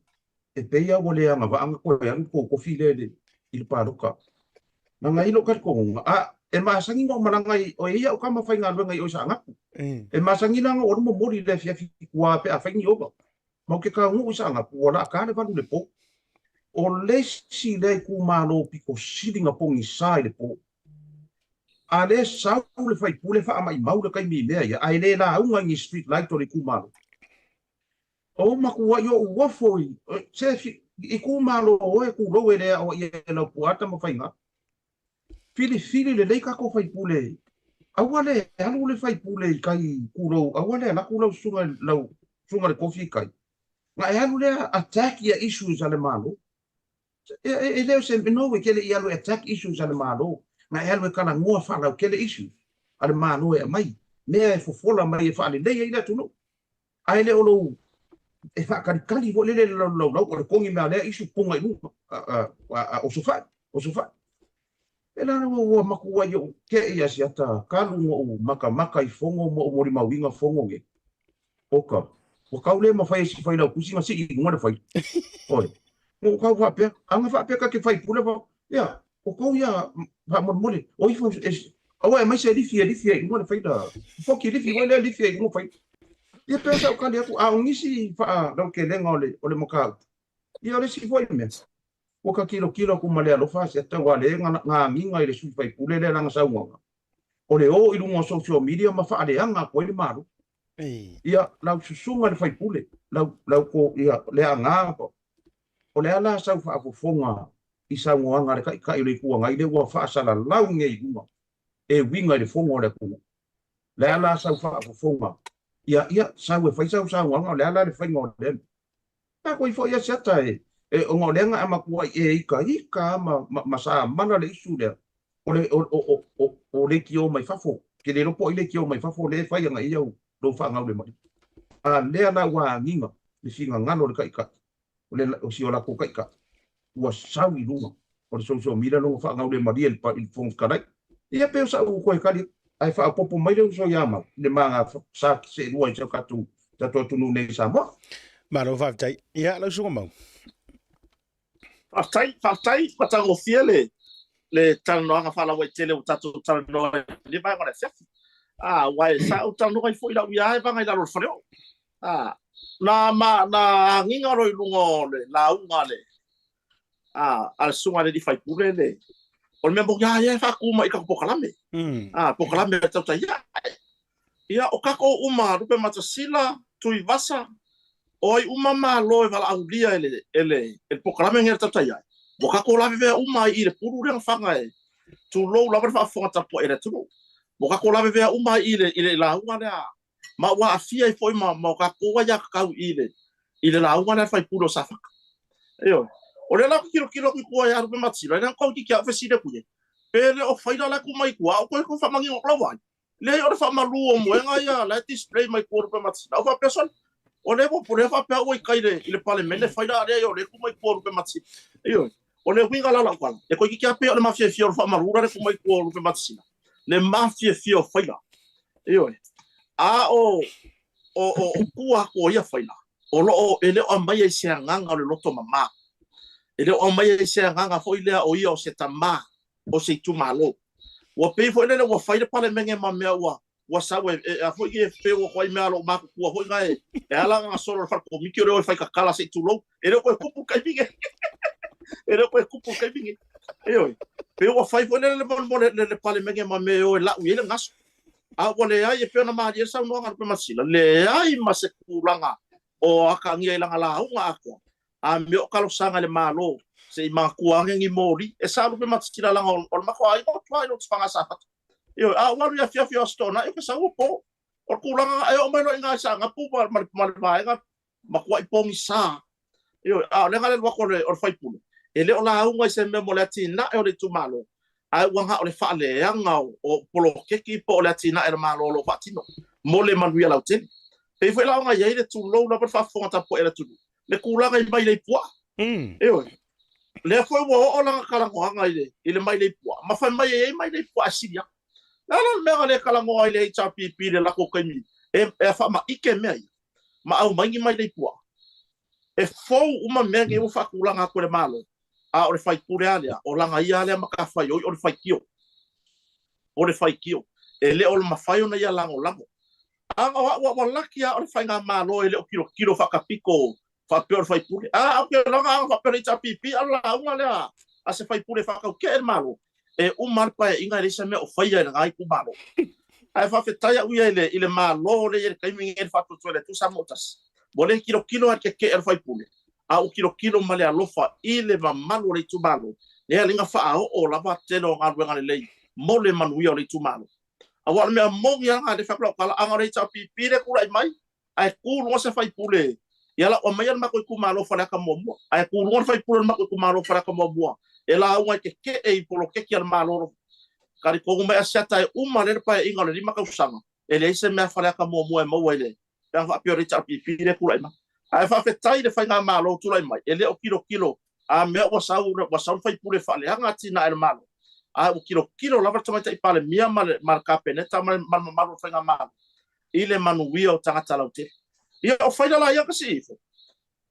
e pei lava ua le agavaa ona toe alu le tou tofi lea i le palota. Leaga e i ai lou talitonuga, a e masani ona ou malaga i, o e i ai au tama faigaluega i o i Saanapu. E masani la ona ou alu momoli i le afiafi i tua pe a fai ni ova. Ma ou te taunuu i Saanapu ua laa ta le 8 i le po. O le isi lea itumalo pito sili na pogisa i le po. A lea sau le faipule faamaimau le taimi i mea ia, ae le lauga i ni street light o le itumalo. O matuai ou ofo i se itumalo oe tulou e le aoaia e lau puaa ma faiga. Filifili lelei tatou faipule. Aua le alu le faipule i tai tulou, aua le alu atu lau susuga lau susuga i le tofi i tai. Na e alu lea attack ia issues a le Malo. E le o se no e te le i alu e attack issues a le Malo, na e alu e talanoa faalautele issues a le Malo e aumai, mea e fofola mai e faalelei ai le atunuu. Ae le o lou e faatalitali foi lele i le lalolaulau o le kogi mea lea issue puga i luga osofai, osofai. E la ua matuai ou te i Asiata talu ona ou matamata i fono ma ou molimauina fono nei. Oka, ua tau le mafai e si Failautusi na sii i luga le faila. Oi, na ou tau faapea, a na faapea ta te faipule fa, ia, o tou ia faamolemole, o ifo, e, aua e aumai se lifi e lifi ai i luga le faila, foki lifi foi lea e lifi ai i luga faila. Ia pei o sau tali atu, a o nisi faalautelega o le, o le mataupu, ia o le isi foi mea, ua ta tilotilo atu ma le alofa Asiata aua o lea e gagiga i le sui faipule lea lana saunoaga, o le o i luga o social media ma faaleaga atu ai le Malo. Ia, lau susuga i le faipule, lau, lau ko, ia, le aga, o le a la sau faafofoga i saunoaga a le Taitai o le Itu Agai lea ua faasalalau nei i luga e uiga i le Fono a le atunuu? Le a la sau faafofoga? Ia, ia, sau e fai sau saunoaga, o le a la le faiga o lea mea? Tatou i foi Asiata e, e, ona o lea na e matuai e ikaika lava ma, ma, ma samala le issue lea, o le, o, o, o, o, o leitio mai fafo. Ke le iloa po o ai leitio mai fafo lea e fai ana ia au lou faagaulemalie. A lea la ua agiga le finagalo o le Taitai, o le, o si o latou Taitai, ua sau i luga o le social media lona faagaulemalie i le, i le Fofoga Fetalai. Ia pei o sa'u toe tali atu, ae faaopoopo mai le uso ia Mau i le maga sa seelua i si o tatou tatou atunuu nei i Samoa. Malo faafetai. Ia, lau Susuga Mau. Faafetai, faafetai, matagofie le le talanoaga faalauaitele ua tatou talanoa i lenei vaega o le afiafi. Ah, aua e sa ou talanoa ai foi lau ia e vaga i lalo o le faleoo. Ah, na ma na agiga loa i luga o le lauga a le a le susuga i le alii faipule le o le mea moni lava ia e faatu mai i tatou polokalame. A polokalame a le Tautai Ae. Ia o tatou uma Lupematasila, Tuivasa, o ai uma Malo e valaaulia e le e le e le polokalame lenei a le Tautai Ae, ua tatou lavevea uma ai i le pulu lea na faga e tulou lava le faafofoga tapuai a le atunuu. Ua tatou lavevea uma ai i le i le lauga lea ma ua aafia ai foi ma, ma o tatou aiatatau i le, i le lauga lea a le faipule o Safata. Ioe. O lea la ou te tilotilo atu i tua ia Lupematasila, e leaga toeitiiti lava ou fesili atu i ai, pe le o faila la e tu mai i tua, a o toe toe faamanino atu lau vaai. Leai, o le faamalu o moega ia la e display mai tua o Lupematasila. Ou faapea, sole, o lea ua, o lea faapea ua i tai i le, i le Palemene faila, a leai o lea e tu mai tua o Lupematasila. Ioe. O le uiga la o lau tala, e toeitiiti lava pei o le mafiafia o le faamalula le tuu mai tua o Lupematasila, le mafiafia o faila. Ioe. A o o o o tua atu o ia faila, o lo o e le o aumaia i se agaga o le loto mama. E le o aumaia i se agaga foi lea o ia o se tama o se itumalo. Ua pei foi lele ua fai le Palemene ma mea ua ua sau e, e a foi e pei ua koai mea a lou matutua foi na e, e ala ona gasolo le falekomiti o le o e fai tatala se i tulou. E le o toe tupu le taimi nei. E le o toe tupu le taimi nei. Ioe. Pei ua fai foi lele le mo le, le, le Palemene ma mea e o e lau i ai le gaso. A ua leai e pei ona malie le saunoaga a Lupemasila, leai ma se tulaga o atagia i lana lauga atoa. A mea o talosaga i le Malo se i manatua ane ni moli. E sao Lupemasila leaga o le matou aiga o tua i Lotofaga Safata. Ioe, a ou alu i afiafi o Aso Toonai, ou te sau ua po. O le tulaga e oo mai loa i ina i Saanapu ma, ma, ma le vaega, matuai pogisa. Ioe, a o lea na alu atu o le, o le faipule, e le o lauga i se mea mo le atinae o le itumalo, ae ua na o le faaleaga o, o poloketi po o le atinae a le Malo o lo o faatino mo le manuia lautele. Pei foi la ona i ai le tulou lava le faafofoga tapuai a le atunuu, le tulaga i mailei puaa. Ioe. Lea foi ua oo lana talanoaga i le, i le mailei puaa, ma fai mai e i ai mailei puaa e sili atu. Le a la le mea na le talanoa ai le HRPP i le latou taimi e, e faamaite mea ia, ma aumai ni mailei puaa. E fou uma mea nei ua faatulaga atu e le Malo, a o le faipule lava lea, o lana ia lava lea matafaioi o le faitio. O le faitio. E le o mafai ona ia lagolago. A na o au ua laki lava o le faigamalo e le o tilotilo faatapito faapea o le faipule. A ou te iloa ana faapea o le HRPP a o le lauga lea a se faipule e faataute'e le Malo, e uma lava le Paeaiga e leai se mea o faia e lena itumalo. Ae faafetai au ia i le, i le Malo lea e i ai i le taimi lenei i le faatuatua i le Atua Samoa tasi, ua le tilotilo lava i le tete'e o le faipule, a ua tilotilo ma le alofa i le mamalu o le itumalo, lea la na faaoo lava tele o galuega lelei mo le manuia o le itumalo. Aua o le mea moni lava lena lea e fai atu lau tala, ana o le HRPP lea e tulai mai, ae tu luga se faipule ia lau aumaia le matou itumalo o Faleata muamua, ae tu luga le faipule o le matou itumalo o Faleata muamua e lauga e tete'e i poloketi a le Malo. Talitonu mai Asiata e uma lea le paeaiga o le 5 tausaga e leai se mea a Faleata muamua e maua i le pe a faapea o le HRPP lea e tulai mai. Ae faafetai i le faigamalo o tulai mai e le o tilotilo a mea ua sau ua sau le faipule e faaleaga atinae a le Malo, ae ua tilotilo lava le Tamaitai Palemia ma le ma le Kapeneta ma le mamalu o le faigamalo i le manuia o tagata lautele. Ia, o faila la ia ka sii ifo.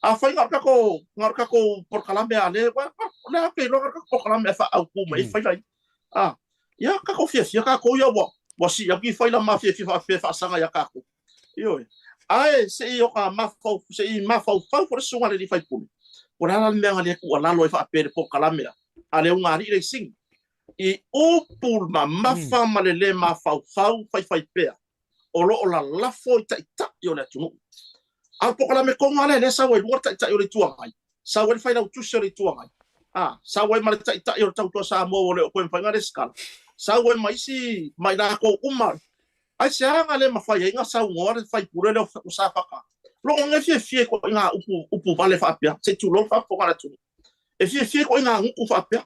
Afai na o le tatou, na o le tatou polokalame a le, o le a ke iloa na o le tatou polokalame e faaautu mai ai faila ia. A, ia, tatou fiafia tatou ia ua, ua sii atu i faila mafiafia faapea e faasaga ia tatou. Ioe. Ae se i oka mafau, se i mafaufau foi le susuga i le alii faipule, po o le a la le mea na le tuualalo ai faapea i le polokalame a le ugaalii le Sini, i upu mamafa ma le le mafaufau faifaipea o lo o lalafo i taitai o le atunuu. A o le polokalame tonu lava lea, lea e sau ai luga le Taitai o le Itu Agai, sau ai le Failautusi o le Itu Agai, a, sau ai ma le Taitai o le Tautua Samoa ua le o toe mafai ona resitala, sau ai ma isi, ma i latou uma. Aisea na le mafai ai ona saunoa le faipule lea o Safata? Logo nei fiafia i ituaiga upu, upu vale faapea, se i tulou le faafofoga a le atunuu. E fiafia i ituaiga gutu faapea.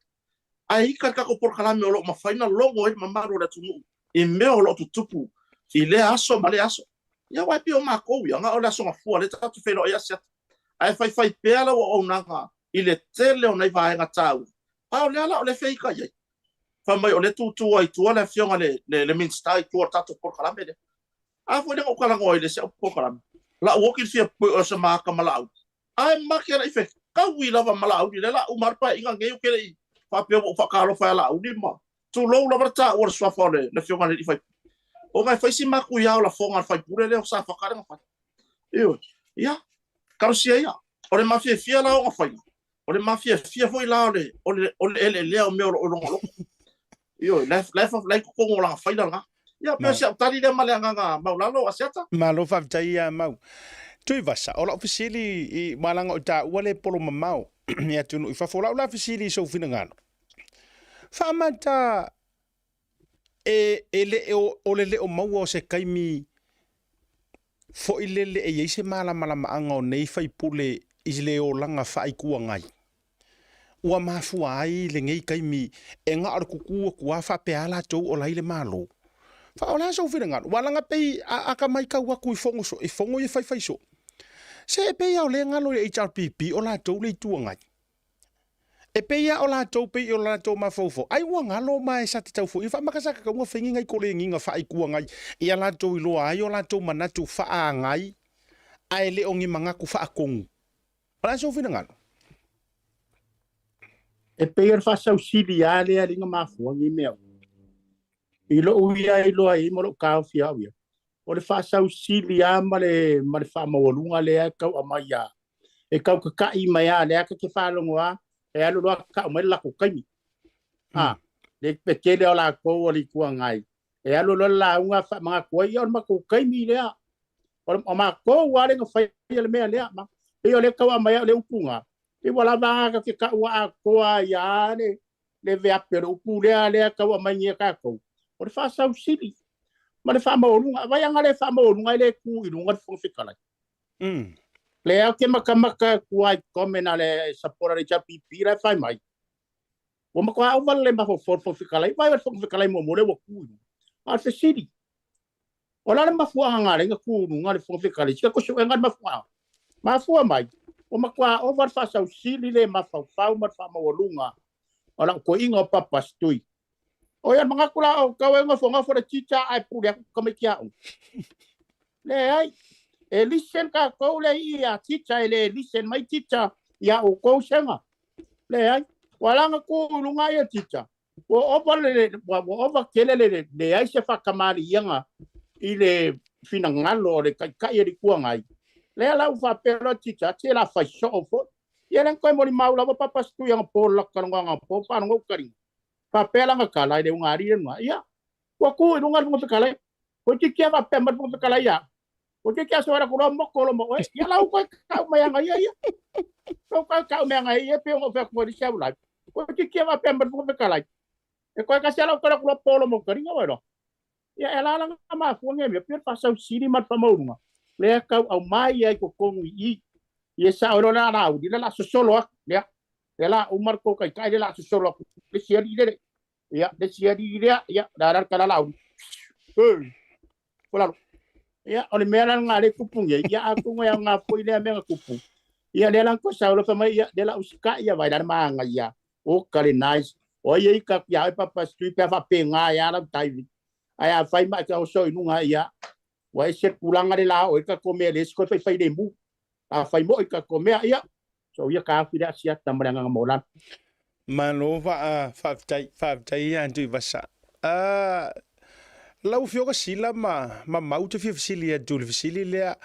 Ae ita le tatou polokalame o lo o mafai ona logo ai le mamalu o le atunuu i mea o lo o tutupu i lea aso ma lea aso. Ia aua e pei o matou ia, na o le Aso Gafua lea tatou te feiloai asiata. Ae faifai pea lau auaunaga i le tele o nai vaega taua, a o lea la o lea e feita i ai. Fai mai o lea e tutu ai i tua le afioga i le, le, le Minisita i tua o le tatou polokalame lea. A foi lea na ou talanoa ai i le isi au polokalame, lau oki le fia o se maaka ma laau, Ae make ala i fetaui lava ma Laauli, lea la uma le paeaiga nei ou te le i faapea ua ou faatalofa ia Laauli ma tulou lava le taua o le suafa o le afioga i le alii faipule. Ona e fai si matuia o lafoga a le faipule lea o Safata lea na fai. Ioe. Ia, talosia ia. O le mafiafia la o ona faiga, o le mafiafia foi la o le, o le, o le eleelea o mea o lo o i lona loto. Ioe, la e, la e i totonu o lana faila lena. Ia, pei o si au tali lea ma le agaga maualalo, Asiata. Malo faafetai ia Mau. Tuivasa, o lau fesili i malaga o taua le polo mamao i atunuu i fafo, o lau la fesili i sou finagalo, faamata e, e le o, o le le o maua o se taimi foi lele e i ai se malamalamaaga o nei faipule i le olaga faa-Itu Agai, ua mafua ai lenei taimi e na o le tutu atu lava faapea lava latou o la i le Malo. Fa, o le a sou finagalo? Ua laga pei a, a ka maitau atu i fono so, i fono ia faifai soo. Se e pei lava o lea e galo i le HRPP o latou le Itu Agai. E pei a o latou pei o latou mafaufau, ai ua galo ma e sa tatau foi faamakasaka kauga fengi ngai kolegiga faaikuagai ia latou iloa ai o latou manatu faaagai ae le o ni manatu faakogu. O le a sou finagalo? E pei o le faasausili lava lea liga mafua ni mea uma. I lou ia iloa ai ma lou taofi au ia, o le faasausili lava ma le, ma le faamaualuga lea e tau aumai ia, e tau tata'i mai lava, lea ta te faalogo lava, e alu loa tata'u mai le latou taimi. A, le le tele o latou o le Itu Agai, e alu loa le lauga faamanatu ai, ia o le matou taimi lea. O, le, o matou lava lea na faia le mea lea. Ma, pei o lea tau aumai au le upu na, pei ua lava ta te taua atoa ai lava le, le veape o le upu lea lea tau aumai nei e tatou, o le faasausili ma le faamaualuga. Vai ana le faamaualuga e le tu i luga le Fofoga Fetalai. Lea ou te matamata atu ai i comment a le supporter a le HRPP la e fai mai, ua matua ova le mafaufau o le Fofoga Fetalai, vai o le Fofoga Fetalai muamua lea ua tu i luga. A o le fesili, O le a le mafuaaga na ala ai ona tu i luga le Fofoga Fetalai? Sina toe suega le mafuaaga. Mafua mai, ua matua ova le faasausili le mafaufau ma le faamaualuga o lau toeaina o Papa Stui. O ia manatu la o tau e nofonofo le teacher ae pule atu tamaiti aoga. Leai, e listen tatou le ii a teacher, e le listen mai teacher ia outou sega. Leai, ua ala ona tu i luga ia teacher, Ua ova le, ua, ua ova tele le leai se faatamaliiaga i le finagalo o le Taitai o le Itu Agai. Lea la ua faapea loa teacher, atī la fai soo foi. Ia lea na toe molimau lava Papa Stui anapo laka logo anapo faalogo ou taliga. Faapea lana tala i le ugaalii lena. Ia, ua tu i luga le Fofoga Fetalai. Toeitiiti lava faapea mai le Fofoga Fetalai ia au. Toeitiiti lava soa atu loa moto loa ma oe. Ia la ua toe tau mai ana ia ia. Ua toe tau mai ana ia pei ona ou fai atu foi i le isi au live. Toeitiiti lava faapea mai le Fofoga Fetalai. E toe tasi lava lau tala atu loa po loa ma taliga oe loa. Ia e ala la na mafua nei mea, pei o le faasausili ma le faamaualuga, lea tau aumai ai i totonu i i. Ia sao loa le alauli, lea o le a sosolo atu, lea, lea o le a uma le tou taitai, lea o le a sosolo atu le isi alii lele. Ia, le isi alii lea, ia, le a la le tala Laauli. Hei, ua lalo. Ia, o le mea la lena lea e tupu nei, ia atonu e aoga foi lea mea na tupu. Ia, lea la na toe sau loa fai mai, ia, lea o le a usitai, ia, vaai la le manaia. O ka le nice. O ai e ika atu ia oe Papa Stui pe a faapena ai lava lau taimi. Ae afai ma e te oso i luga, ia, ua ese le tulaga le la oo ai tatou mea e le ese toe faifailemu. Afai moi tatou mea, ia, so ia taofi lea asiata ma le agaga maualalo. Malo vaa, faafetai, faafetai ia Tuivasa. Uh, lau Afioga Sila ma, ma Mau te fia fesili atu i le fesili lea,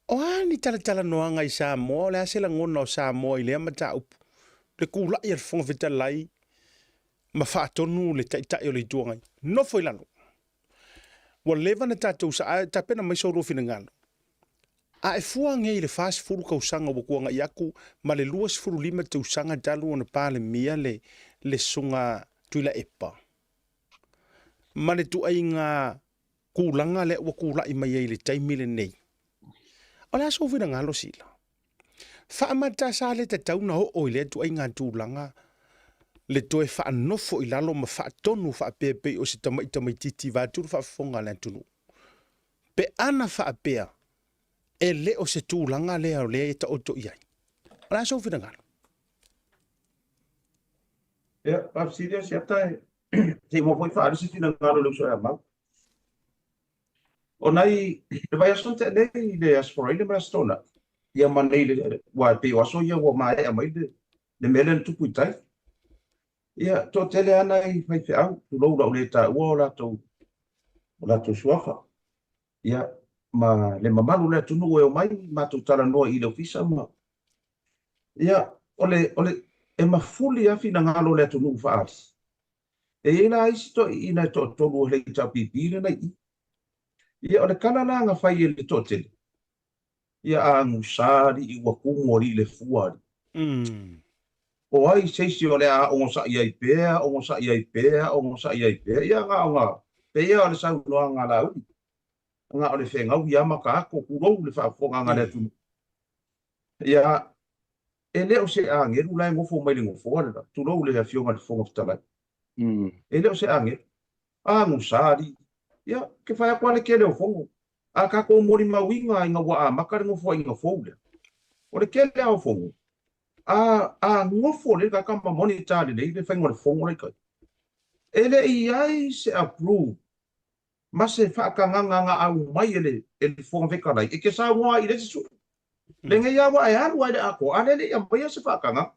o a ni talatalanoaga i Samoa, o le a se lagona o Samoa i lea mataupu, le kula'i a le Fofoga Fetalai ma faatonu le Taitai o le Itu Agai. Nofo i lalo. Ua leva na tatou sa, tapena mai so lua finagalo. A e fua nei i le 40 tausaga ua tuanai atu ma le 25 tausaga talu ona Palemia le le Susuga Tuilaepa, ma le tuaiga tulaga lea ua tulai mai ai i le taimi lenei, o le a sou finagalo Sila? Faamata sa le tatau na oo i lea tuaiga tulaga le toe faanofo i lalo ma faatonu faapea pei o se tamai tamaitiiti vaeatu le faafofoga a le atunuu. Pe ana faapea e le o se tulaga lea o lea e taoto i ai. O le a sou finagalo? Ia, faafesili Asiata e se i mua foi faaali se finagalo i le uso ia Mau. O nai, le vaiaso na tea nei i le Aso Faraile ma le Aso Toonai, ia ma nei le, aua e pei o aso ia ua maea mai le, le mea lea na tupu i tai. Ia, toatele lava nai faifeau, tulou lau le taua o latou, o latou suafa. Ia, ma le mamalu o le atunuu e omai matou talanoa i le ofisa ma, ia, o le, o le, e mafuli lava finagalo o le atunuu faaali. E i ai la isi toeaiina e toatolu o le HRPP lea na i i. Ia, o le tala la na fai e le toatele, Ia agusa alii ua tumu alii le fua alii. O ai se isi o le a ogosaʻi ai pea, ogosaʻi ai pea, ogosaʻi ai pea. Ia na ona pei o le saunoaga a Laauli, na o le fegaui lava ma taako, tulou le faafofoga a le atunuu. Ia, e le o se agelu la e nofo mai le nofoa le la, tulou le Afioga i le Fofoga Fetalai. E le o se agelu. Agusa alii. Ia, ke fai atu lava le tele o fono. A tatou molimauina ina ua amata le nofoaiga fou lea, o le tele lava o fono, A a gofo lelei le tagata ma monitor lelei le faiga o le fono la i tai. E le i ai se approve ma se faatagaga na aumai e le e le Fofoga Fetalai e te saunoa ai i le isi sui. Lenei lava ua e alu lava i le atoa, a lea e le i aumaia se faatagaga.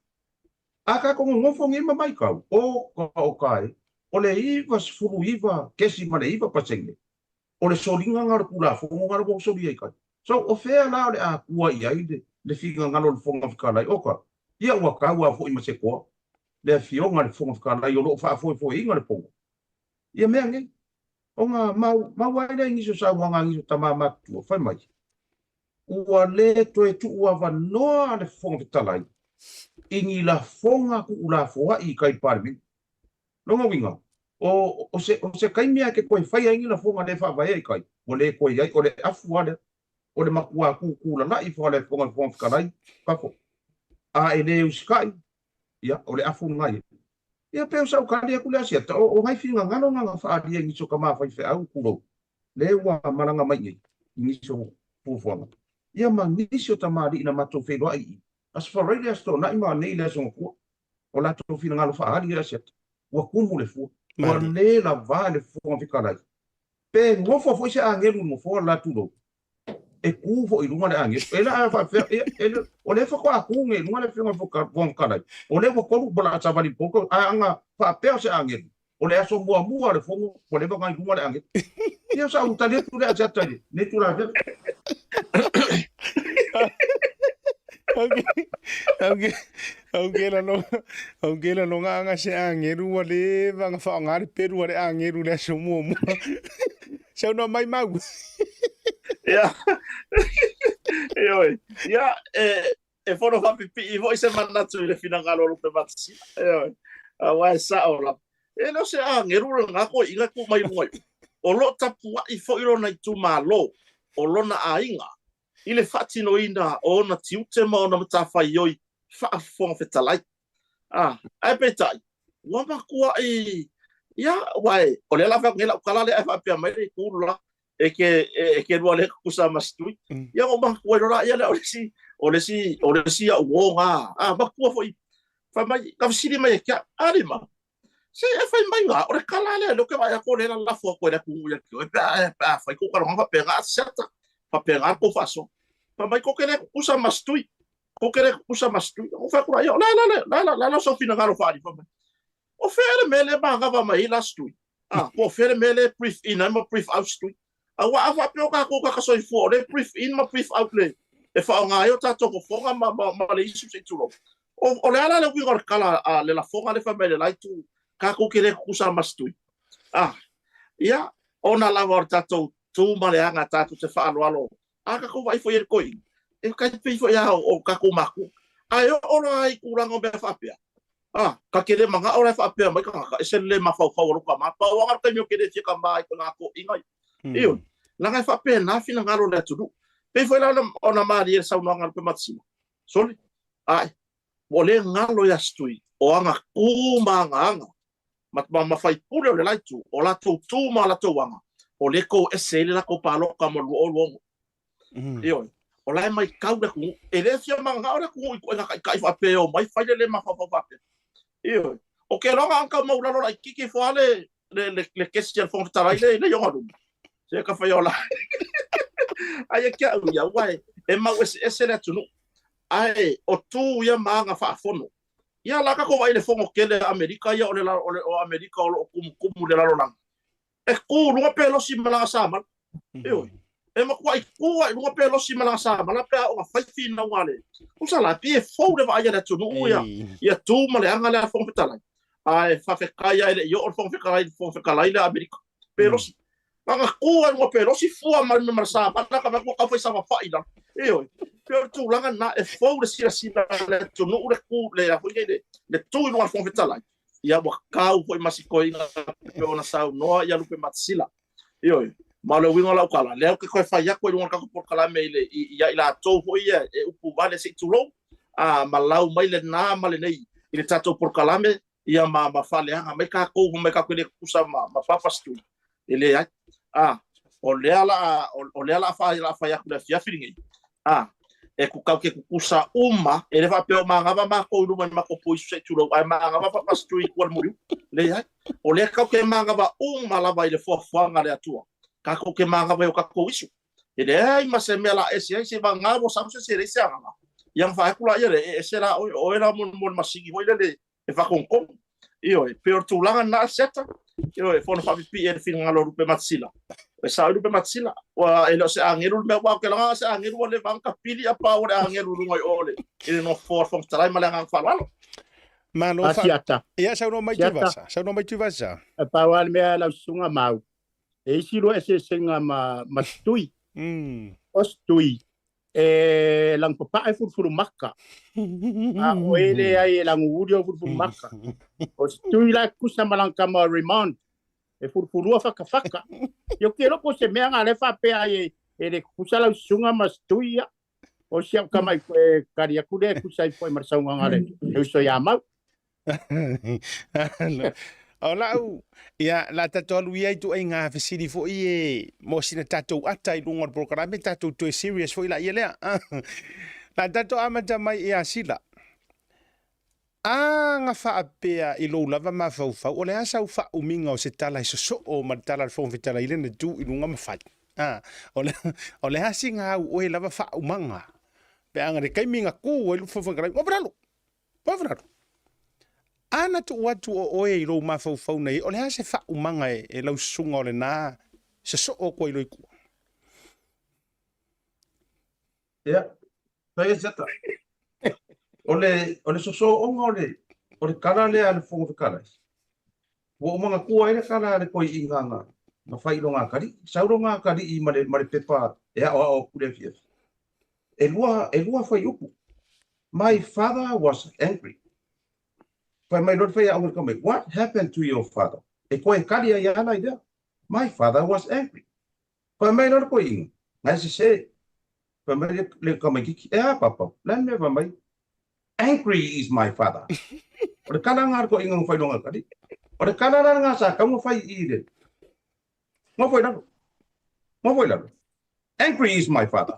A tatou nonofo nei ma matau, o ka o ka e, o le 99.9% o le soliga na o le Tulafono na ua solia i tai. So, o fea la o le a tua i ai le le finagalo o le Fofoga Fetalai? Oka, ia ua tau lava foi ma se toa le Afioga i le Fofoga Fetalai o lo o faafoefoeina le Fono ia mea nei. Ona mau maua ai lea i nisi o saunoaga a nisi o tama matutua, fai mai, ua le toe tuuavanoa le Fofoga Fetalai i ni lafoga tuulafoai i tai i le Palemene. Lona uiga, o, o se, o se taimi lava e te toe faia ai ni lafoga le faavaea i tai, ua le toe i ai, o le afu lava lea, o le matua tūtū lala'i ifo lava o le Afioga i le Fofoga Fetalai, fafo. A e le usitai, ia, o le afu lena ia. Ia pei o sau tali atu lea Asiata, o, o nai finagalo na na faaalia i nisi o tama faifeau, tulou, lea ua malaga mai nei i nisi o fuafuaga, ia ma nisi o tamalii na matou feiloai i Aso Faraile, Aso Toonai ma nei le Aso Gafua. O latou finagalo faaali lea Asiata, ua tumu le fua, ua le lava le Fofoga Fetalai. Pe nofo foi se agelu i le nofoa le la tulou, e tu foi i luga le agelu. E la faapefea, ia, e le, o lea faatoa tu nei i luga le Afioga i le Fofoga Fetalai, o lea ua tolu ua laa savali i le poto, ae ana faapea o se agelu, o le aso muamua o le fono ua leva ona i luga le agelu. Ia, o sau tali atu lea Asiata i lenei itula afiafi. Aukela no nga se agelu ua leva ona faaaoga le pelu a le agelu i le aso muamua. Saunoa mai Mau. Ia. Ioe. Ia, e, e fono faapipii foi se manatu i le finagalo o Lupe Matasila. Ioe. Aua e sao lava. E le o se agelu lena toeaina e tu mai luga i o. O lo o tapuai foi lona itumalo, o lona aiga, i le faatinoina o ona tiute ma ona matafaioi faa-Fofoga Fetalai. A, ae peitai, ua matuai, ia, aua e, o lea la fai atu nei lau tala lea ae faapea mai le itu le la, e ke, e ke lua le tutusa ma Setui. Ia ona ou manatua ai loa lea lea o le isi, o le isi, o le isi au uo na, a, matua foi, fai mai, na fesili mai ia te au, a Lima, se e fai mai ga, o le tala lea, lea ou te vaai atu o lea e lalafo atu e le atunuu ia te oe, pe a, pe a fai kou talanoaga faapena, Asiata, faapena le tou faasoa. Fai mai, kou te le tutusa ma Setui, kou te le tutusa ma Setui. Ona ou fai atu lea, o le a la le, le a la sou finagalo faaali, fai mai, o fea le mea lea e manava mai ai la Setui? A, po o fea le mea lea e brief in ai ma brief out Setui? Aua a faapea o tatou tagata soifua o lea e brief in ma brief out le e faaaoga ai o tatou fofoga ma, ma, ma le isu se i tulou. O, o le a la le uiga o le tala a le lafoga lea fai mai le la itu, tatou te le tutusa ma Setui. A, ia, ona lava o le tatou tu ma le aga tatou te faaaloalo A tatou vaai foi e le toeaina, e tai pei foi lava o tatou matua. Ae oo loa i tulaga o mea faapea, a, ta te le manao la e faapea mai tagata, e se le mafaufau o lou tama. Pau lava le taimi ou te le fia tama ai i nai toeaiina ia. Ioe. Leaga e faapena finagalo o le atunuu. Pei foi la ona malie le saunoaga a Lupematasila, sole, ae, ua le galo ia Setui o ana tu ma ana aga ma, ma, ma faipule o le la itu, o latou tu ma latou aga, o lea tou ese ai le latou palota mo le 2026. Ioe. O la e maitau le atunuu. E le fia mananao le atunuu i ituaiga taitai faapea e omai fai le le mafaufau faapea. Ioe. O ke loga ang kau maulalo laitiiti ifo lava le, le, le, le kesi a le Fofoga Fetalai le, le i ona luma. Se ka fai ola. Ai e ke au ia, ua e, e mau eseese le atunuu. Ae o tu ia ma aga faafono. Ia la tatou vaai i le fono tele a Amerika ia o le o le o Amerika o lo o tumutumu i le lalolagi. E tu i luga Pelosi ma lana samala. Ioe. E matuai tu lava i luga Pelosi ma lana samala pe a oo ina fai finauga a le Tusa la, pei e fou le vaai a le atunuu ia ia tu ma le aga lea a le Fofoga Fetalai. Ae faafetai lava e le i oo le Fofoga Fetalai i le Fofoga Fetalai lea a Amerika. Pelosi. Ana tu ai luga Pelosi fua mai ma le samala ka vaai atu ua tau fai savafai i lalo. Ioe. Pei o le tulaga lena e fou le silasila a le atunuu le tu le a foi nei le le tu i luga o le Fofoga Fetalai. Ia ua tau foi ma si toeaina pei ona saunoa ia Lupematasila. Ioe. Ma o le uiga o lau tala, lea ou te toe fai atu ai i luga o le tatou polokalame i le i ia i latou foi ia e upu vale se i tulou, a ma lau mai lena ma lenei i le tatou polokalame ia ma, ma faaleaga mai tatou, fai mai tatou te le tutusa ma, ma Papa Setui. E leai. A, o lea la, o, o lea la fai, la fai atu le afiafi lenei. A, E ku kau ke kukusa uma, e le faapea o magava makou i luma i makou poisu se i tulou, ae magava faapasitui i kua le muliu. Leai. O lea kau ke magava uma lava i le foafoaga a le Atua. Kakou ke magava i o kakou isu. E leai ma se mea la ese ai, se vagā ua sau se isi e leai se agaga. Ia ona fai atu laia lea, e ese la oe, o oe la mo le masini foi lele e faatonutonu. Ioe, pei o le tulaga lena Asiata, ioe, e fono faapipii ai le finagalo o Lupematasila. E sao i Lupematasila, ua e le o se agelu le mea, aua ou te laga se agelu ua leva ona tapili a pau o le agelu i luga i o i le nofoa o le Fofoga Fetalai ma le agaga faaaloalo. Malo fa... Asiata. Ia, saunoa mai Asiata. Tuivasa. Saunoa mai Tuivasa. E pau lava le mea lau susuga Mau, e isi lua eseesega ma, ma Tui. O Tui, e lagopapae fulufulumaka, a o e leai e laguuli o fulufulumaka. O se tui la e tutusa ma lana tama o Raymond, e fulufulua fakafaka. Ia ou te iloa po o se mea na lea e faapea ai e, e le tutusa lau susuga ma se tui ia. O si au tama i e kari atu lea e tusa ai foi ma le saunoaga a le uso ia Mau. O lau, ia, la tatou alu ia i tuaiga fesili foi e mo sina tatou ata i luga o le polokalame, tatou toe serious foi laia lea. La tatou amata mai ia Sila. A na faapea i lou lava mafaufau, o le a sau faaumiga o se tala e sosoo ma le tala a le Fofoga Fetalai lea na tu i luga ma fai? A, o le, o le a sina au oe lava faaumaga? Pe a na le taimi na tu ai le Fofoga Fetalai, ua lalo, Wavararo. A na tuu atu o oe i lou mafaufau nei, o le a se faaumaga e lau susuga o lena sosoo atu ai loa i tua? Ia, fai e Zeta. O le, o le sosooga o le, o le kala lea a le Fofoga Fetalai, ua ou manatua ai le kala a le toeaina na, na fai i lona atalii. Sau lona atalii ma le, ma le pepa e aoao atu i le afiafi. E lua, e lua fuaiupu. My father was angry. Fai mai loa le faiaoga i le tamaiti, What happened to your father? E toe kali ai ala i lea. My father was angry. Fai mai loa le toeaina, Na e sese. Fai mai le, le tamaititi, E a papa, le a le mea fai mai? Angry is my father. O le kala nga a le toeaina na fai loa kali. O le kala la nga sa kau na fai i le. Nofo i lalo. Nofo i lalo. Angry is my father.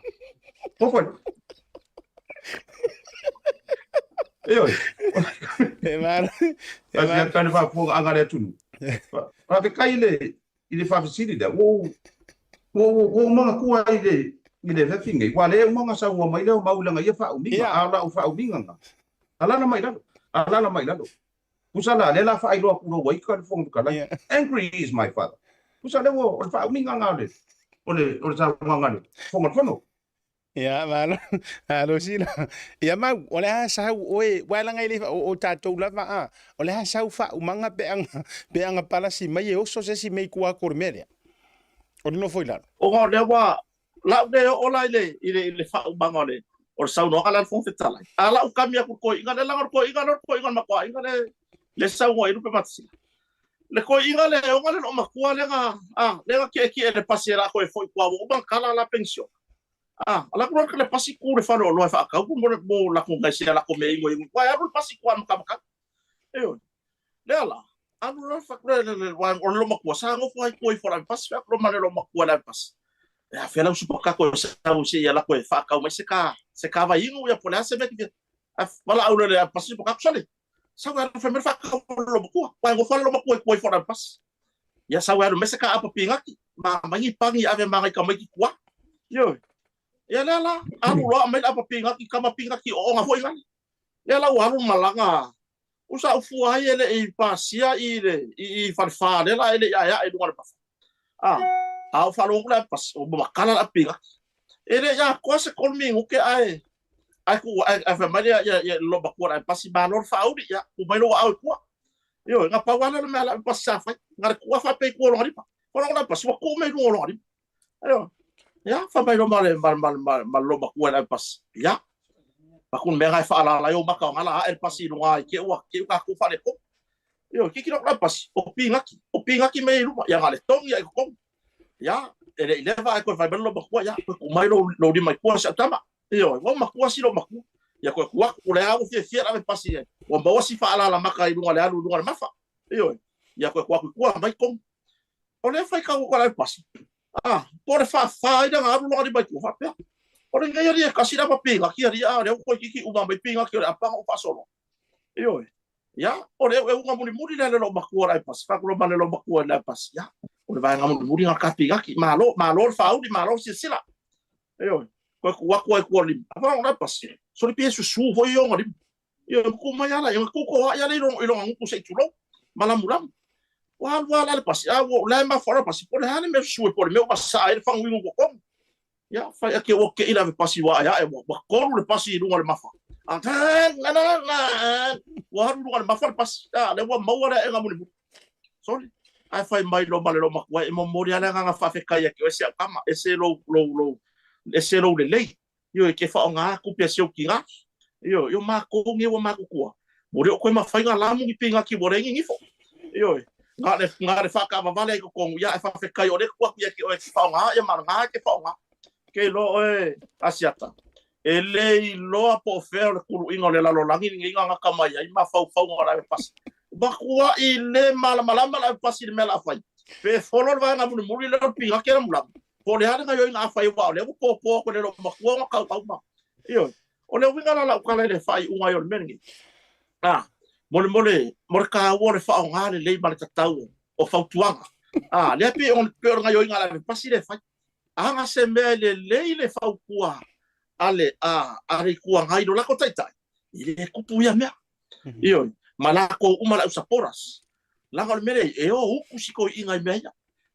Nofo i lalo. E oi. E malo. E malo. Ka le faafofoga aga le atunuu. Faafetai i le i le faafesili lea. Ua ou ua ou manatua ai i le i le fefi nei. Ua le uma ona saunoa mai lea o Mau i lana ia faaumiga. A o lau faaumiga na. Alala mai lalo. Alala mai lalo. Pusa la, lea la faailoa atu lou aika le Fofoga Fetalai. Angry is my father. Pusa lea ua, o le faaumiga lena o le, o le, o le saunoaga a le Fofoga o le Fono. Ia, malo, malo Sila. Ia Mau, o le a sau oe, ua laga e le, o, o tatou lava a, o le a sau faaumaga pe aga, pe aga palasi mai e oso se isi mea i tua atu o le mea lea. O le nofo i lalo. Ona o lea ua, lau le oo la i le, i le, i le faaumaga o le, o le saunoaga lea a le Fofoga Fetalai. A lau kami atu i le toeaina lea, leaga o le toeaina lea o le toeaina o le matou aiga le, le saunoa i Lupematasila. Le toeaina lea e ona le loomatua lea na, a, lea na tietie i le pasi e latou e foi i tua ua uma ona tala la penisione. A, ala atu loa le pasi tu i le fale oloa e faatau mo, mo latou nai sea latou mea inu e inu i tua, e alu le pasi i tua i le matamatagi. Ioe. Lea la, alu loa le, le, le, le, o le loomatua sa nofo ai i tua ifo o le avepasi, fai atu loa ma le loomatua i le avepasi. E a fea lau supakato e sau se ia lako e faatau mai se ka, se ka vaiinu ia po o le a se mea te fia. Ae valaau loa i le avepasi supakato, sole, sau e alu fai mai le faatau a le loomatua. Ua e nofo lava le loomatua i tua ifo o le avepasi. Ia sau e alu mai se ka apa pinati, ma aumai ni pani e ave ma nai tamaiti i tua. Ioe. Ia lea la, alu loa aumai le apa pinati, tama pinati oona foi nale. Lea la ua alu malaga U sa ou fua ai e le i pasia i le i i Falefa lea la e le i aeae i luga o le mafa. A, a ou faalogo atu le pasi, ua makala le apigaki. E le i atoa se tolu minute ae ae ku ae, ae fai mai le ia ia lo matua le pasi malo le faauli ia ku mai lou aao i tua. Ioe, na pau lava lea o le mea a le pasi sa fai. Na le tuu lava faapea i tua o lona lima. Faalogo le pasi ua tuu mai i luga o lona lima. Ioe. Ia, fai mai loa ma le ma ma ma ma le loomatua i le avepasi. Ia, aku le mea na e faalala ai ou maka o gala ae le pasi i luga i te ua te ua tatou faaletonu. Ioe, tilotilo atu le avepasi, o pinati, o pinati mea i luma, ia na o le togi lava i totonu. Ia, e le i leva ae toe fai mai le loomatua, ia, toe tuu mai lou, lou lima i tua si au tama. Ioe, ua matua si loomatua. Ia toe tuu atu, o lea ua fiafia le avepasi, ua maua si faalala maka i luga o le alu i luga o le mafa. Ioe, ia toe tuu atu i tua, aumai togi. O lea e faitau atu a le avepasi, a, po o le faafa ai lea na alu lona lima i tua faapea. O lenei alii e kasi lava pigaki alii a o lea ua toeitiiti uma mai pigaki o le apaga ua faasolo. Ioe. Ia, o le eueuga mulimuli lea a le loomatua o le aepasi, fai atu loa ma le loomatua i le aepasi, ia, o le vaega mulimuli lena o le ta pigaki, malo, malo le faauli, malo le silasila. Ioe. Toe tuu atu lava i tua o le lima. Ae fai atu le aepasi, sole pei e susu foi ia ona lima. Ioe, ma tu mai lava lea, ona tutoa'i lava lea i lona gutu se i tulou, ma lamulamu. Ua alu lava la le pasi, a ua, o la e mafuaaga le pasi, po o le a le mea susu ai, po o le mea ua masaa ai le faguinu i totonu. Ia, fai ake ua te'i le avepasi ua aeae, ua tolu le pasi i luga o le mafa. A, ua alu i luga o le mafa le pasi, a, lea ua maua le aega mulimuli. Sole, ae fai mai loa ma le loomatua, e momoli lava le agaga faafetai ia te oe si au tama, ese lou, lou, lou, ese lou lelei. Ioe, ke faaaoga tupe a si ou tina. Ioe, io matou nei ua matutua, ua le o toe mafai ona lamu ni pinati ua leai ni nifo. Ioe, na o le, na o le faataavavale lava i totonu, ia ae faafetai o lea e tuu atu ia te oe e te faaaoga, ia ma o lena e te faaaoga. Ke iloa oe Asiata, e le iloa po o fea o le tuluiga o le lalolagi lenei na gata mai ai mafaufauga o le avepasi. Matuai le malamalama le avepasi i le mea o le a fai. Pe folo le vaega mulimuli lea o le pinati e lamulamu. Po o le a le gaoioiga a fai aua o lea ua popo atu e le loomatua ona kaukau ma. Ioe. O le uiga la o lau tala i le faaiuga ai o le mea lenei, a, mo le, mo le, mo le taua o le faaaoga lelei ma le tatau o fautuaga. A, lea pei o, pei o le gaoioiga a le avepasi lea e fai. A na se mea e lelei le fautua a le, a, a le Itu Agai i lo latou Taitai, e le tupu ia mea. Ioe. Ma latou uma le au supporters. Leaga o le mea lea e o utu si toeaiina i mea ia.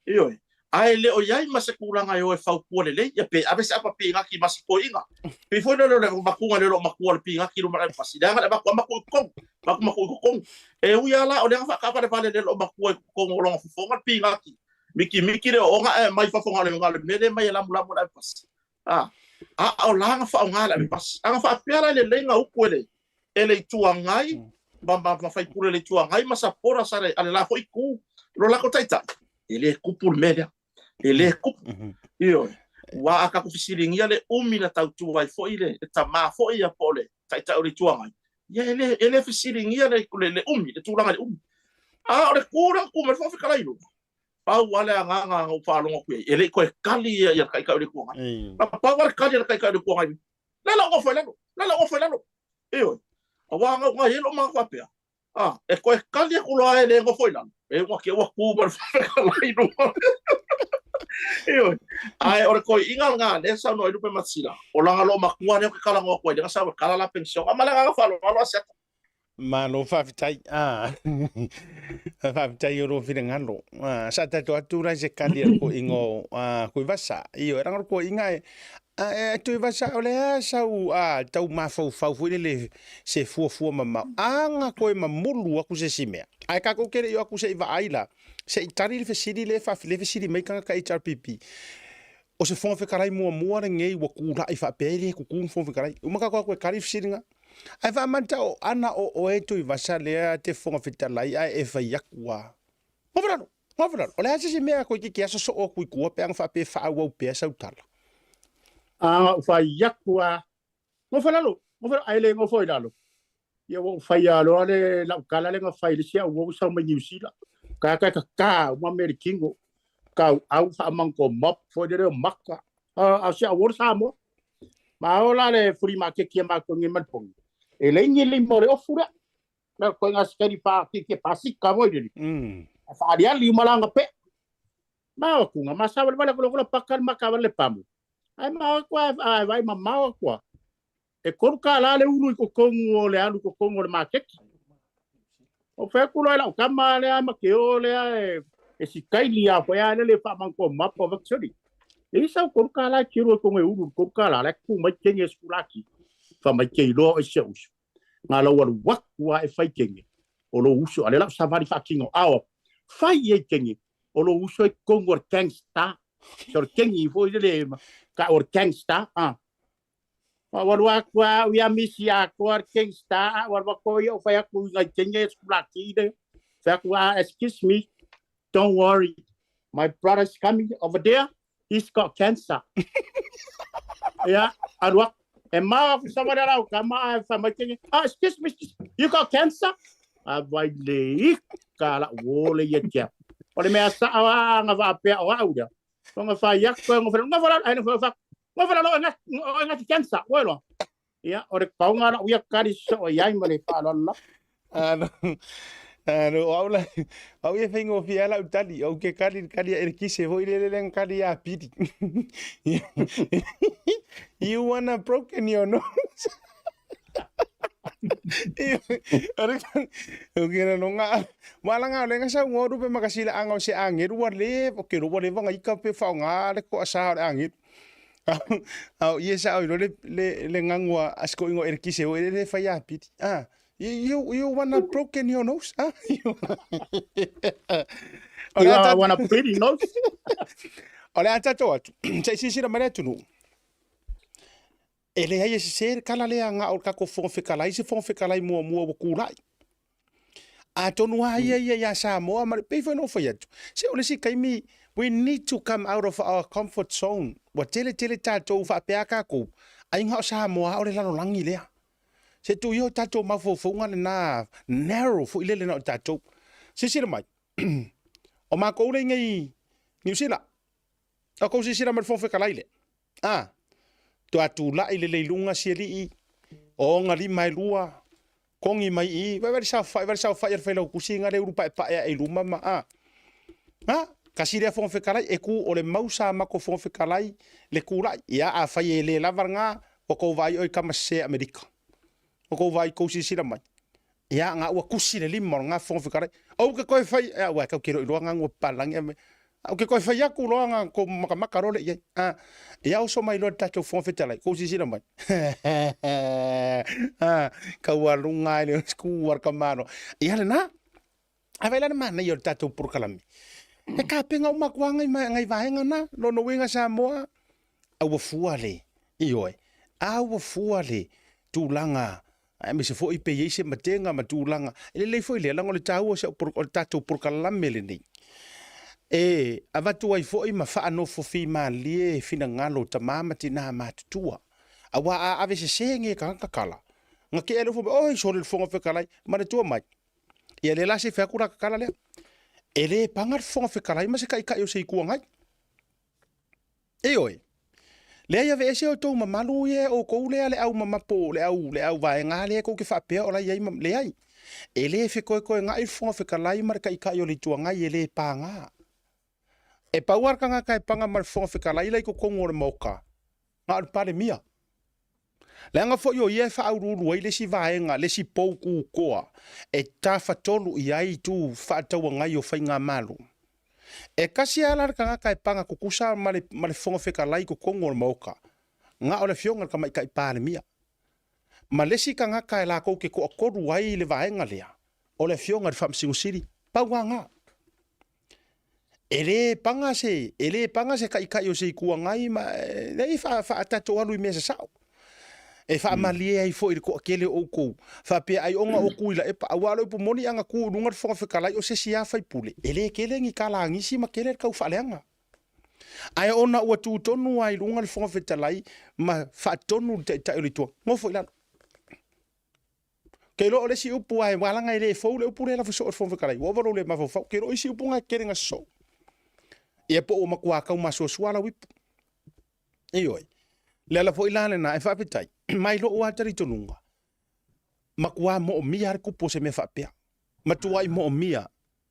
Ioe. Ae le o i ai ma se tulaga e o e fautua lelei, ia pe ave se apa pinati ma si toeaiina. Pei foi lea o le avatuga lea o lo o matua le pinati i luma o le pasi, leaga le avatu lava ma tuu i totonu, avatu ma tuu i totonu. E ui lava la o lea na faataavalevale le loo matua i totonu o lona fofoga le pinati, mitimiti le ooga ae aumai i fafo na o le mea lea e aumai e lamulamu e le avepasi. A, a o la na faaaoga e le avepasi. A na faapea la e lelei na utu e le, e le Itu Agai ma, ma, ma faipule o le Itu Agai ma supporters a le, a le la foi itu, lo latou taitai, e le tupu le mea lea. E le tupu. Ioe. Aua a tatou fesiligia le umi na tautua ai foi le, le tama foi ia po o le taitai o le Itu Agai, ia e le, e le fesiligia le, le, le umi, le tulaga i le umi. A o le tu lea na tu mai le Fofoga Fetalai i luga, pau lava le agaga na ou faalogo atu i ai, e le i toe kali ia, ia le taitai o le Itu Agai. Na pau lava le kali a le taitai o le Itu Agai, Le la ou nofo i lalo, le la ou nofo i lalo. Ioe. Aua na i ai lou manatu faapea, a, e toe kali atu loa e le nofo i lalo, e ua te ua tu ma le fetalai i luga. Ioe. Ae o le toeaina lena lea e saunoa ai Lupe Matasila, o lana loomatua lea ou te talanoa atu ai lea na sau e kala la penisione. Ma le agaga faaaloalo Asiata. Malo faafetai. Ah. Faafetai o lou finagalo. Ah, sa tatou atu la i se kali a le toeaina o ah, Tuivasa. Ioe, leaga o le toeaina e ah, e Tuivasa o le a sau ah, tau mafaufau foi lele se fuafua mamao. A na toe mamulu atu se isi mea. Ae tatou te le i o atu se i vaai la, se i tali le fesili lea e le fesili mai tagata HRPP. O se Fofoga Fetalai muamua lenei ua tulai faapea e le tutu ni Fofoga Fetalai. Uma tatou atu e tali le fesili lena. Ae faamata o ana o oe Tuivasa lea te Fofoga Fetalai ae e fai atu a. Nofo lalo, nofo lalo. O le a se isi mea toeitiiti a sosoo atu i tua pe ana faapea e faaauau pea sau tala? A na ou fai atu a, nofo lalo, nofo lalo, ae le nofo i lalo. Ia ua ou faia loa le lau tala lea na fai i le isi au uo ua sau mai Niu Sila. Ka ka ka ka uma mea i le tino. Kauau faamanto mop foi lele o maka. A o si au uo le Samoa. Ma o la le fuli maketi a matou nei ma le pogi. E leai ni lima o le ofu lea. Mea koe ngā sikari pā ki ke pasika voi lele. A whaariali uma la ngā pe. Ma o kunga, ma sa wale wale kolo kolo pakar ma ka wale pamu. Ai ma o kua, ai vai ma ma o kua. E 3 kālā le ulu i totonu o le alu i totonu o le maketi. O fai atu loa i lau tama lea ma ke o lea e, e sikaili a foi a lele whaamanko mapa o vaksori. E i sau 3 kālā e tiru e kongo e ulu, 3 kālā, le ku mai kenge e skulaki. Wha mai ke iloa o isi usu. Ngā lau alu waku a e whai kenge. O lo usu, a le lau savari whaakingo ao. Whai e kenge, o lo usu e kongo o gangsta. So le kengi foi lele, ka o gangsta. Ah. Ua alu aku a au ia misi atoa le gangsta a ua alu aku ia o fai atu i ngai kenge e sekulaki le fai atu a excuse me don't worry my brother's coming over there he's got cancer ia alu aku e mau aku sama le lau kama a fai mai kenge ah excuse me excuse me you got cancer a vai le ika la wo le ia tia o le mea sa a nga faapea o au lea Tonga fai aku, nga fai, nga fai, nga fai, Ngoi fala lo nga nga ti cancer, ua iloa. Ia, o le pauga la'u ia kali sosoo i ai ma le faaaloalo lava. Ano, ano, o au la, au ia faigofie lava lau tali, ou te kali i le kali a Elekise foi lele lea na kali ia Pili. You wanna broken your nose? O ke na longa, wa langa o lenga sa ngoru pe makasila anga o se angeru wa le, o ke ro wa le vanga ika pe whaonga le ko asa o le angeru. Ao ie sa o le le le ngangua a siko ingo ere kise o le whai a piti. Ah, you you wanna broken your nose? Ah, you O le ata wanna pretty nose. O le ata to atu. Sa isi sira mai le atunu. E leai e sesē le tala lea na o le tatou Fofoga Fetalai se Fofoga Fetalai muamua ua tulai. Atonu lava ia ia ia Samoa ma le pei foi ona ou fai atu, se o le isi taimi we need to come out of our comfort zone. Ua tele tele tatou faapea tatou, ai na o Samoa o le lalolagi lea. Se tuu ia o tatou mafaufauga lena narrow foi lele na o tatou. Silasila mai, o makou lea i nei Niu Sila, o kou silasila mai le Fofoga Fetalai lea. A, toa tulai lelei luga si alii, o ona lima e lua, kogi mai i i, vaai le saofai, vaai le saofai a le Failautusi na le ulu paepae ae i luma ma, a. A, kasi lea Fofoga Fetalai, e tu o le mau sa matou Fofoga Fetalai le tulai. Ia, afai e le lava lena, ua tou vaai oe i tama sese Amerika. Ua tou vaai, tou silasila mai. Ia, nga ua kusi le lima o lena Fofoga Fetalai. Ou ke koe fai, ia, ua tau ke loi loa nga ngua papalangi a me. Ou ke koe fai aku loa nga kou makamaka loa le i ai. A, ia oso mai loa le tatou Fofoga Fetalai, kou silasila mai. A, taualuga ai le ku a le tamaloa. Ia lena. Ae vaai la le manaia o le tatou polokalame. E tapena uma atu lava nai vaega na, lona uiga Samoa, a ua fua le, ioe, a ua fua le tulaga aemaise foi pe i ai se matega ma tulaga. E lelei foi lea, leaga o le taua o si au o le tatou polokalame lenei, e avatu ai foi ma faanofofimalie finagalo o tama ma tina matutua. Aua a ave sese nei e tagata tala, na tea lea ua fai mai, oi sole le Fofoga Fetalai, manatua mai, Ia lea la se fai atu la tatala lea. E le paga le Fofoga Fetalai ma se Taitai o se Itu Agai. Ioe. Leai aveese outou mamalu ia e outou lea le au mamapo le au le au vaega lea tou te faapea o la i ai ma leai. E le fetoetoena'i le Fofoga Fetalai ma le Taitai o le Itu Agai e le paga. E pau lava le tagata e paga ma le Fofoga Fetalai la i totonu o le Maota, na o le Palemia. Leaga foi o ia e faauluulu ai le isi vaega, le isi pou kutoa e tafatolu i ai itu faatauagai o faigamalo. E tasi lava la le tagata e paga tutusa ma le, ma le Fofoga Fetalai i totonu o le Maota, na o le Afioga i le Tamaitai Palemia. Ma le isi tagata e latou te toatolu ai le vaega lea, o le Afioga i le Faamasino Sili, pau lava na. E le paga se, e le paga se taitai o se Itu Agai ma, leai, faa, faa tatou alu i mea sasao. E faamalie ai foi i le toatele o outou, faapea ai ona o Tuilaepa, aua o le upu moni a na tu i luga le Fofoga Fetalai o se isi lava faipule, e le tele ni tala a nisi ma tele le tau faaleaga. Ae ona ua tu tonu lava i luga le Fofoga Fetalai ma faatonu le Taitai o le Itu Agai, nofo i lalo. Ou te iloa o le isi upu ae ua laga e le fou le upu lea e lafo soo e le Fofoga Fetalai, ua ova lou le mafaufau. Ou te iloa o isi upu na e tele na sosoo. Ia po ua matua taumasoasoa lau ipu. Ioe. Le ala foi la lena e faafetai, mai lou lava talitonuga, matua moomia lava le tupu o se mea faapea. Matuai moomia.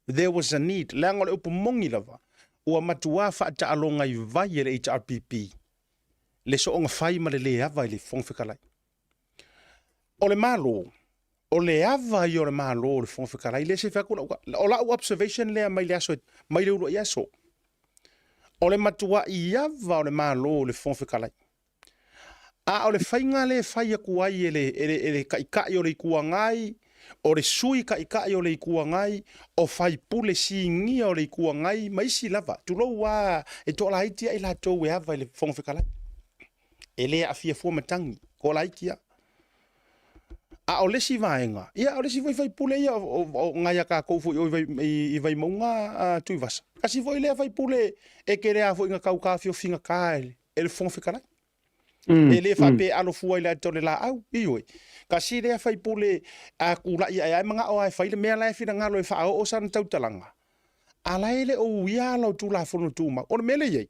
There was a need. Leaga o le upu moni lava, ua matua faataaloga i vai e le HRPP le soonga fai ma le le ava i le Fofoga Fetalai. O le Malo, o le ava ia o le Malo o le Fofoga Fetalai, lea se fai atu lau, o lau observation lea mai le aso, mai le uluai aso. O le matuai ava o le Malo o le Fofoga Fetalai. A o le faiga lea e fai atu ai e le, e le, e le Taitai o le Itu Agai, o le Sui Taitai o le Itu Agai, o faipule sinia o le Itu Agai ma isi lava, tulou lava, e toalaiti lava i latou e ava i le Fofoga Fetalai. E le aafia fua matagi, toalaiti lava. A o le isi vaega, ia o le isi foi faipule ia o nai a tatou foi o i Vaimauga a Tuivasa, tasi foi lea faipule e tele lava foi ina tau taofiofigata e le Fofoga Fetalai. E le faapea e alo fua i le ata o le laau, ioe. Tasi lea faipule a tulai ae lava e manao lava e fai le mea la e finagalo e faaoo sana tautalaga. A la e le o uia ala o Tulafono Tumau. O le mea lea e i ai,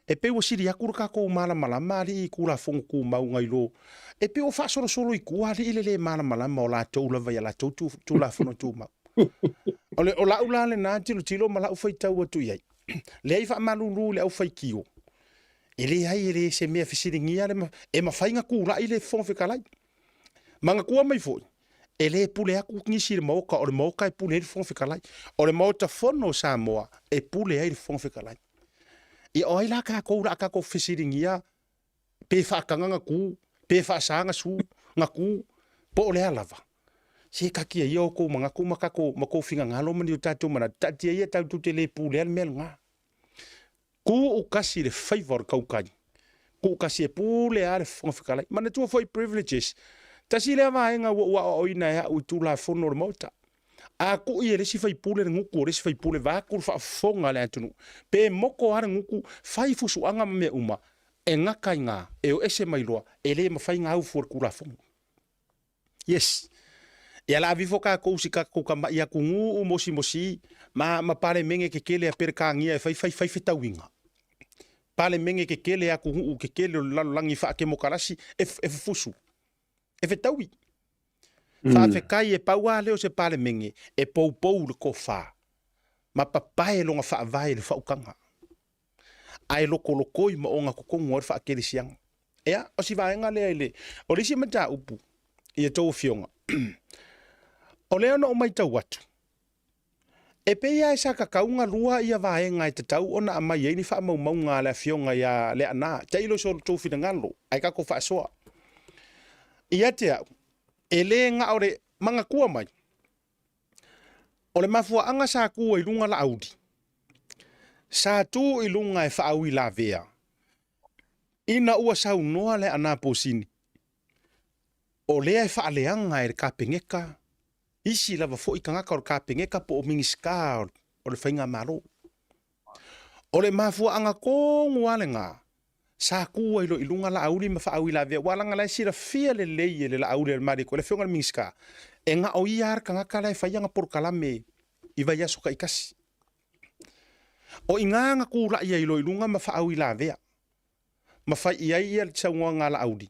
e pei ua sili atu le tatou malamalama alii i Tulafono Tumau nai lo e pei ua faasolosolo i tua alii le le malamalama o latou lava i a latou Tulafono Tumau. O le o lau la lena tilotilo ma lau faitau atu i ai. Leai faamalulu i le aufaitio, e leai e le se mea fesiligia le e mafai ona tulai le Fofoga Fetalai. Manatua mai foi, e le pule atu nisi i le Maota, o le Maota e pule ai le Fofoga Fetalai. O le Maota Fono o Samoa e pule ai le Fofoga Fetalai. Ia o ai la tatou o le a tatou fesiligia pe faataga na tu, pe faasa na su, na tu, po o le a lava. Se taatia ia outou manatu ma tatou ma tou finagalo ma ni o tatou manatu, taatia ia tatou te le pulea le mea lena. Tuukasi le faiva o le tautai. Tuukasi e pule lava le Fofoga Fetalai. Manatua foi privileges. Tasi lea vaega ua ou aoaoina e au i Tulafono o le Maota. A tui e le isi faipule le gutu o le isi faipule vaeatu le faafofoga a le atunuu, pe moto lava le gutu, fai fusuaga ma mea uma, e gata i ina, e o ese mai loa, e le mafai ona au fua le Tulafono. Yes. Ia la ave ifo tatou si tatou tamai atunuu mosimosi ma ma palemene kekele a Peretania e fai fai fai fetauiga. Palemene kekele atunuu kekele o le lalolagi faatemokarasi e e fufusu. E fetaui. Faafetai e pau lava lea o se palemene e poupou le tofa ma papae lona faavae i le faautaga. Ae lokolokoi ma ogatotonu ai le faakelesiaga. Ia, o si vaega lea i le... O le isi mataupu i a outou afioga, o lea na ou matau atu, e pei lava e sa tatau ona lua ia vaega e tatau ona aumai ai ni faamaumauga a le afioga ia Leaana. Tailo i so outou finagalo, ae tatou faasoa. Ia te au, e le na o le manatua mai, O le mafuaaga sa tu ai luga Laauli, sa tu i luga e faauilavea ina ua saunoa le Aana Posini, o lea e faaleaga e le Kapeneta isi lava foi tagata o le Kapeneta po o Minisita o le Faigamalo. O le mafuaaga tonu lava lena sa tu ai loa i luga Laauli ma faauilavea, aua leaga la e silafia lelei e le Laauli a le Malietoa, le Afioga i le Minisita, e na o ia lava le tagata la e fai ana polokalame i vaiaso taitasi. O i ina na tulai ai loa i luga ma faauilavea ma fai i ai ia le saunoaga a Laauli.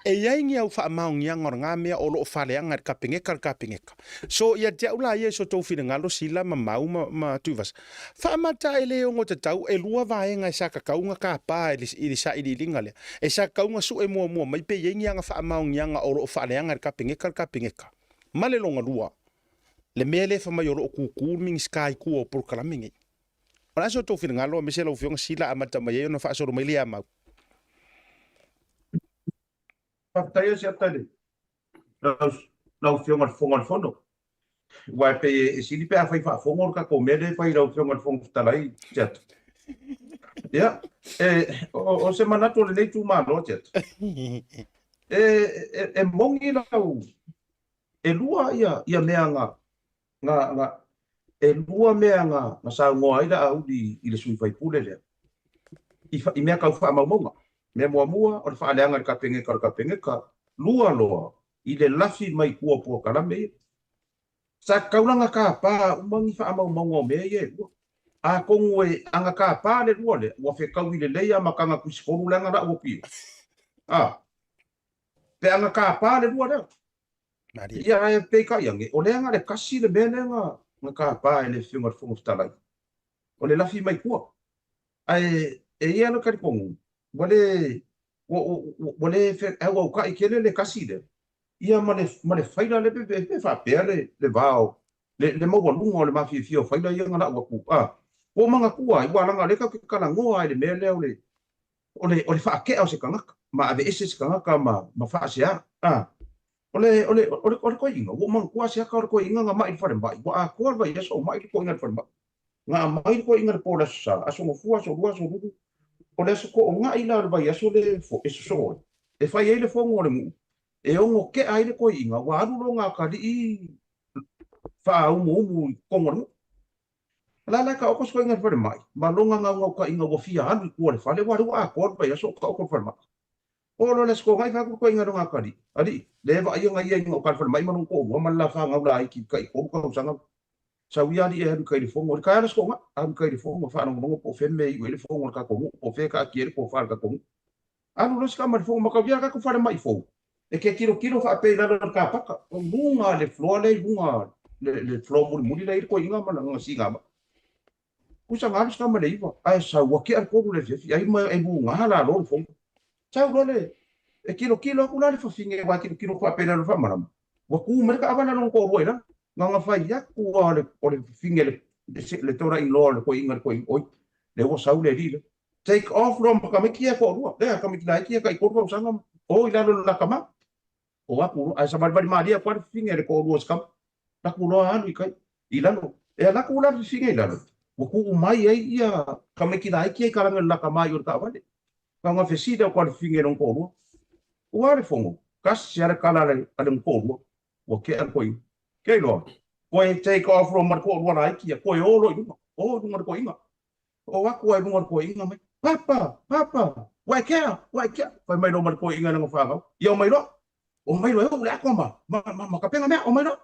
E i ai ni au faamaoniaga o lena mea o lo o faaleaga e le Kapeneta le Kapeneta. So ia te au la ia i so tou finagalo Sila ma Mau ma, ma Tuivasa, faamata e le ono tatau e lua vaega e sa tatau ona tapa i le, i le sailiiliga lea. E sa tatau ona sue muamua mai pe i ai ni aga faamaoniaga o lo o faaleaga e le Kapeneta le Kapeneta. Ma le lona lua, le mea lea fai mai o lo o kukū le Minisita i tua o polokalame nei. O le a so tou finagalo aemaise lau Afioga Sila amata mai ai ona faasolo mai lea mau. Faafetai o Siata i lau Afioga i le Fofoga o le Fono. Aua e pei e sili pe a fai faafogo le tatou mea lea e fai i lau Afioga i le Fofoga Fetalai, Siata. Ia, e, o, o se manatu o lenei itumalo, Siata. E, e, e moni lau, e lua ia, ia mea na, na, na, e lua mea na, na saunoa ai Laauli i le sui faipule lea, i, i mea tau faamaumauga. Mea muamua, o le faaleaga i le Kapeneta o le Kapeneta, lua loa, i le lafi mai tua polokalame ia. Sa tatau la ona tapa uma ni faamaumauga o mea ia e lua. Atonu e ana tapa le lua lea, ua fetaui lelei lava ma taga tuisifolu leaga lau atu i ai. A, pe ana tapa le lua lea. Malie. Ia, ae peitai ane, o lea na le tasi le mea lea na, na tapa e le Afioga i le Fofoga Fetalai, o le lafi mai tua. Ae e i ai le talitonuga, ua le, ua, ua, ua le auautai tele le tasi lea, ia ma le, ma le faila lea pe, pe, pe faapea le, le va o, le, le maualuga o le mafiafia o faila ia na lau atu. A, ua ou manatua ai, aua leaga o lea tatou te talanoa lava i le mea lea o le, o le, o le faatea o se tagata, ma aveese se tagata ma, ma faasea. A, o le, o le, o le, o le toeaina, ua ou manatua Asiata o le toeaina na mai i le falemai, ua atoa le vaiaso o mai le toeaina i le falemai. Na aumai le toeaina i le po o le Aso Sa, Aso Gafua, Aso Lua, Aso Lulu, o le aso toonai la o le vaiaso lea e sosoo ai, e fai ai le fono a le nuu, e ono tea ai le toeaina, ua alu lona atalii faaumuumu i totonu o le nuu. O le a la e taoto se toeaina i le falemai, ma lona naunautaiga ua fia alu i tua o le fale, aua o lea ua atoa le vaiaso o taoto i le falemai. Oo loa i le Aso Toonai, fai atu le toeaina i lona atalii, Alii, lea e vaaia na ia ina o ta i le falemai ma lona toalua ma le la fanau laiti tai tolu tausaga. Sau ia alii e alu i kai le fono, o le taeao le Aso Toonai, alu i kai le fono, faalogologo po o fea le mea e iu ai le fono a le tatou nuu, po o fea e taatia ai le tofa a le tatou nuu. Alu loa si tama i le fono, mataulia le tatou falemai fou, e te tilotilo faapea i lalo o le kapaka, o luga le floor lea i luga, le floor mulimuli lea e i ai le toeaina ma lana sigamai. Pusa na alu si tama i le 9, ae sau ua tea le 3 i le afiafi, ai ma e luga lalo le fono. Sau loa le, e tilotilo atu la le fafine aua e tilotilo faapea i lalo o le faamalama, ua tu mai le taavale a lona toalua i lalo. Na ona fai atu lava o le fafine le, le daughter-in-law a le toeaina i le toeaina, oi, lea ua sau le alii lea. Take off loa ma tamaiti ia e toalua, lea tamaiti laiti ia tai 3 tausaga, o i lalo i le lata mau. O atu loa, ae savalivali malie atu lava le fafine le toalua o si tama. Laku loa alu i tai, i lalo. E alu atu la le fafine i lalo, ua tuu mai ai ia tamaiti laiti ia i talaane o le lata mai o le taavale. Na ona fesili atu lava le fafine i lona toalua, Ua a le fono? Tasi lava le tala a lona toalua, ua tea le toeaina. Kei loa, koe take off loa ma le toalua laiti ia, koe o loa i luga, o i luga o le toeaina. O atu lava i luga o le toeaina mai, Papa, Papa, ua e kea, ua e kea. Fai mai loa ma le toeaina i lana fanau, ia omai loa, omai loa e oo i le ato ma, ma, ma, ma tapena mea, omai loa.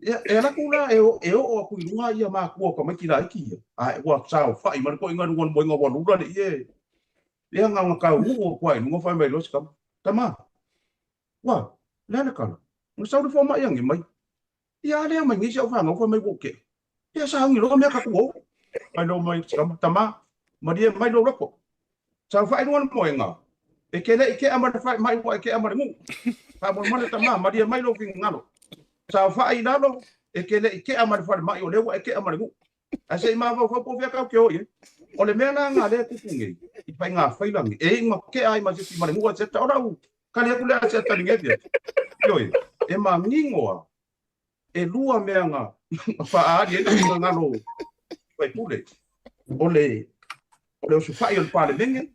Ia, e alu atu la e, e oo atu i luga ia matua o tamaiti laiti ia, ae ua saofai mai le toeaina i luga o le moega ua lula le ie. Ia na ona taunuu atu lava i luga fai mai loa si tama, tama, ua, le a le tala? Na sau le fomai age mai, Ia a lea mai nei si au fanau fai mai ua ou kea. Ia sauni loa mea ka tu ou. Fai loa mai si tama, tama, malie mai lou loto. Saofai luga le moega, e te le i kea ma le falemai ua e kea ma le nuu. Faamolemole tama, malie mai lou finagalo. Saofai i lalo, e te le i kea ma le falemai o lea ua e kea ma le nuu. Ae se i mafaufau po o fea kau ke o i ai. O le mea la nga lea e tupu nei, i faiga faila nei, e iu na kea ai ma se isi ma le nuu a se o lau kali atu lea a se tali nei fia. Ioe, e manino lava, e lua mea na faaali ai le finagalo faipule, o le o le osofai o le Palemene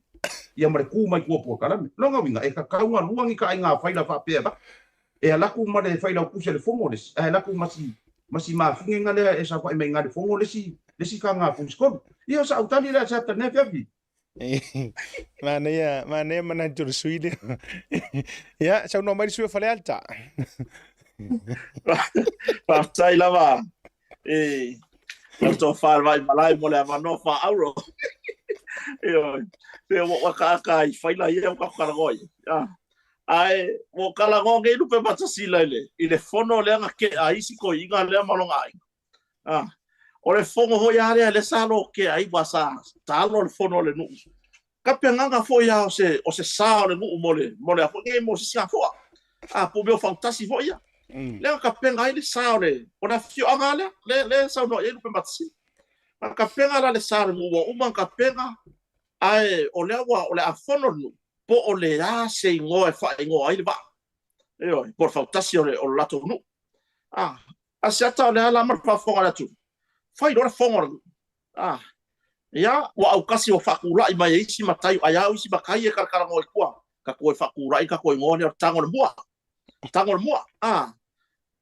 ia ma le tu mai tua o polokalame. Lona uiga, e tatau ona lua ni taaiga faila faapea la, e alu atu ma le Failautusi a le Fono le isi, ae alu atu ma si, ma si mafine lea e saofai mai i ina i le Fono le isi, le isi taga Fusi-tolu. Ia, o sau tali lea Seata i lenei afiafi. Manaia, manaia manatu o le sui lea. Ia, saunoa mai le sui o Faleata. Faafetai lava i lau tofa le Vaimalae mo le avanoa faauro. Ioe, pe ua ou akaaka i faila ia ua tatou talanoa i ai. Ae ua ou talanoa nei Lupematasila i le, i le fono lea na tea ai isi toeaiina lea ma lona aiga. Ah, o le fono foi lava lea lea sa lotea ai aua sa talo le fono a le nuu. Kape agaga foi lava o se, o se sa o le nuu mo le, mo le a foi nei, mo se sigafoa. Ah, po o mea o fautasi foi ia. Lea na tapena ai le sa o le, o le afioaga lava lea, lea, lea e saunoa i ai Lupematasila. Na tapena la le sa o le nuu ua uma ona tapena, ae o lea ua, o le a fono le nuu, po o le a se igoa e faaigoa ai le vaa. Ioe, po o le fautasi o le, o le latou nuu. Ah, Asiata o le a la ma le faafofoga a le atunuu? Fai loa le fono a le nuu. Ah, ia, ua aukasi ua faatulai mai e isi matai, ai a o isi matai e talatalanoa i tua, tatou e faatulai tatou igoa lea o le tago o le mua. Tago o le mua. Ah,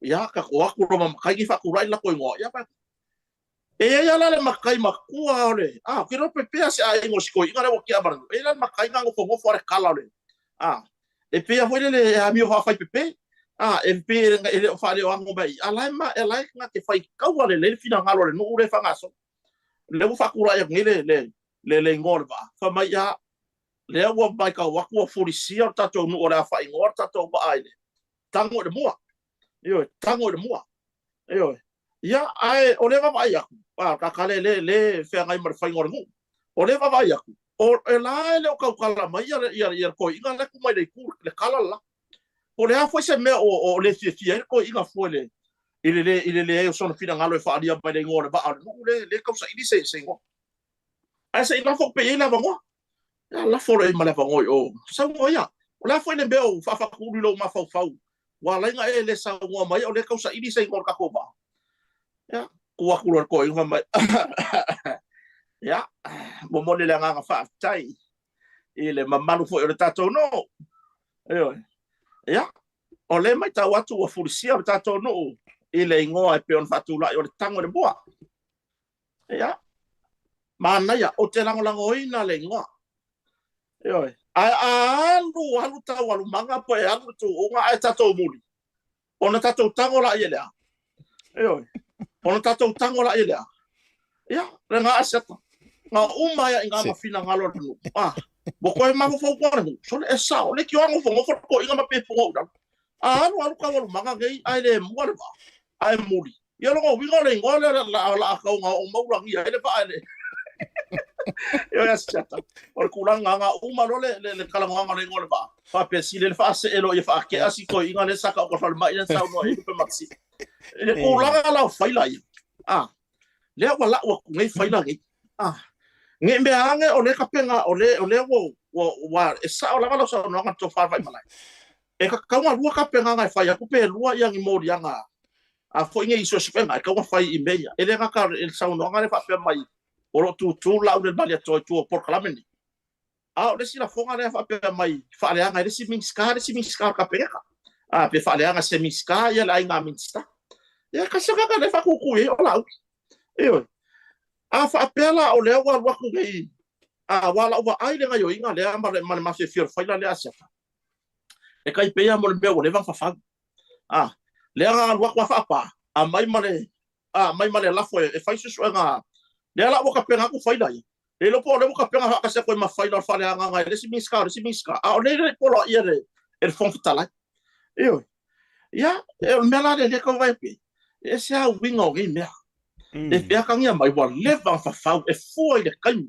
ia, tatou o atu loa ma matai nei faatulai le latou igoa. Ia, E i ai lava la le matai matua o le, ah, ou te iloa pe pea se aiga o si toeaina lea ua tea ma le nuu. E i ai la le matai na nofonofo lava le kala o le, ah, e pei lava foi lele e amio faafaipepē. Ah, e pei e le o faaleoago mai i i, a o la e ma, o la e na te faitaua lelei le finagalo o le nuu lea e faagasolo. O lea ua faatulai atu nei le, le, le, le igoa o le vaa, fai mai, ah, lea ua matau atu ua fulisia le tatou nuu o le a faaigoa le tatou vaa i le tago i le mua. Ioe, tago i le mua. Ioe. Ia, ae o lea vaavaai atu, a, kaka le, le, le feagai ma le faiga o le nuu. O lea vaavaai atu, o, e la e le o tautala mai ia, ia, ia le toeaina lea tu mai le itu, le kala le la. Po o le a foi se mea o, o le fiafia ai le toeaina fua i le, i le, i le leai o sona finagalo e faaalia mai le igoa o le vaa o le nuu, le, le tausaili se, se igoa. Ae se i lafo pea i ai le avanoa. Ia lafo loa i ai ma le avanoa i o. Saunoa ia. O le a foi le mea o faafatulu i lou mafaufau ua ala ai ona e le saunoa mai o lea e tau saili se igoa o le tatou vaa. Ia, tu atu loa le toeaina fai mai, Ia, momoli le agaga faafetai i le mamalu foi o le tatou nuu. Ioe. Ia, o lea e matau atu ua fulisia le tatou nuu i le igoa e pei ona faatulai o le tago i le mua. Ia, manaia, ou te lagolagoina le igoa. Ioe. Ae a alu alu taualumaga po e alu le tuuga ae tatou muli, ona tatou tago laia i le a? Ioe. Ona tatou tago laia lea. Ia, le ga asiata. Ga uma ia i ngā mafinagalo o le nuu. Ah, ua koe mafaufau koa le nuu. Sole e sao, le kioa gofogofo le toeaiina ma pepuga i lalo. A alu alu taualumaga nei ae le mua le vaa, ae muli. Ia lona uiga o le igoa lea o le a tau na oo maulagia ai le vaa e le Ioe Asiata. O le tulaga na uma loa le talanoaga o le igoa o le vaa, faapea sili ai le faasee loa ia faatea si toeaina lea sa taoto i le falemai lea na saunoa i ai Lupe Makasini. I le tulaga la o faila ia, a, lea ua lau atu nei faila nei, a, ne i mea ane o lea tapena, o lea, o lea ua, ua, ua, e sao lava lau saunoaga i le tofa Vaimalae. E tatau ona lua tapenaga e fai atu pe lua ia ni moliaga a foi nei i suesuega e tatau ona fai i mea ia. E le gata i le saunoaga lea faapea mai o lo o tutu le Laumalietoa i tua o polokalame nei, A o le isi lafoga lea faapea mai faaleaga e le isi Minisita le isi Minisita o le Kapeneta. A pe faaleaga e se Minisita ia le aiga Minisita. Ia tasi le agaga lea e faatutui ai o Laauli. Ioe. A faapea la o lea ua alu atu nei, a aua o lau vaai i le gaioiga lea ma le mafiafia o le faila lea a Asiata, e tai pei lava mo le mea ua leva ona fafau. A, lea na alu atu lava faapa, aumai ma le mai ma le lafo e fai suesuega lea la ua tapena atu faila ia. Le iloa po o lea ua tapena faatasi atu ai ma faila o le faaleagaga e le isi Minisita o le isi Minisita, a o lea e le i poloaia e le Fofoga Fetalai. Ioe. Ia, o le mea la lea e tau vaai atu i ai, e ese lava uiga o nei mea. E feakagia mai ua leva ona fafau e fua i le taimi.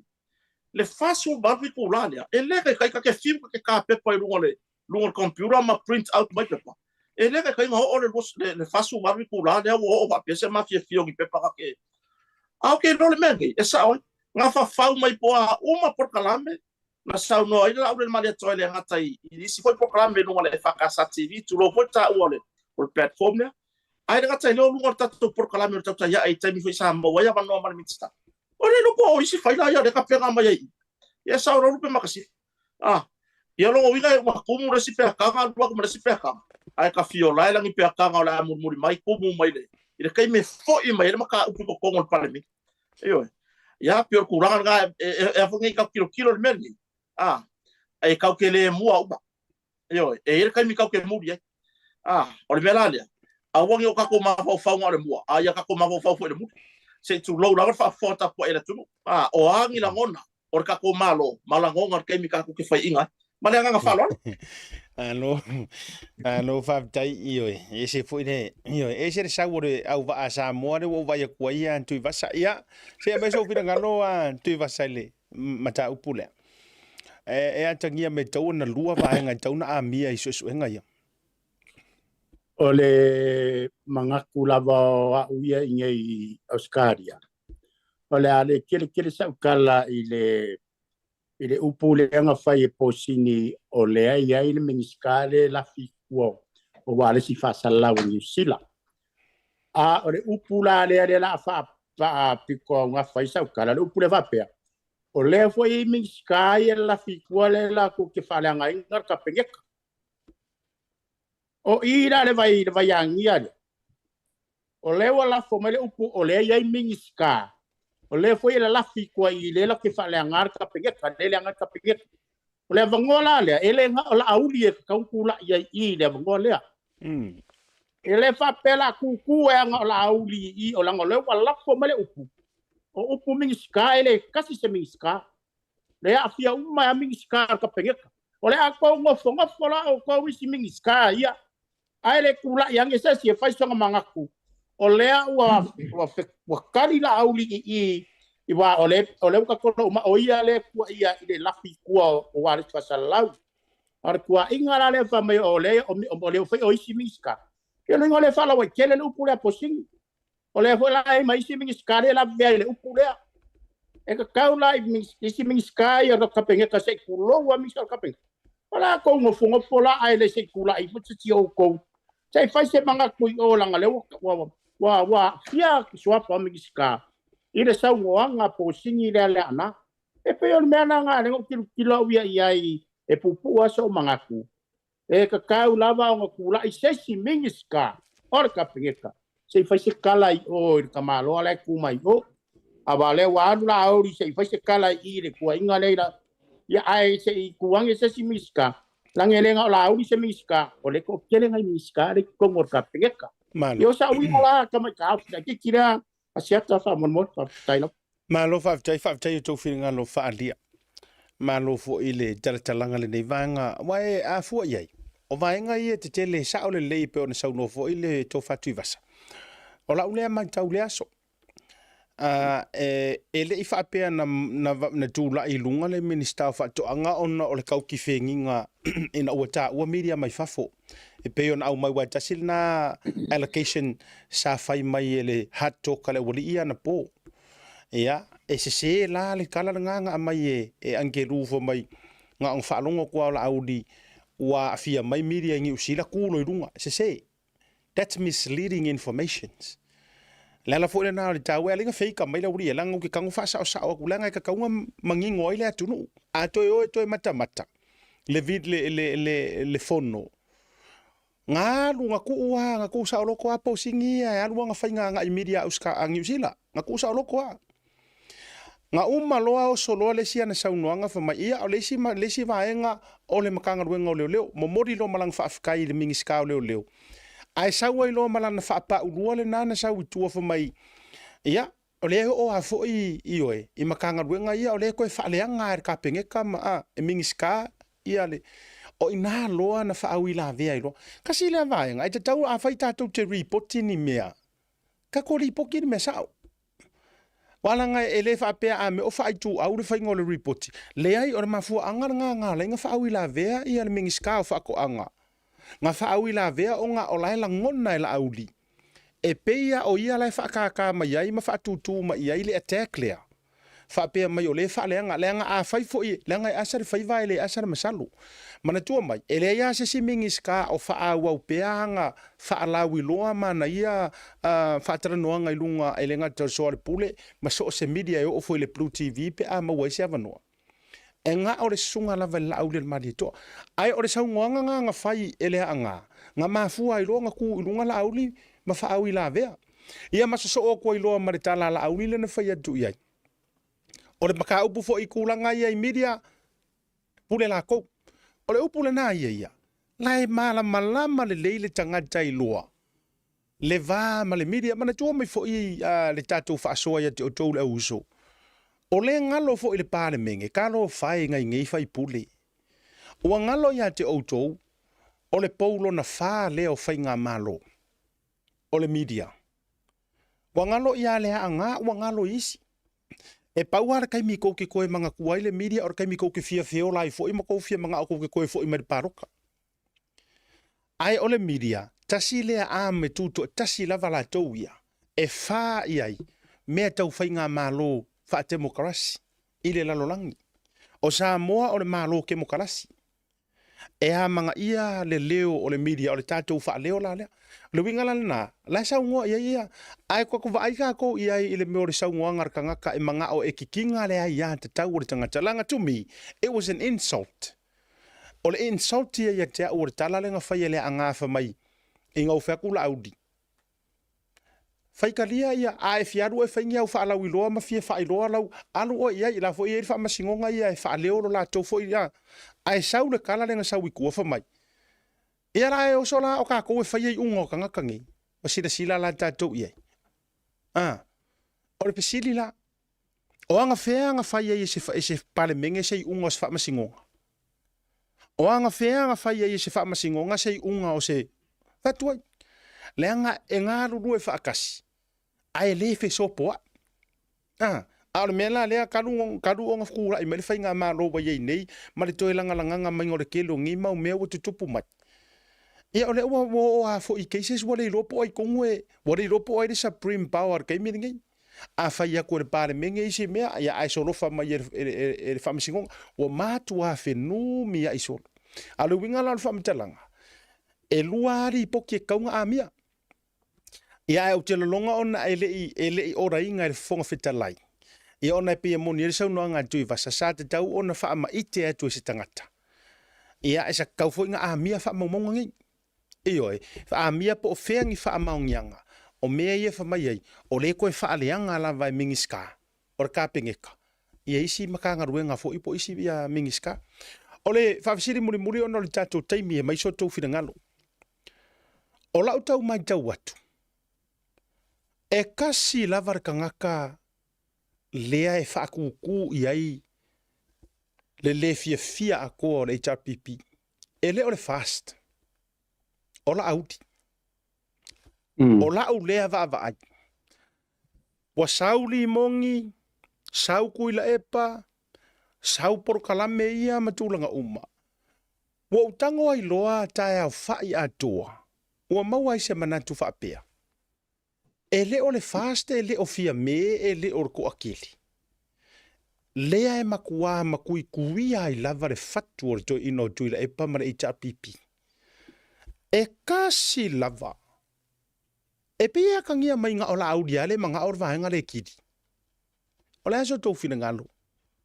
Le 48 itula lea, e le taitai ta te fiu ta te tapepa i luga o le luga o le computer ma print out mai pepa. E le taitai ona oo le 48 itula lea ua oo faapea se mafiafia o ni pepa ta te. A ou te iloa le mea lenei, e sao ai. Na fafau mai po o a uma polokalame na saunoa ai le Laaulialemalietoa e le gata i isi foi polokalame i luga o le EFKS TV, tulou foi le taua o le platform lea, ae le gata i lea o luga o le tatou polokalame o le Tautai Ae i taimi foi sa maua ai avanoa ma le Minisita. O le iloa po o isi faila ia o lea e tapena mai ai i i. Ia e sao loa Lupe Makasini. A, ia lona uiga ua tumu le isi peataga alu atu ma le isi peataga, ae ta fiola e lagi peataga o le a mulimuli mai tumu mai le i le taimi e foi mai ai le mataupu i totonu o le Palemene. Ioe. Ia, pei o le tulaga lena e, e, e, e nei tau tilotilo le mea lenei. A, e tau te le mua uma. Ioe, e i ai le taimi tau te muli ai. A, o le mea la lea, aua ne i o tatou mafaufauga o le mua, a ia tatou mafaufau foi i le muli. Se i tulou lava le faafofoga tapuai a le atunuu. A, o a ni lagona o le tatou Malo ma lagona o le taimi tatou te faiaina ai. Ma le agaga faaaloalo. Malo, malo faafetai, ioe, e ese foi le, ioe, e ese le sau o le auvaa a Samoa lea ua ou vaai atu ai a Tuivasa. Ia, se i aumai sou finagalo a Tuivasa i le mataupu lea. E, e atagia me tau ona lua vaega e tau na amia i suesuega ia. O le manatu lava o au ia i nei Ausetalia, o le a le kelepele sa'u tala i le i le upu lea na fai e Posini o lea e i ai le Minisita lea e lafi i tua o ualesi faasalalau a Niu Sila. A o le upu la lea lea la a faapito augafa ai sa'u tala, o le upu lea faapea, o lea foi e i ai Minisita ia e lafi i tua lea latou te faaleagaina le Kapeneta. O i la le vai le vaiagia lea, o lea ua lafo mai le upu o lea e i ai Minisita, o lea foi e lalafi i tua i lea latou te faaleaga le Kapeneta, lea e leaga le Kapeneta. O le avanoa la lea, e le na o Laauli e tatau ona tulai ai i i le avanoa lea. E le faapea la tūtū e aga o Laauli i i, o leaga o lea ua lafo mai le upu, o upu Minisita e le tasi se Minisita. Le aafia uma ai Minisita o le Kapeneta. O le a tou nofonofo la outou isi Minisita ia, ae le tulai ane se isi e fai sona manatu, o lea ua, ua, ua tali Laauli i i, i wā o le, o lea ua tatou uma, o ia lea e tuaia i le lafi i tua o ualesi faasalalau. A o le tuaiga la lea fai mai o lea, o, o lea ua fai o isi Minisita. Ia o le igoa lea e faalauaitele le upu lea Posini. O lea foi la e i ai ma isi Minisita lea e lavevea i le upu lea. E tatau la i isi Minisita ia o le Kapeneta se i tulou lava Minisita o le Kapeneta. O le a tou nofonofo la ae le se i tulai ifo se isi o outou se i fai se manatu i o leaga lea ua ua ua ua aafia suafa o Minisita i le saunoaga posini lea Leaana. E pei o le mea lena lea na ou tilotilo au ia i ai e puupuu lava sou manatu. E tatau lava ona tulai se isi Minisita o le Kapeneta se i fai se tala i o i le tamaloa la e tu mai i o. Aua o lea ua alu Laauli se i fai se tala i i i le tuuaiga lea i la... Ia, ae se i tu ane se isi Minisita, leaga e le na o Laauli se Minisita, o lea e toatele nai Minisita lea i totonu o le Kapeneta. Malo. Ia o sa'u uiga la tamaitai laitiiti lea a Asiata faamolemole, faafetai lava. Malo faafetai, faafetai i o outou finagalo faaalia. Malo foi i le talatalaga i lenei vaega, aua e a fua i ai, o vaega ia e tetele e sao lelei e pei ona saunoa foi le Tofa Tuivasa. O lau lea matau i lea aso, e le i faapea na, na, na tulai i luga le Minisita o Faatoaga ona o le kaukifegiga ina ua taua media mai fafo. E pei ona aumai aua e tasi lena allocation sa fai mai e le hard talk a le aualii ia anapo. Ia, e sese la le tala lena na aumai e, e Angelu fai mai na ona faalogo atu lava o Laauli ua aafia mai media i Niu Sila, tu loa i luga. Sese. That's misleading informations. Le ala foi lena o le taua e ala ai ona feika mai le aualii ia, leaga ou te tago faasaosao atu leaga e tatau ona manino ai le atunuu. A toe o e toe matamata le, le, le, le, le fono, na alu, na tuu lava, na tuu saoloto lava posini ia e alu ana faiga agai media a Niu Sila. Na tuu saoloto lava. Na uma loa oso loa le isi ana saunoaga fai mai, ia o le isi, le isi vaega o le Matagaluega o Leoleo, momoli loa ma lana faafetai i le Minisita o Leoleo, ae sau ai loa ma lana faapaulua lena na sau i tua fai mai, ia, o lea e oo lava foi, ioe, i Matagaluega ia o lea e toe faaleaga lava e le Kapeneta ma, a, e Minisita ia le, o i ina loa na faauilavea ai loa. Tasi lea vaega, e tatau, afai tatou te ripoti ni mea, tatou lipoti le mea sao. Aua leaga e le faapea a mea o faaituau le faiga o le ripoti. Leai, o le mafuaaga lena na ala ai ona faauilavea ia le Minisita o Faatoaga. Na faauilavea ona o la e lagona e Laauli, e pei lava o ia la e faatata mai ai ma faatutu mai i ai le attack lea. Faapea mai o lea e faaleaga, leaga afai foi, leaga e asa le faiva e le asa le masalo. Manatua mai, e leai lava se isi Minisita o faaauau pea ana faalauiloa ma ana ia faatalanoaga i luga e le gata o le Soalepule ma so o se media e oo foi i le Blue TV pe a maua ai se avanoa. E na o le susuga lava i le Laauli a le Malietoa. Ae o le saunoaga na na fai e Leaana, na mafua ai loa ona tu i luga Laauli ma faauilavea. Ia ma sosoo atu ai loa ma le tala a Laauli lea na fai atu i ai. O le mataupu foi i tulaga ia i media, pule lakou. O le upu lena ia ia, la e malamalama lelei le tagata iloa le va ma le media. Manatua mai foi le tatou faasoa ia te outou le au uso, o le galo foi i le Palemene, talofa e nai nei faipule. Ua galo ia te outou, o le pou lona fa lea o faigamalo, o le media. Ua galo ia Leaana, ua galo i isi. E pau lava le taimi tou te toe manatua ai le media o le taimi tou te fia feola ai foi ma tou fia manao tou te toe foi mai i le palota. Ae o le media, tasi lea arm e tutoatasi lava latou ia e fa i ai mea tau faigamalo faatemokarasi i le lalolagi. O Samoa o le Malo kemokarasi. E amanaia le leo o le media, o le tatou faaleo la lea. O le uiga la lena, o la e saunoa i ai ia, ae tatou vaai tatou i ai i le mea o le saunoaga a le tagata e manao e kikina le aiatatau o le tagata. Leaga to me, it was an insult. O le insult ia ia te au o le tala lea na fai e Leaana fai mai ina ua fai atu Laauli, Faitalia ia, a e fia alu oe e fai ni au faalauiloa ma fia faailoa lau, alu oe i ai, la foi e i ai le faamasinoga ia e faaleo lo latou foi ia. Ae sau le tala lea na sau i tua fai mai, ia la e oso la o tatou e faia iuga o tagata nei, ua silasila la tatou i ai. A, o le fesili la, O agafea na fai ai e se, e se Palemene se iuga o se faamasinoga? O agafea na fai ai e se faamasinoga se iuga o se Fai atu ai, leaga e galulue faatasi, ae le fesopoai. A, a o le mea la lea, talu, talu ona tulai mai le faigamalo ua i ai nei, ma le toe lagalagaga maiga o le tele o nei mau mea ua tutupu mai. Ia o lea ua, ua oo lava foi i cases ua le iloa po o ai tonu e, ua le iloa po o ai le supreme power i le taimi lenei. A fai atu e le Palemene isi mea, ia ae solofa mai e le, e le, e le Faamasinoga, ua matua fenumiai solo. A o le uiga la o le faamatalaga, e lua lava lipoti e tatau ona amia. Ia ae ou te lagona ona e le i, e le i oraina e le Fofoga Fetalai, ia ona e pei e moni ai le saunoaga a le Tuivasa, sa tatau ona faamaite atu e se tagata. Ia e sa tatau foi ona amia faamaumauga nei. Ioe, amia po o fea ni faamaoniaga o mea ia e fai mai ai, o lea e toe faaleaga lava e Minisita o le Kapeneta ia isi Matagaluega foi po o isi ia Minisita. O le faafesili mulimuli ona o le tatou taimi e aumai so outou finagalo. O lau tau matau atu, e kasi lava le tagata lea e faakūkū i ai le le fiafia atoa o le HRPP, e le o le FAST, o Laauli. O lau lea vaavaai. Ua sau Limogi, sau Tuilaepa, sau polokalame ia ma tulaga uma. Ua ou tago ai loa taeao fai atoa, ua maua ai se manatu faapea, E le o le FAST, e le o Fiame, e le o le toatele. Lea e matuā matuituia ai lava le fatu o le toeaina o Tuilaepa ma le HRPP. E kasi lava. E pei e atagia mai na o Laauli lava le manao le vaega lea e kili. O le a so outou finagalo?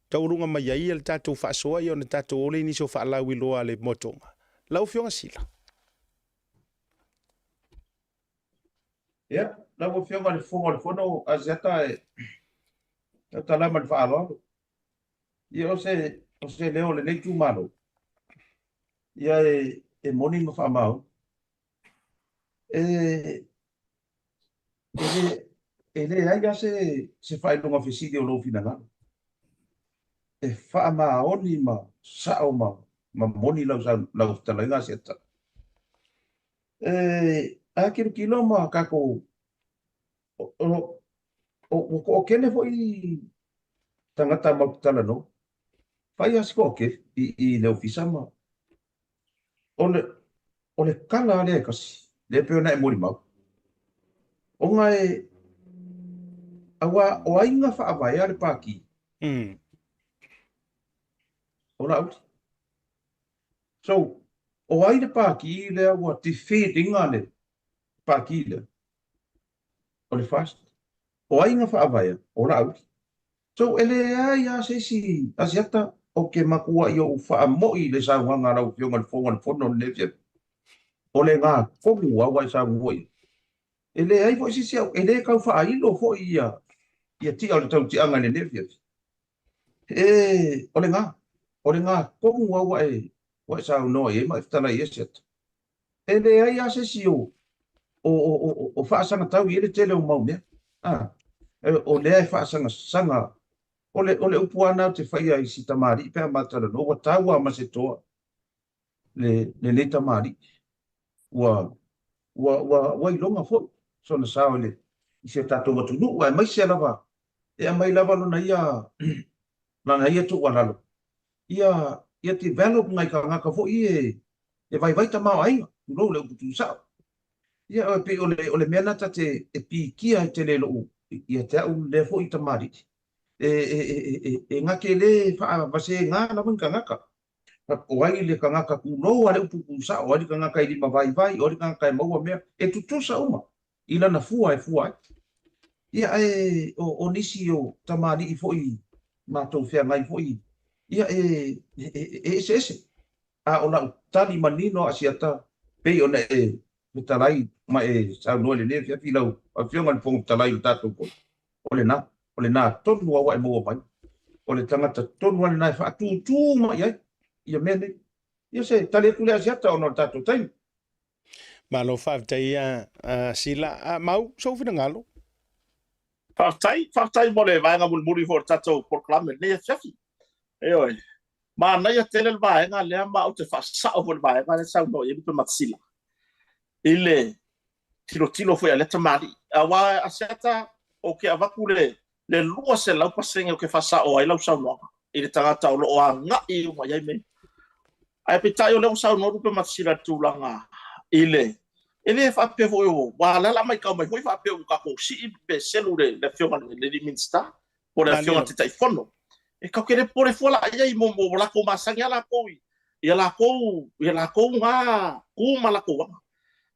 Taualuga mai ai le tatou faasoa ia ona tatou o lea i nisi o faalauiloa a le moatoga. Lau Afioga Sila. Ia, lau Afioga i le Fofoga o le Fono, Asiata e tautala ma le faaaloalo. Ia, o se, o se leo o lenei itumalo, ia e, e moni ma faamaoni. E, e le, e leai lava se, se faailoga fesili o lou finagalo. E faamaoni ma sao ma, ma moni lau, lau fetalaiga Asiata. E, a kilokilo ma tatou, o, o, o, ua toatele foi tagata matou te talanoa. Fai lava si toatele i, i le ofisa ma, o le, o le tala lava lea e tasi, lea e pei ona e molimau. Ona e, aua o ai na faavaea le Pati? O Laauli. So, o ai le Pati lea ua defeat ina le Pati lea? O le FAST. O ai na faavaea? O Laauli. So, e leai lava se isi Asiata o ke matua'i ou faamo'i i le saunoaga a lau Afioga i le Fofoga o le Fono lenei afiafi. O le gatonu lava ua e saunoa i ai. E leai foi se isi au, e le tau faailo foi ia, ia ti'a o le tautiaga i lenei afiafi. E, o le ga, o le gatonu lava ua e, ua e saunoa i ai ma e fetalai i ai Asiata. E leai lava se isi o, o, o, o, o faasagatau i ai le tele o mau mea. A, o lea e faasangasaga, o le, o le upu lava lena ou te faia i si tamalii pe a ma talanoa, ua tau lava ma se toa le, lenei tamalii. Ua, ua, ua, ua iloga foi sona sao i le, i si o tatou atunuu, aemaise lava e aumai lava lona ia, lana ia tuualalo, ia, ia develop nai tagata foi ia e vaivai tamaoaiga, tulou le upu tuusao. Ia, e pei o le, o le mea lena ta te e piikia ai tele i lou, ia te au lea foi tamalii. E, e, e, e, e gake le faavasega lava ni tagata. O ai le tagata tulou a le upu tuusao, o ai le tagata e limavaivai, o ai le tagata e maua mea, e tutusa uma i lana fua e fua ai. Ia, ae o, o nisi o tamalii foi matou feagai foi, ia, e, e, e eseese. A o lau tali manino Asiata, pei ona e fetalai ma e saunoa i lenei afiafi i lau Afioga i le Fofoga Fetalai o le tatou Fono, o lena, o lena tonu lava ua e maua mai, o le tagata tonu lava lena e faatūtū mai ai ia mea nei. Ia se tali atu lea Asiata ona o le tatou taimi. Malo faafetai ia Sila. A Mau, sou finagalo. Faafetai, faafetai mo le vaega mulimuli foi o le tatou polokalame i lenei afiafi. Ioe. Manaia tele le vaega lea ma ou te faasao foi i le vaega lea e saunoa i ai Lupe Matasila i le tilotilo foi a lea tamalii. Aua Asiata, ou te avatu le le 200% ou te faasao ai lau saunoaga i le tagata o lo o agai uma i ai mea. Ae peitai o lea ua saunoa Lupe Matasila i le tulaga i le e le faapea foi o aua o lea o le a matau mai foi faapea ua tatou sii pe selu le le afioga i le Minisita po o le afioga i le Taitaifono. E tatou te le popole fua la i ai mo mo latou masani lava latou i ia latou ia latou na tu ma latou aga.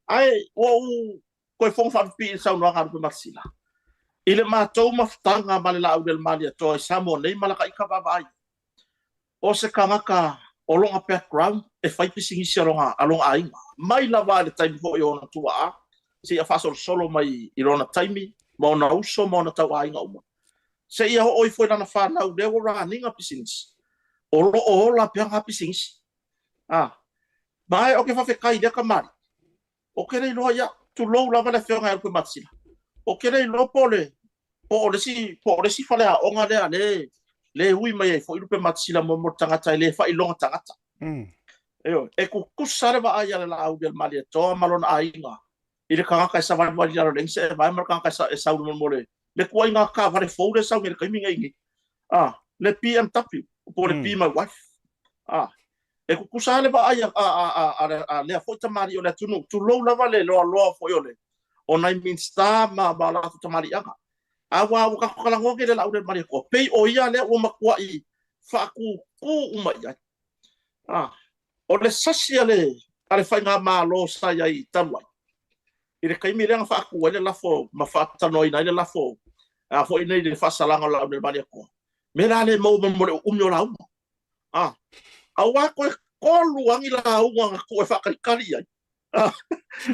Ae ua ou toe fono faapipii i le saunoaga a Lupe Matasila, i le matou mafutaga ma le Laaulialemalietoa i Samoa nei ma lata ita vaavaai, o se tagata o lona background e fai pisinisi a lona, a lona aiga, mai lava i le taimi foi o ona tuaa, seia faasolosolo mai i lona taimi ma ona uso ma ona tauaiga uma, seia oo ifo i lana fanau lea ua running pisinisi, o lo o ola pea na pisinisi. Ah, ma e, ou te faafetai i lea kamali'i. Ou te le iloa ia, tulou lava le Afioga ia Lupematasila, ou te le iloa po o le po o le isi po o le isi faleaoga lea le le ui mai ai foi Lupematasila mo le tagata e le faailoga tagata. Ioe, e tutusa le vaai a le Laaulialemalietoa ma lona aiga i le tagata e savalivali i lalo o le egise e vae ma le tagata e sau mo le le tuuaiga taavale fou lea e sau nei i le taimi nei, a, le BMW po o le Be My Wife. A, e tutusa lava le vaai a lea foi tamalii o le atunuu, tulou lava le loaloa foi o le o nai Minisita ma ma latou tamaliiaga. Aua ua tatou talanoa nei i le Laaulialemalietoa, pei o ia lea ua matuai faatutu uma i ai. A, o le sasi a le a le faigamalo sa i ai talu ai, i le taimi lea na faatu ai le lafo ma faatalanoaina ai le lafo a foi nei le faasalaga o le Laaulialemalietoa, mea la le maua mo le uumi o lauga. A, aua toe tolu lava ni lauga na tuu e faatalitali i ai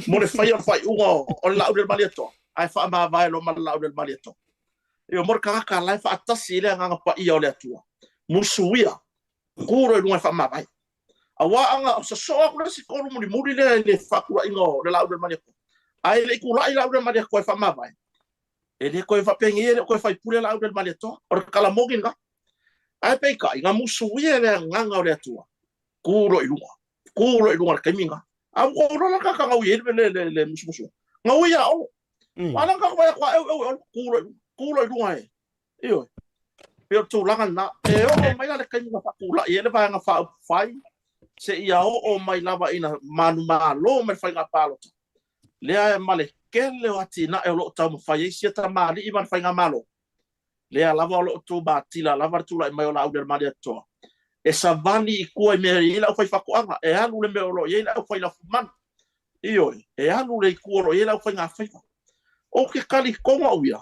mo le faia o le faaiuga o le Laaulialemalietoa, ae faamavae loa ma le Laaulialemalietoa. Ioe, mo le tagata la e faatasi i le Agaga Paia o le Atua, musuia, tu loa i luga e faamavae. Aua ana sosoo atu le isi tolu mulimuli lea i le faatulaiga o le Laaulialemalietoa, ae le i tulai le Laaulialemalietoa e faamavae, e le toe faapenei e le o toe faipule Laaulialemalietoa. O le tala moni lena. Ae peitai, na musuia e le Agaga o le Atua, tu loa i luga, tu loa i luga i le taimi lena. A ua ou iloa la le tagata na ui ai le, le, le musumusuga, na ui ia Olo. A lea na tatou vaai atu a eueu e Olo, tu loa i luga, tu loa i luga e. Ioe. Pei o le tulaga lena. E oo mai la le taimi na faatulai ai le Vaega Faaupufai, seia oo mai lava ina manumalo mai le faiga palota, lea ma le tele o atinae o lo o taumafai ai sia tamalii ma le faigamalo, lea lava o lo o tumatila lava le tulai mai o Laaulialemalietoa e savali i tua i mea e i ai le aufaifaatoaga, e alu le mea o lo o i ai le aufailafumanu, ioe, e alu le itu o lo o i ai le aufaigafaiva. Ou te talitonu au ia,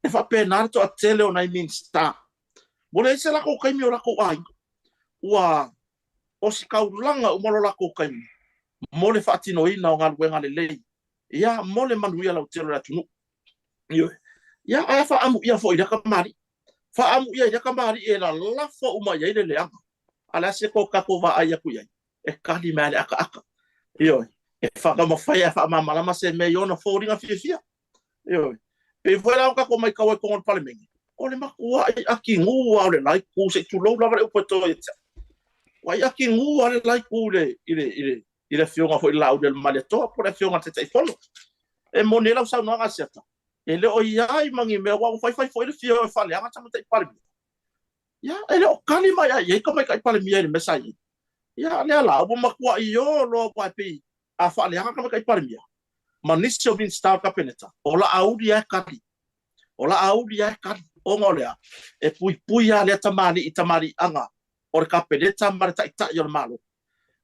e faapena le toatele o nai Minisita, ua leai se latou taimi o latou aiga, ua ositaulaga uma lo latou taimi mo le faatinoina o galuega lelei, ia, mo le manuia lautele o le atunuu. Ioe. Ia, ae faaamuia foi i lea tamalii. Faaamuia i lea tamalii e lalafo uma i ai le leaga. A o le a se ko tatou vaai atu i ai? E kali mai lava i le akaaka. Ioe. E taumafai lava e faamalamalama se mea i ona foliga fiafia. Ioe. Pei foi la ona tatou matau ai i totonu o le Palemene, o le matuai atigu lava o le la itu, se i tulou lava le upu e to ia te au. Matuai atigu lava le la itu i le, i le, i le, i le Afioga foi i le Laaulialemalietoa po o le Afioga i le Taitaifono. E moni ai lau saunoaga Asiata, e le o i ai ma ni mea, aua ua faifai foi le fia o e faaleaga Tamaitai Palemia. Ia, e le o kali mai lava i ai Tamaitai Palemia i le mea sa i ai. Ia, lea la, ua matuai o loa aua e pei a faaleaga Tamaitai Palemia ma nisi o Minisita o le Kapeneta, o Laauli lava e kali. O Laauli lava e kali, ona o le a? E puipui lava lea tamalii i tamaliiaga o le Kapeneta ma le Taitai o le Malo.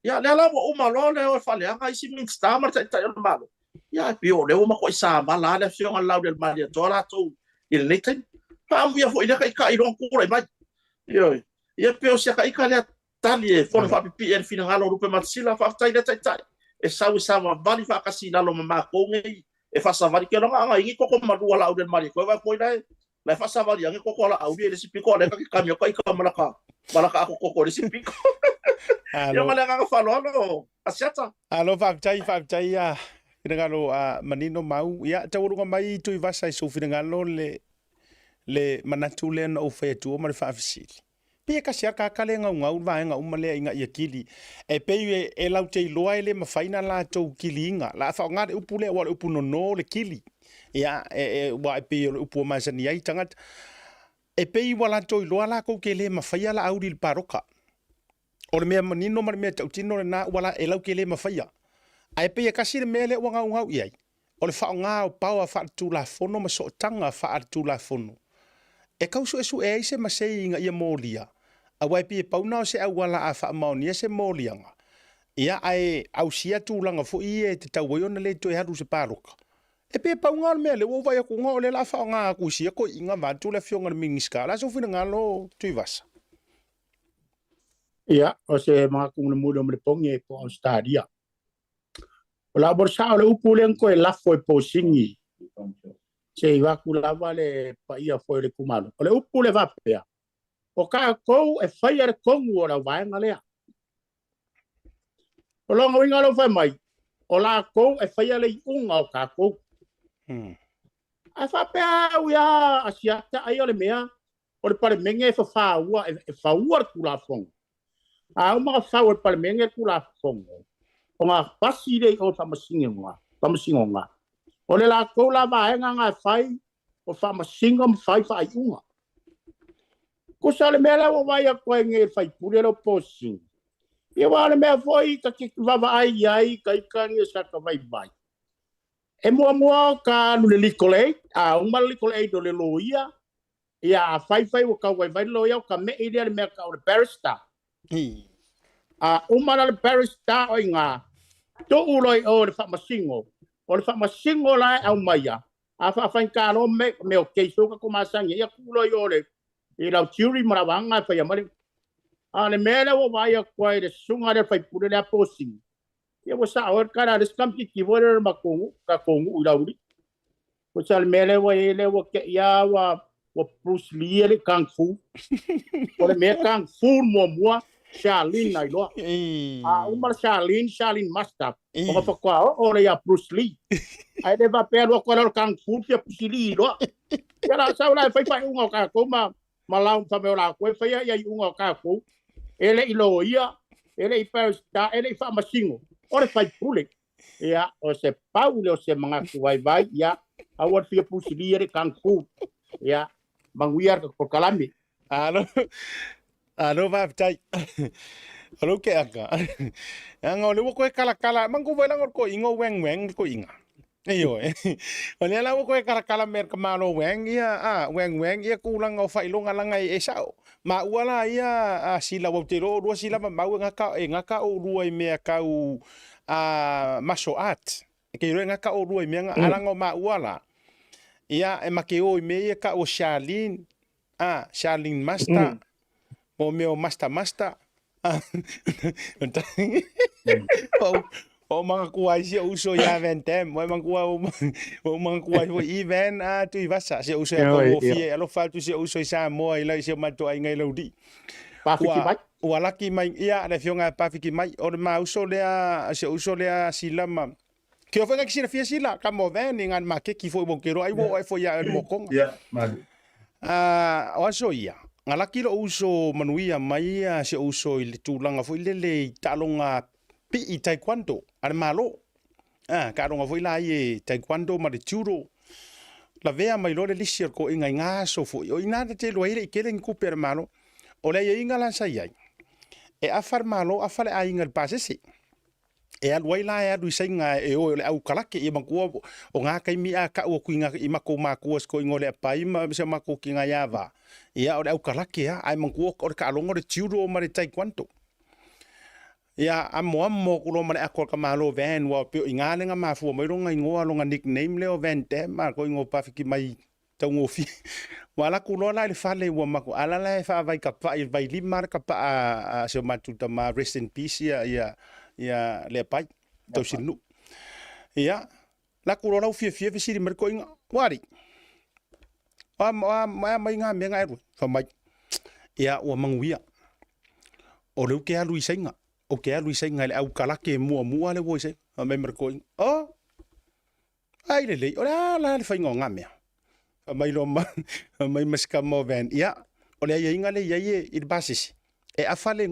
Ia, lea la ua uma loa le o e faaleaga isi Minisita ma le Taitai o le Malo. Ia, ae pei o lea ua matuai samala lava le Afioga i le Laaulialemalietoa latou i lenei taimi. Faaamuia foi i lea Taitai i lona tulai mai. Ioe. Ia, pei o si ata ita lea tali e fono faapipii ai le finagalo o Lupematasila. Faafetai i lea Taitai e sau e savavali faatasi i lalo ma matou nei e faasavali. Ke loga anga ingi koko malua Laaulialemalietoa e vaai atu ai la e La e faasavali ane koko a Laauli i le isi pito, a o lea ta te kami atu ika ma laka, ma laka ato koko i le isi pito. Ia ma le agaga faaaloalo, Asiata. Alo, faafetai, faafetai a finagalo a manino mau. Ia, taualuga mai Tuivasa i sou finagalo le, le manatu lea na ou fai atua ma le faafesili. Pei e kasi lava le kaka lea e gaugau le vaega uma lea ina ia kili. E pei e, e latou te iloa e le mafai ona latou kiliina. La a faaaoga le upu lea aua o le upu nono le kili. Ia, e, e, aua e pei o le upu ua masani ai tagata. E pei ua latou iloa latou te le mafaia Laauli i le palota. O le mea manino ma le mea tautino lena ua la, e latou te le mafaia. Ae pei e kasi le mea lea ua gaugau i ai. O le faaaoga o paoa faaletulafono ma sootaga faaletulafono e tau suesue ai se masei ina ia molia, aua e pei e pau na o se auala a faamaonia se moliaga, ia ae ausia tulaga foi ia e tatau ai ona le toe alu i se palota. E pei e pau na o le mea lea ua ou vaai atu o lea o le a faaaoga atu i sia toeaiina vaeatu le Afioga i le Minisita. O le a sou finagalo Tuivasa? Ia, o se manatu mulimuli o Malipogi po o Ausetalia. O la mo le sao le upu lea na toe lafo e posini se i vaku lava le paia foi o le itumalo. O le upu lea faapea, o tatou e faia le tonu o le vaega lea. O lona uiga lea ua fai mai, O lakou e faia le iuga o tatou. Ae faapea au ia Asiata ai o le mea o le Palemene e fafaua, e faua le Tulafono. A uma ona fau e le Palemene le Tulafono, ona pasi lea i o i le Faamasinoga. O le latou la vaega na e fai o faamasino ma fai faaiuga. Tusa o le mea lea ua vaai atu ai nei i le faipule lea o Posini, ia aua o le mea foi ta te vaavaai i ai ta ita ia sa ta vaivai, e muamua ta alu i le legal aid, a uma le legal aid o le loia, ia a fai fai ua tau vaivai le loia, o ta me'i lea i le mea e tau o le barrister. A uma la le barrister o i ina, tuu loa i o i le faamasino, o le faamasino la e aumaia, a faafaigata loa mea o case foi ua tatou masani ai, ia tuu loa i o i lau jury ma lau aga e faia mai le. A o le mea lea ua vaai atu ai i le susuga lea le faipule lea Posini, ia ua sao ai le tala a le isi tamaitiiti foi lea o le matou nuu, tatou nuu i Laulii. Tusa le mea lea ua i ai lea ua te i lava ua Bruce Lee e le i Kung Fu. O le mea Kung Fu muamua, Shaolin ai loa. A uma le Shaolin, Shaolin Master, ona faatoa oo lea ia Bruce Lee. Ae le faapea alu atu lea o le Kung Fu fia Bruce Lee loa. Ia la sau la e fai faaiuga o tatou ma lau fai mai o latou e faia ia iuga o tatou. E le i loia, e le i barrister, e le i faamasino, o le faipule. Ia, o se pau lea o se manatu vaivai, ia, aua le fia pusilia le kung fu. Ia, manuia le polokalame. Alo, alo faafetai. O lou keaka. Leaga o lea ua toe kalakala, manatua foi leaga o le toeaina o Wang Wang le toeaina. Ioe. O lea la ua toe kalakala mai e le tamaloa Wang ia, a, Wang Wang ia tulaga o faailoga leaga e sao. Maua la ia a sila ua ou te iloa oulua sila ma mau e gata e gata oulua i mea tau a martial art. E te iloa e gata oulua i mea na, a leaga o maua la, ia e ma te o i mea ia tau o Shaolin, a, Shaolin Master, mo mea o Master Master. Ua ou manatua ai si ou uso ia Van Damme, ua manatua ua ou manatua ai foi i Van a Tuivasa, si ou uso ia taugofie, alofa atu si ou uso i Samoa i lau si o matou aiga i Laulii. Pafiki mai. Ua laki mai, ia le afioga ia Pafiki mai, o le ma uso lea, si ou uso lea Sila ma Ke foi nga silafia sila, ka mo Van i ngā makeki foi ua kero ai ua oe foi ia le mokonga. Ia, mali. A, o aso ia, nga laki lo uso manuia mai ia si ou uso i le tulaga foi lele i taaloga pii taekwondo a le Malo. A, taaloga foi la ia taekwondo ma le judo. Lavea mai loa le lisi o le toeaina i nga aso foi. O i ina ta te iloa ai e le i tele ni tupe a le Malo. O le aiaiga la sa i ai, e afa le Malo, afa le aiga i le pasese. E alu ai la e alu i Saina e o e o le au kalake ia matua o ngā taimi a ka'u atu i ngā i matou mākua si koinga o le apai ma si o matou ki ngā iāvā ia o le au kalake a ae matua o le kaaloga o le judo ma le taekwondo ia amoamo atu loa ma le ako a le tamālo Van ua pei o i ngā le nga mafua mai lona igoa lona nickname lea o Van Damme a koinga o pafiki mai taugofie. Ua alu atu loa la i le fale ua matou ala la e faavai kapa'i vailima le kapa'a a si o matou tama rest in peace ia ia ia Leapai Tausilinuu. Ia alu atu loa la ua fiafia fesili mai le toeaina, ua alii, o a o a mai ngā mea nga e alu ai? Fai mai, ia ua manuia, o lea ou te alu i Saina, ou te alu i Saina i le au kalake muamua lea ua i Saina. Fai mai ma le toeaina, oh! Ai lelei, o le a la le faiga o ngā mea? Fai mai loa ma, fai mai ma si tama o Van, ia, o le aiaiga lea i ai e, i le pasese, e afa le,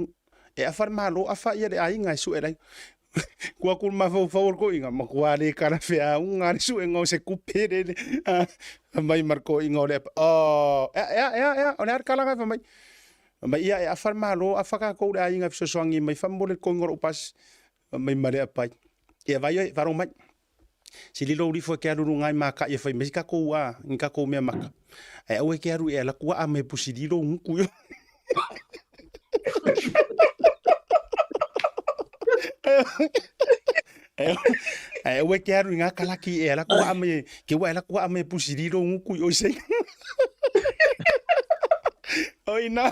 e afa le Malo, afa ia le aiga e sue lai. Kua atu le mafaufau o le toeaina, matua le talafeauga le suega o se tupe lele. Fai mai ma le toeaina o le, oh, ea, ea, ea, ea, o le a le tala na fai mai? Fai mai, ia, e afa le Malo, afa tatou le aiga e fesoasoani mai, faamolemole le totogi o lou pasese. Fai mai ma le apai, ia vai oe, faalogo mai. Sili lou lifo e ke alu luga ai makaʻi e fai mai si kakou a, ni kakou mea maka. Ae aua e ke alu e ala kuaʻa mai pusili lou guku yo. Ae aua e ke alu i ngā kalaki e ala kuaʻa mai, ke ua ala kuaʻa mai pusili lou guku i oi O ina,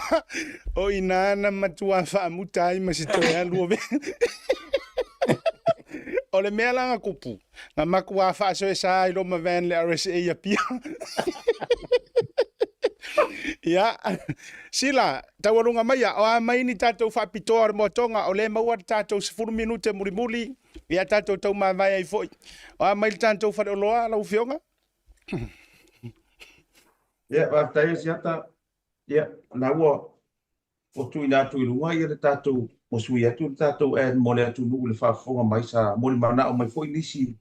o ina na matua faamuta ai ma se toe alu o O le mea la nga kupu, nga matua faasoesa ai lo ma van le RSA i Apia. Ia, Sila, taualuga maia, o a mai ni tatou faapitoa o le moatoga, o lea e maua le tatou 10 minute mulimuli. Ia tatou taumavae ai foi. O a mai le tatou faleoloa lau Afioga? Ia, faafetai Asiata. Ia, la ua ua tuuina atu i luga ia le tatou, ua sui atu le tatou ad mo le atunuu i le faafofoga mai sa molimanao mai foi nisi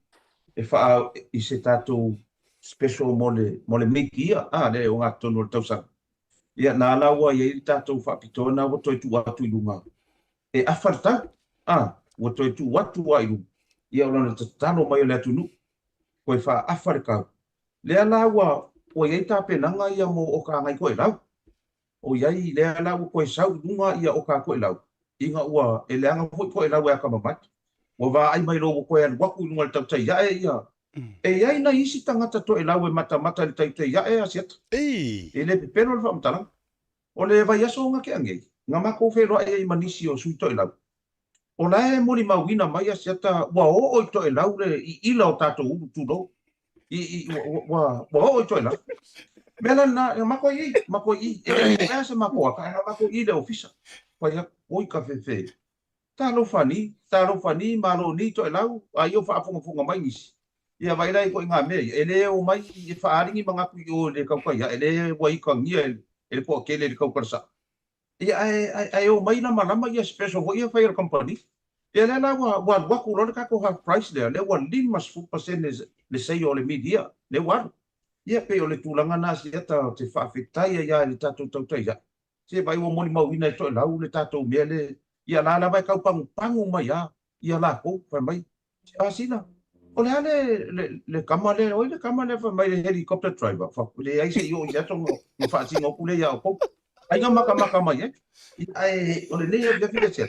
e faa i se tatou special mo le mo le mid year, a, le ogatotonu o le tausaga. Ia, na la ua i ai le tatou faapitoa na ua toe tuu atu i luga e afa le tau, a, ua toe tuu atu lava i luga, ia o lona tatalo mai o le atunuu, toe faaafa le tau. Lea la ua ua i ai tapenaga ia mo oka agai toelau. O i ai, lea la ua toe sau i luga ia oka toelau, ina ua e leaga foi toelau e atamamai. Ua vaai mai loa ua toe alu atu i luga i le tautai ae ia. E i ai nai isi tagata toelau e matamata i le tautai ae Asiata. E le pepelo le faamatalaga. O le vaiaso na tea nei, na matou feiloai ai ma nisi o sui toelau. O la e molimauina mai Asiata ua oo i Toelau le iila o tatou ulu tulou. I, i, ua, ua, ua oo i Toelau. Mea la lena, na matou i, matou i, e le o ea se matou ata, na matou i le ofisa. Fai atu, oi ka fefe. Talofa ni, talofa ni, malo ni Toelau, a ia o faafogafoga mai nisi. Ia vaai la i ituaiga mea ia, e le omai e faaali ni manatu i o i le tautai ae, le ua ikagia e le toatele i le tautalasa. Ia ae ae ae omai lamalama ia special foi ia fai a le kamupani. Ia lea la ua ua alu atu loa le tatou half price lea, lea ua 50% le sale o le media lea ua alu. Ia pei o le tulaga lena Asiata ou te faafetai ai lava i le tatou tautai ae. Se vaai ua molimauina e Toelau le tatou mea lea, ia la lava e tau pagupagu mai lava ia latou fai mai Asina, o le a le, le, le kama lea, oi le kama lea fai mai le helicopter driver, fa, leai se i oo i se aso na faasino atu lea ia outou. Ai na matamata mai ai. Ae o lenei afiafi le sia,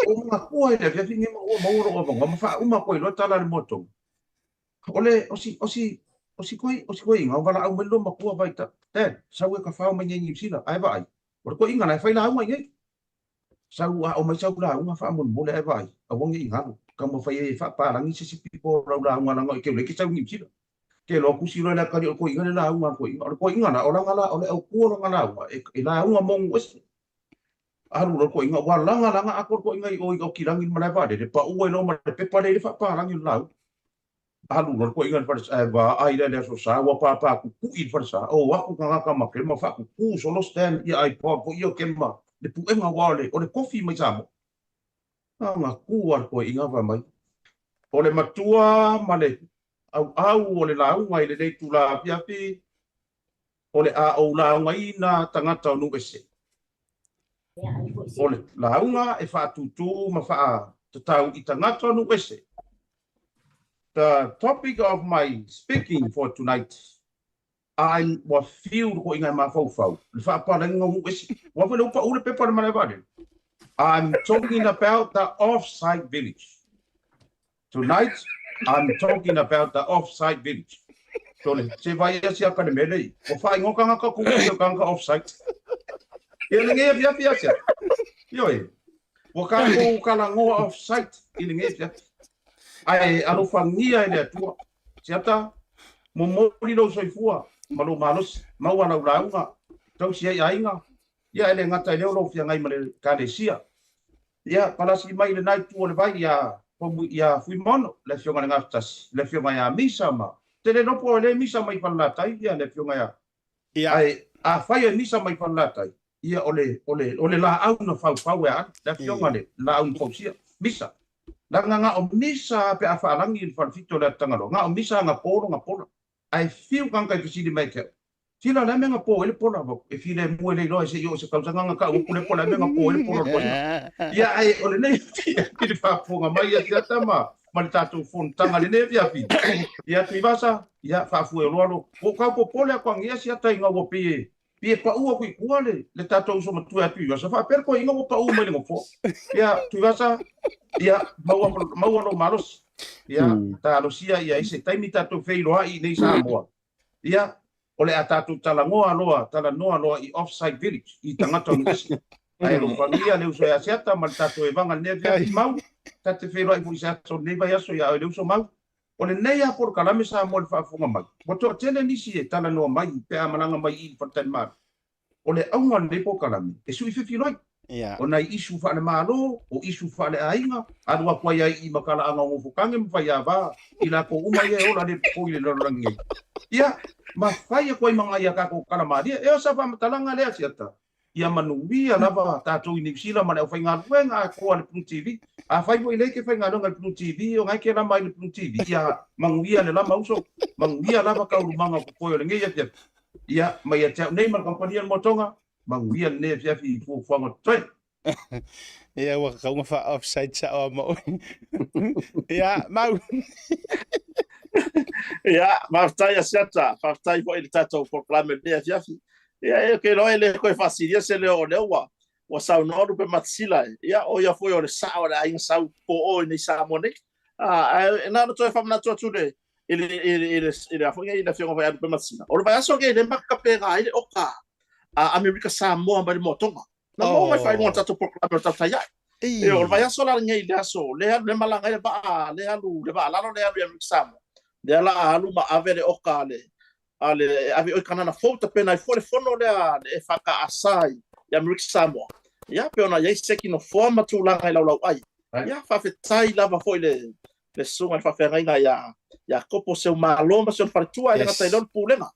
o matua i le afiafi nei ma ua maua lou avanoa ma faauma atu ai loa tala a le moa tonu. O le, o si, o si, o si koi, o si koeina, o valaau mai le lua matua vai ta, Dad, sau e tafao mai nei i Niu Sila, ae vaai, o le koeina la e fai lauga i nei. Sau a omai sau lauga faamolemole ae vaai, aua ne i galo. Taumafai ai e faapalagi se isi pito o lau lauga leaga e te ula ke sau i Niu Sila. Ke loa tusi loa i le atalii o le toeaina le lauga a le toeaina. O le toeaina la, o lana la, o le autu o lana lauga, e, e lauga mo nuu ese. Alu loa le toeaina, ua lagalaga atoa le toeaina i o i Aukilagi i le malae vaalele, pau ai loa ma le pepa lea i le faapalagi o le lauga. Alu loa le toeaina i le falesa, ae vaai la i le aso sa, ua pāpātutu'i i le falesa, o atu tagata ma kema faatutū solo stand ia iPod foi ia o kema le puega aua o le, o le kofi mai Samoa. Na ona tu lava le toeaina fai mai, o le matua ma le auau o le lauga i lenei itula afiafi, o le a ou laugaina tagata o nuu ese. O le lauga e faatūtū ma faatatau i tagata o nuu ese. The topic of my speaking for tonight, I'm ua fiu le toeaina e mafaufau le faapalaiga o nuu ese. Ua foi lea ua pau le pepa i le malae vaalele. I'm talking about the off-site village. Tonight, I'm talking about the off-site village. Tole, se vai ia sia ka le mele i. Ua faaigoa tagata ku i o tagata off-site. Ia lenei afiafi ia sia. Ioe, ua tatou talanoa off-site i lenei afiafi. Ae alofagia e le Atua. Siata, momoli lou soifua ma lou malosi, maua lau lauga, tausi ai aiga, ia e le gata i lea o lou feagai ma le Ekalesia. Ia, palasi mai i lena itu o le vai ia ia Fuimaono, le Afioga i le Gafatasi, le Afioga ia Misa ma, te le iloa po o le Misa mai Falelatai, ia le Afioga ia, Ia. ae afai e Misa mai Falelatai, ia o le, o le, o le laau na faufau e Aana, le Afioga i le Laau na Fausia, Misa. Leaga na o Misa pe a faalagi i le falefito o le Atutagaloa, na o Misa ana po lona pola. Ae fiu tagata i fesili mai ia te au, Fila, o le a mea na po ai le pola? E filemu e le iloa se i oo i se tausaga ona tau atu lea po o le a mea na po ai le pola o le toeaina. Ia, ae o lenei afiafi le faafofoga mai ia Siata ma, ma le tatou fonotaga i lenei afiafi. Ia, Tuivasa, ia, faafueoloa lo. Ua ou tau popole atu anaia Siata ina ua pei e, pei e pau atu i tua le, le tatou uso matua ia Tuivasa. Faapea le toeaina ua pau mai le nofoa. Ia, Tuivasa, ia, maua, maua lou malosi. Ia, talosia ia i se taimi tatou feiloai i inei i Samoa. Ia, o le a tatou talanoa loa, talanoa loa i Off-Site Village, i tagata o Nuuese. Ae alofagia le uso ia Asiata ma le tatou evaga i lenei afiafi, Mau, ta te feiloai foi i se aso o lenei vaiaso ia oe le uso Mau. O lenei lava polokalame Samoa i le faafofoga mai, ua toatele nisi e talanoa mai pe a malaga mai i i le faletalimalo. O le auga o lenei polokalame, e sui fefiloi. Ia. O nai issue faale-Malo, o issue faale-aiga, alu aku ai ai i matalaaga o Gofokange ma Faiava, i latou uma ia e ola le popo i le lalolagi nei. Ia, ma fai aku ai ma nai a tatou tala malie. E o sa faamatalaga lea Asiata, ia manuia lava tatou i Niu Sila ma le aufaigaluega atoa a le Blue TV. Afai foi lea e te faigaluega i le Blue TV, o na e te lama ai i le Blue TV, ia manuia le lama uso, manuia lava taualumaga o totoe o lenei afiafi. Ia, ma ia te au nei ma le kamupani a le Moatoga, Manuia lenei afiafi i fuafuaga o totoe. Ia, ua kakauga faa-offside sao a ma oe. Ia, Mau. Ia, faafetai Asiata, faafetai foi i le tatou polokalame i lenei afiafi. Ia, e ke iloa e le toe faasilia se leo o lea ua ua saunoa Lupe Matasila e. Ia, o ia foi o le sao o le aiga sau po o i nei Samoa nei. Ah, ae na ona toe faamanatu atu le i le i le i le i le foi i le afioga foi ia Lupe Matasila. O le vaiaso lenei lea ma tapena ai le oka a Amerika Samoa mai le Moatoga. Na maua mai faailoga o le tatou polokalame o le tautai ae. E, o le vaiaso la lenei i le aso, lea alu, lea malaga ai le vaa, lea alu, le vaa lalo lea alu i Amerika Samoa. Lea la a alu ma ave le oka a le, a le, e ave i o i Kanana Fou, tapena ai foi le fono lea a le EFKS i, i Amerika Samoa. Ia, pei ona i ai se nofoa ma tulaga e laulau ai. Ia, faafetai lava foi le, le susuga i le faafeagaiga ia, ia Kopo Seumalo ma si ona faletua, e le gata i lea o le Pulega.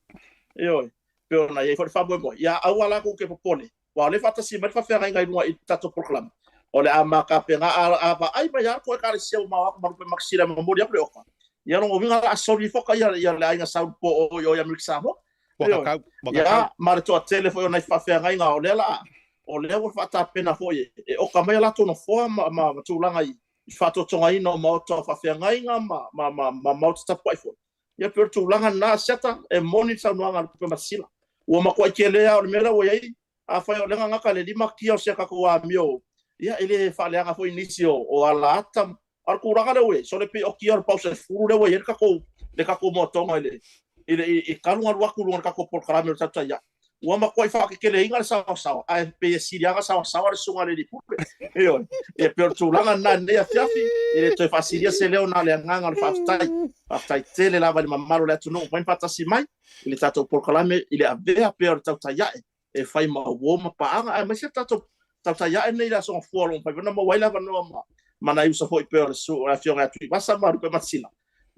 Ioe. Pei ona i ai foi le faamoemoe, ia aua la kou te popole, aua o lea e faatasi mai le faafeagaiga i luga i le tatou polokalame, o le a ma tapena, a, a vaai mai lava le tou Ekalesia ua mao atu ma lupe makasina e momoli atu le oka, ia lona uiga o le a soli ifo ka ia, ia le aiga sau po o i o i Amerika Samoa. Ua kakau, ua kakau. Ia, ma le toatele foi o nai faafeagaiga o lea la a, o lea ua faatapena foi e, e oka mai a latou nofoa ma, ma, ma tulaga i, i faatotogaina o maota o faafeagaiga ma, ma, ma, ma maota tapuai foi. Ia pei o le tulaga lena, Asiata, e moni le saunoaga a Lupe Masila. Ua matuai tele lava o le mea lea ua i ai, afai o lea na gata le 5 kia o si a tatou amio, ia e le faaleaga foi nisi o, o ala ata. A o le tulaga lea ua i ai, sole pei o kia o le pausa e 10 lea ua i ai le tatou, le tatou moatoga i le, i le, i, i talu ona alu atu i luga o le tatou polokalame o le tautai ae. Ua matuai faateteleina le saoasaoa, ae pei e sili lava ona saoasaoa le susuga i le alii pule. Ioe. E pei o le tulaga lena i lenei afiafi, e le toe faasilia se leo na o le agaga o le faafetai. Faafetai tele lava i le mamalu o le atunuu ua mafai ona faatasi mai i le tatou polokalame i le avea pea o le tautai ae e fai ma uo ma paaga, aemaise le tatou tautai ae nei i le Aso Gafua o lo o mafai foi ona maua ai le avanoa ma, ma nai uso foi pei o le, su, le afioga ia Tuivasa ma Lupematasila.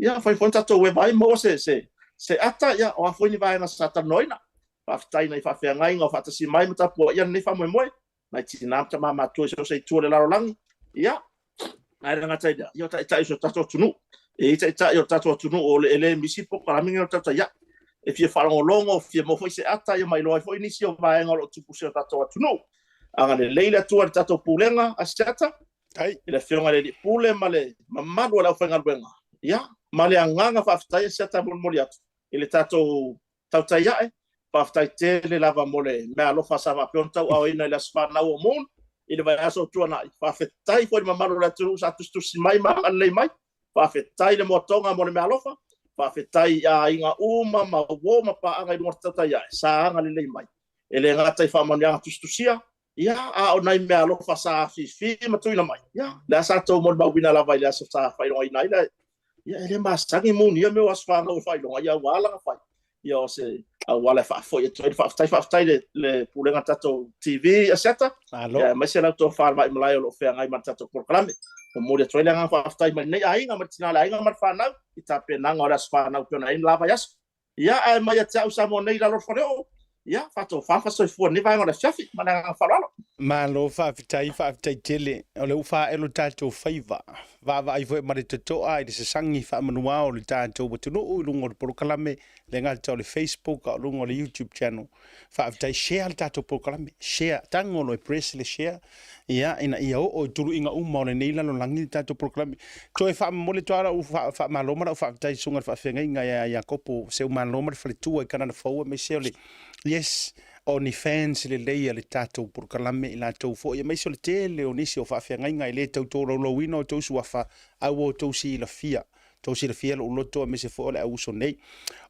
Ia, fai foi ona tatou eva ai, maua se, se, se ata, ia, o a foi ni vaega sa talanoaina. Faafetai nai faafeagaiga o faatasi mai ma tapuaia lenei faamoemoe, nai tinā ma tamā matua i so o se itu o le lalolagi. Ia, ae le gata i lea, ia o taitai o si o tatou atunuu. E i ai taitai o le tatou atunuu o le, e le misi polokalame lenei o le tautai ae. E fia faalogologo, fia maua foi se ata, ia ma iloa ai foi nisi o vaega o lo o tupu i si o tatou atunuu. Agalelei le Atua i le tatou pulega, Asiata, i le Afioga i le Alii Pule ma le mamalu o le aufaigaluega, ia, ma le agaga faafetai e siata molimoli atu i le tatou tautai ae. Faafetai tele lava mo le meaalofa sa faapea ona tauaaoina i le aso fanau o Moon i le vaiaso ua tuanai. Faafetai foi i le mamalu o le atunuu sa tusitusi mai ma agalelei mai. Faafetai i le moatoga mo le meaalofa. Faafetai i aiga uma ma uo ma paaga i luga o le tautai ae sa agalelei mai. E le gata i faamanuiaga tusitusia, Ia, a o nai meaalofa sa afifi ma tuuina mai, ia, lea sa tou molimauina lava i le aso sa faailogaina ai le, ia, e le masani moni ia mea o aso fanau e faailoga, ia, ua ala ona fai, ia, o se auala e faafoi atu ai le faafetai, faafetai le, le pulega tatou TV Asiata, Malo. ia, aemaise lau tofa le Vaimalae o lo o feagai ma le tatou polokalame. Momoli atu ai le agaga faafetai mai lenei aiga, mai le tina o le aiga ma le fanau, i tapenaga o le aso fanau pei ona i ai le la vaiaso. Ia, ae mai ia te au Samoa nei i lalo o le faleoo, ia, faatofa faasoifua i lenei vaega o le afiafi. Ma le agaga faaaloalo. Malo faafetai, faafetai tele. O lea ua faaelo tatou faiva, vaavaai foi ma le totoa i le sasagi faamanuao o le tatou atunuu i luga o le polokalame, le gata o le Facebook a o luga o le YouTube channel. Faafetai, share le tatou polokalame, share, tago loa e press le share, ia, ina ia oo i tuluiga uma o lenei lalolagi le tatou polokalame. Toe faamomoli atu lava lau faamalo ma lau faafetai i le susuga i le faafeagaiga ia Iakopo Seumalo ma le faletua i Kanana Fou aemaise o le, yes, o ni fans lelei a le tatou polokalame i latou foi, aemaise o le tele o nisi o faafeagaiga e le tau tolaulauina o outou suafa, a ua outou silafia Tou silafia lou loto aemaise foi o le au uso nei.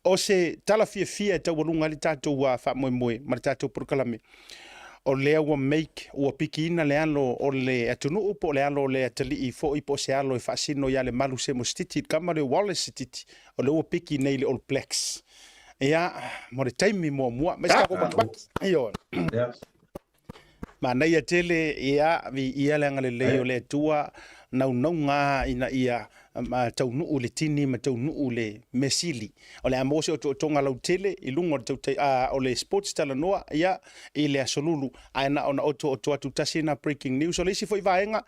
O se tala fiafia e taualuga ai le tatou faamoemoe ma le tatou polokalame, o lea ua make, ua pikiina le alo o le atunuu po o le alo o le atalii foi po o se alo e faasino ia Lemalu Semo Sititi, le tama lea o Wallace Sititi, o lea ua piki nei le All Blacks. Ia, mo le taimi muamua, aemaise tatou makimaki. Ioe. Manaia tele, ia, viia le agalelei o le Atua, naunauga ina ia taunuu le tini ma taunuu le mea sili. O le a maua se otootoga lautele i luga o le tautai, a, o le sports talanoa, ia, i le Aso Lulu. Ae na ona otooto atu tasi lena breaking news. O le isi foi vaega,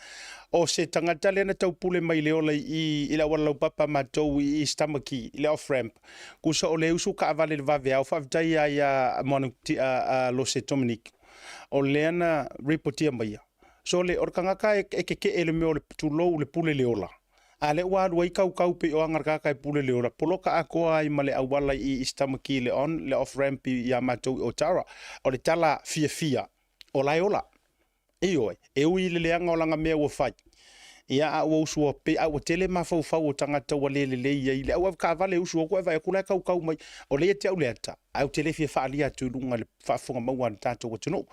o se tagata lea na taupule mai i le ola i i, i le auala laupapa matou i East Tamaki, i le off ramp. Kusa o le usu kaavale i le vaveao, faafetai lava ia Moana, a Lose Dominic, o lea na ripotia maia. So le, o le tagata e, e keke'e i le mea o le tulou le pule le ola, a lea ua alu ai kaukau pei o aga le tagata e pule le ola, poloka atoa ai ma le auala i East Tamaki le on le off ramp iā matou i Otara. O le tala fiafia, o la e ola. Ioe, e ui i le leaga o lana mea ua fai, ia, a ua usu a pei, a ua tele mafaufau o tagata ua le lelei ai le au avetaavale e usu atu ae vaai atu la e kaukau mai. O lea ia te au le ata, ae ou te le fia faaalia atu i luga i le faafofoga maua a le tatou atunuu.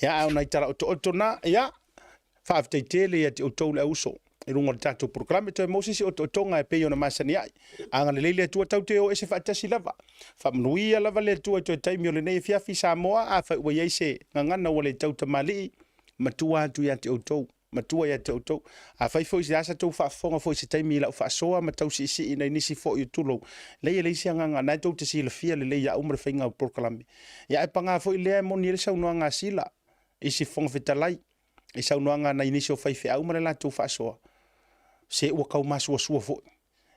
Ia, a o nai tala otooto na, ia, faafetai tele ia te outou le auuso i luga o le tatou polokalame. Toe maua se isi otootoga e pei ona masani ai. Agalelei le Atua tatou te o ese faatasi lava. Faamanuia lava le Atua i toe taimi o lenei afiafi Samoa, afai ua i ai se gagana ua le tau tamalii, matua atu ia te outou, matua ia te outou. Afai foi se asa tou faafofoga foi i se taimi i lau faasoa ma tau siisii nai nisi foi o tulou, leai e leai se agaga, na e tou te silafia lelei ia au ma le faiga o polokalame. Ia ae paga foi lea e moni ai le saunoaga a Sila i si Fofoga Fetalai, i saunoaga a nai nisi o faifeau ma le latou faasoa, se ua tau masuasua foi.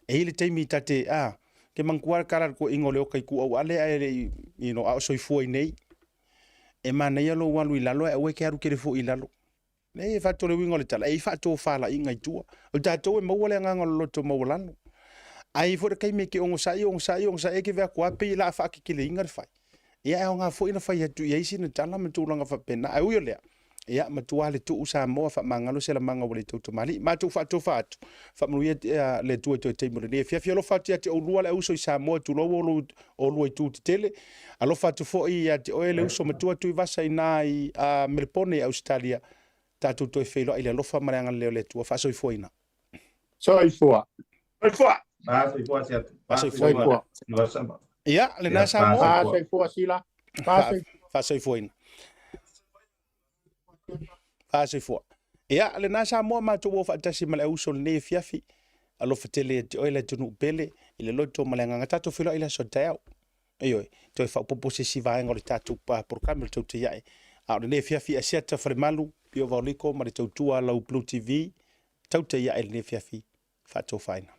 E i ai le taimi ta te, a, ke manatua le tala a le toeaina o le Oka i Tuuauale ae le i, you know, a o soifua i nei, e manaia lou alu i lalo ae aua e te alu tele foi i lalo. Leai, e faato le uiga o le tala, e i ai faatofalaiga i tua. O tatou e maua le agaga o le loto maualalo. Ae i ai foi le taimi e te onosai, onosai, onosai, ae te vea atu lava pei o le a faateteleina le fai. Ia e aoga foi ona fai atu i ai sina tala ma tulaga faapena. Ae ui o lea, ia matua le tuu Samoa faamagalo se lamaga ua le tau tamalii. Matou faatofa atu, faamanuia le Atua i toe taimi o lenei afiafi. Alofa atu ia te oulua le auso i Samoa, tulou oulua i tu tetele. Alofa atu foi ia te oe le uso matua Tuivasa i na i Melepone i Ausetalia. Tatou toe feiloai i le alofa ma le agalelei o le Atua. Faasoifuaina. Soifua. Soifua. Soifua Siata. Soifua. Soifua. Ia, lena Samoa. Soifua Sila. Faasoifuaina. Faasoifua. Ia, lena Samoa matou o faatasi ma le auso lenei afiafi. Alofa tele ia te oe le atunuu pele i le loto ma le agaga. Tatou feiloai i le aso taeao. Ioe, toe faaopoopo se isi vaega o le tatou polokalame o le Tautai Ae. A o lenei afiafi, Asiata Falemalu, Pio Vaoliko ma le tautua a lau Blue TV, Tautai Ae i lenei afiafi, faatofaina.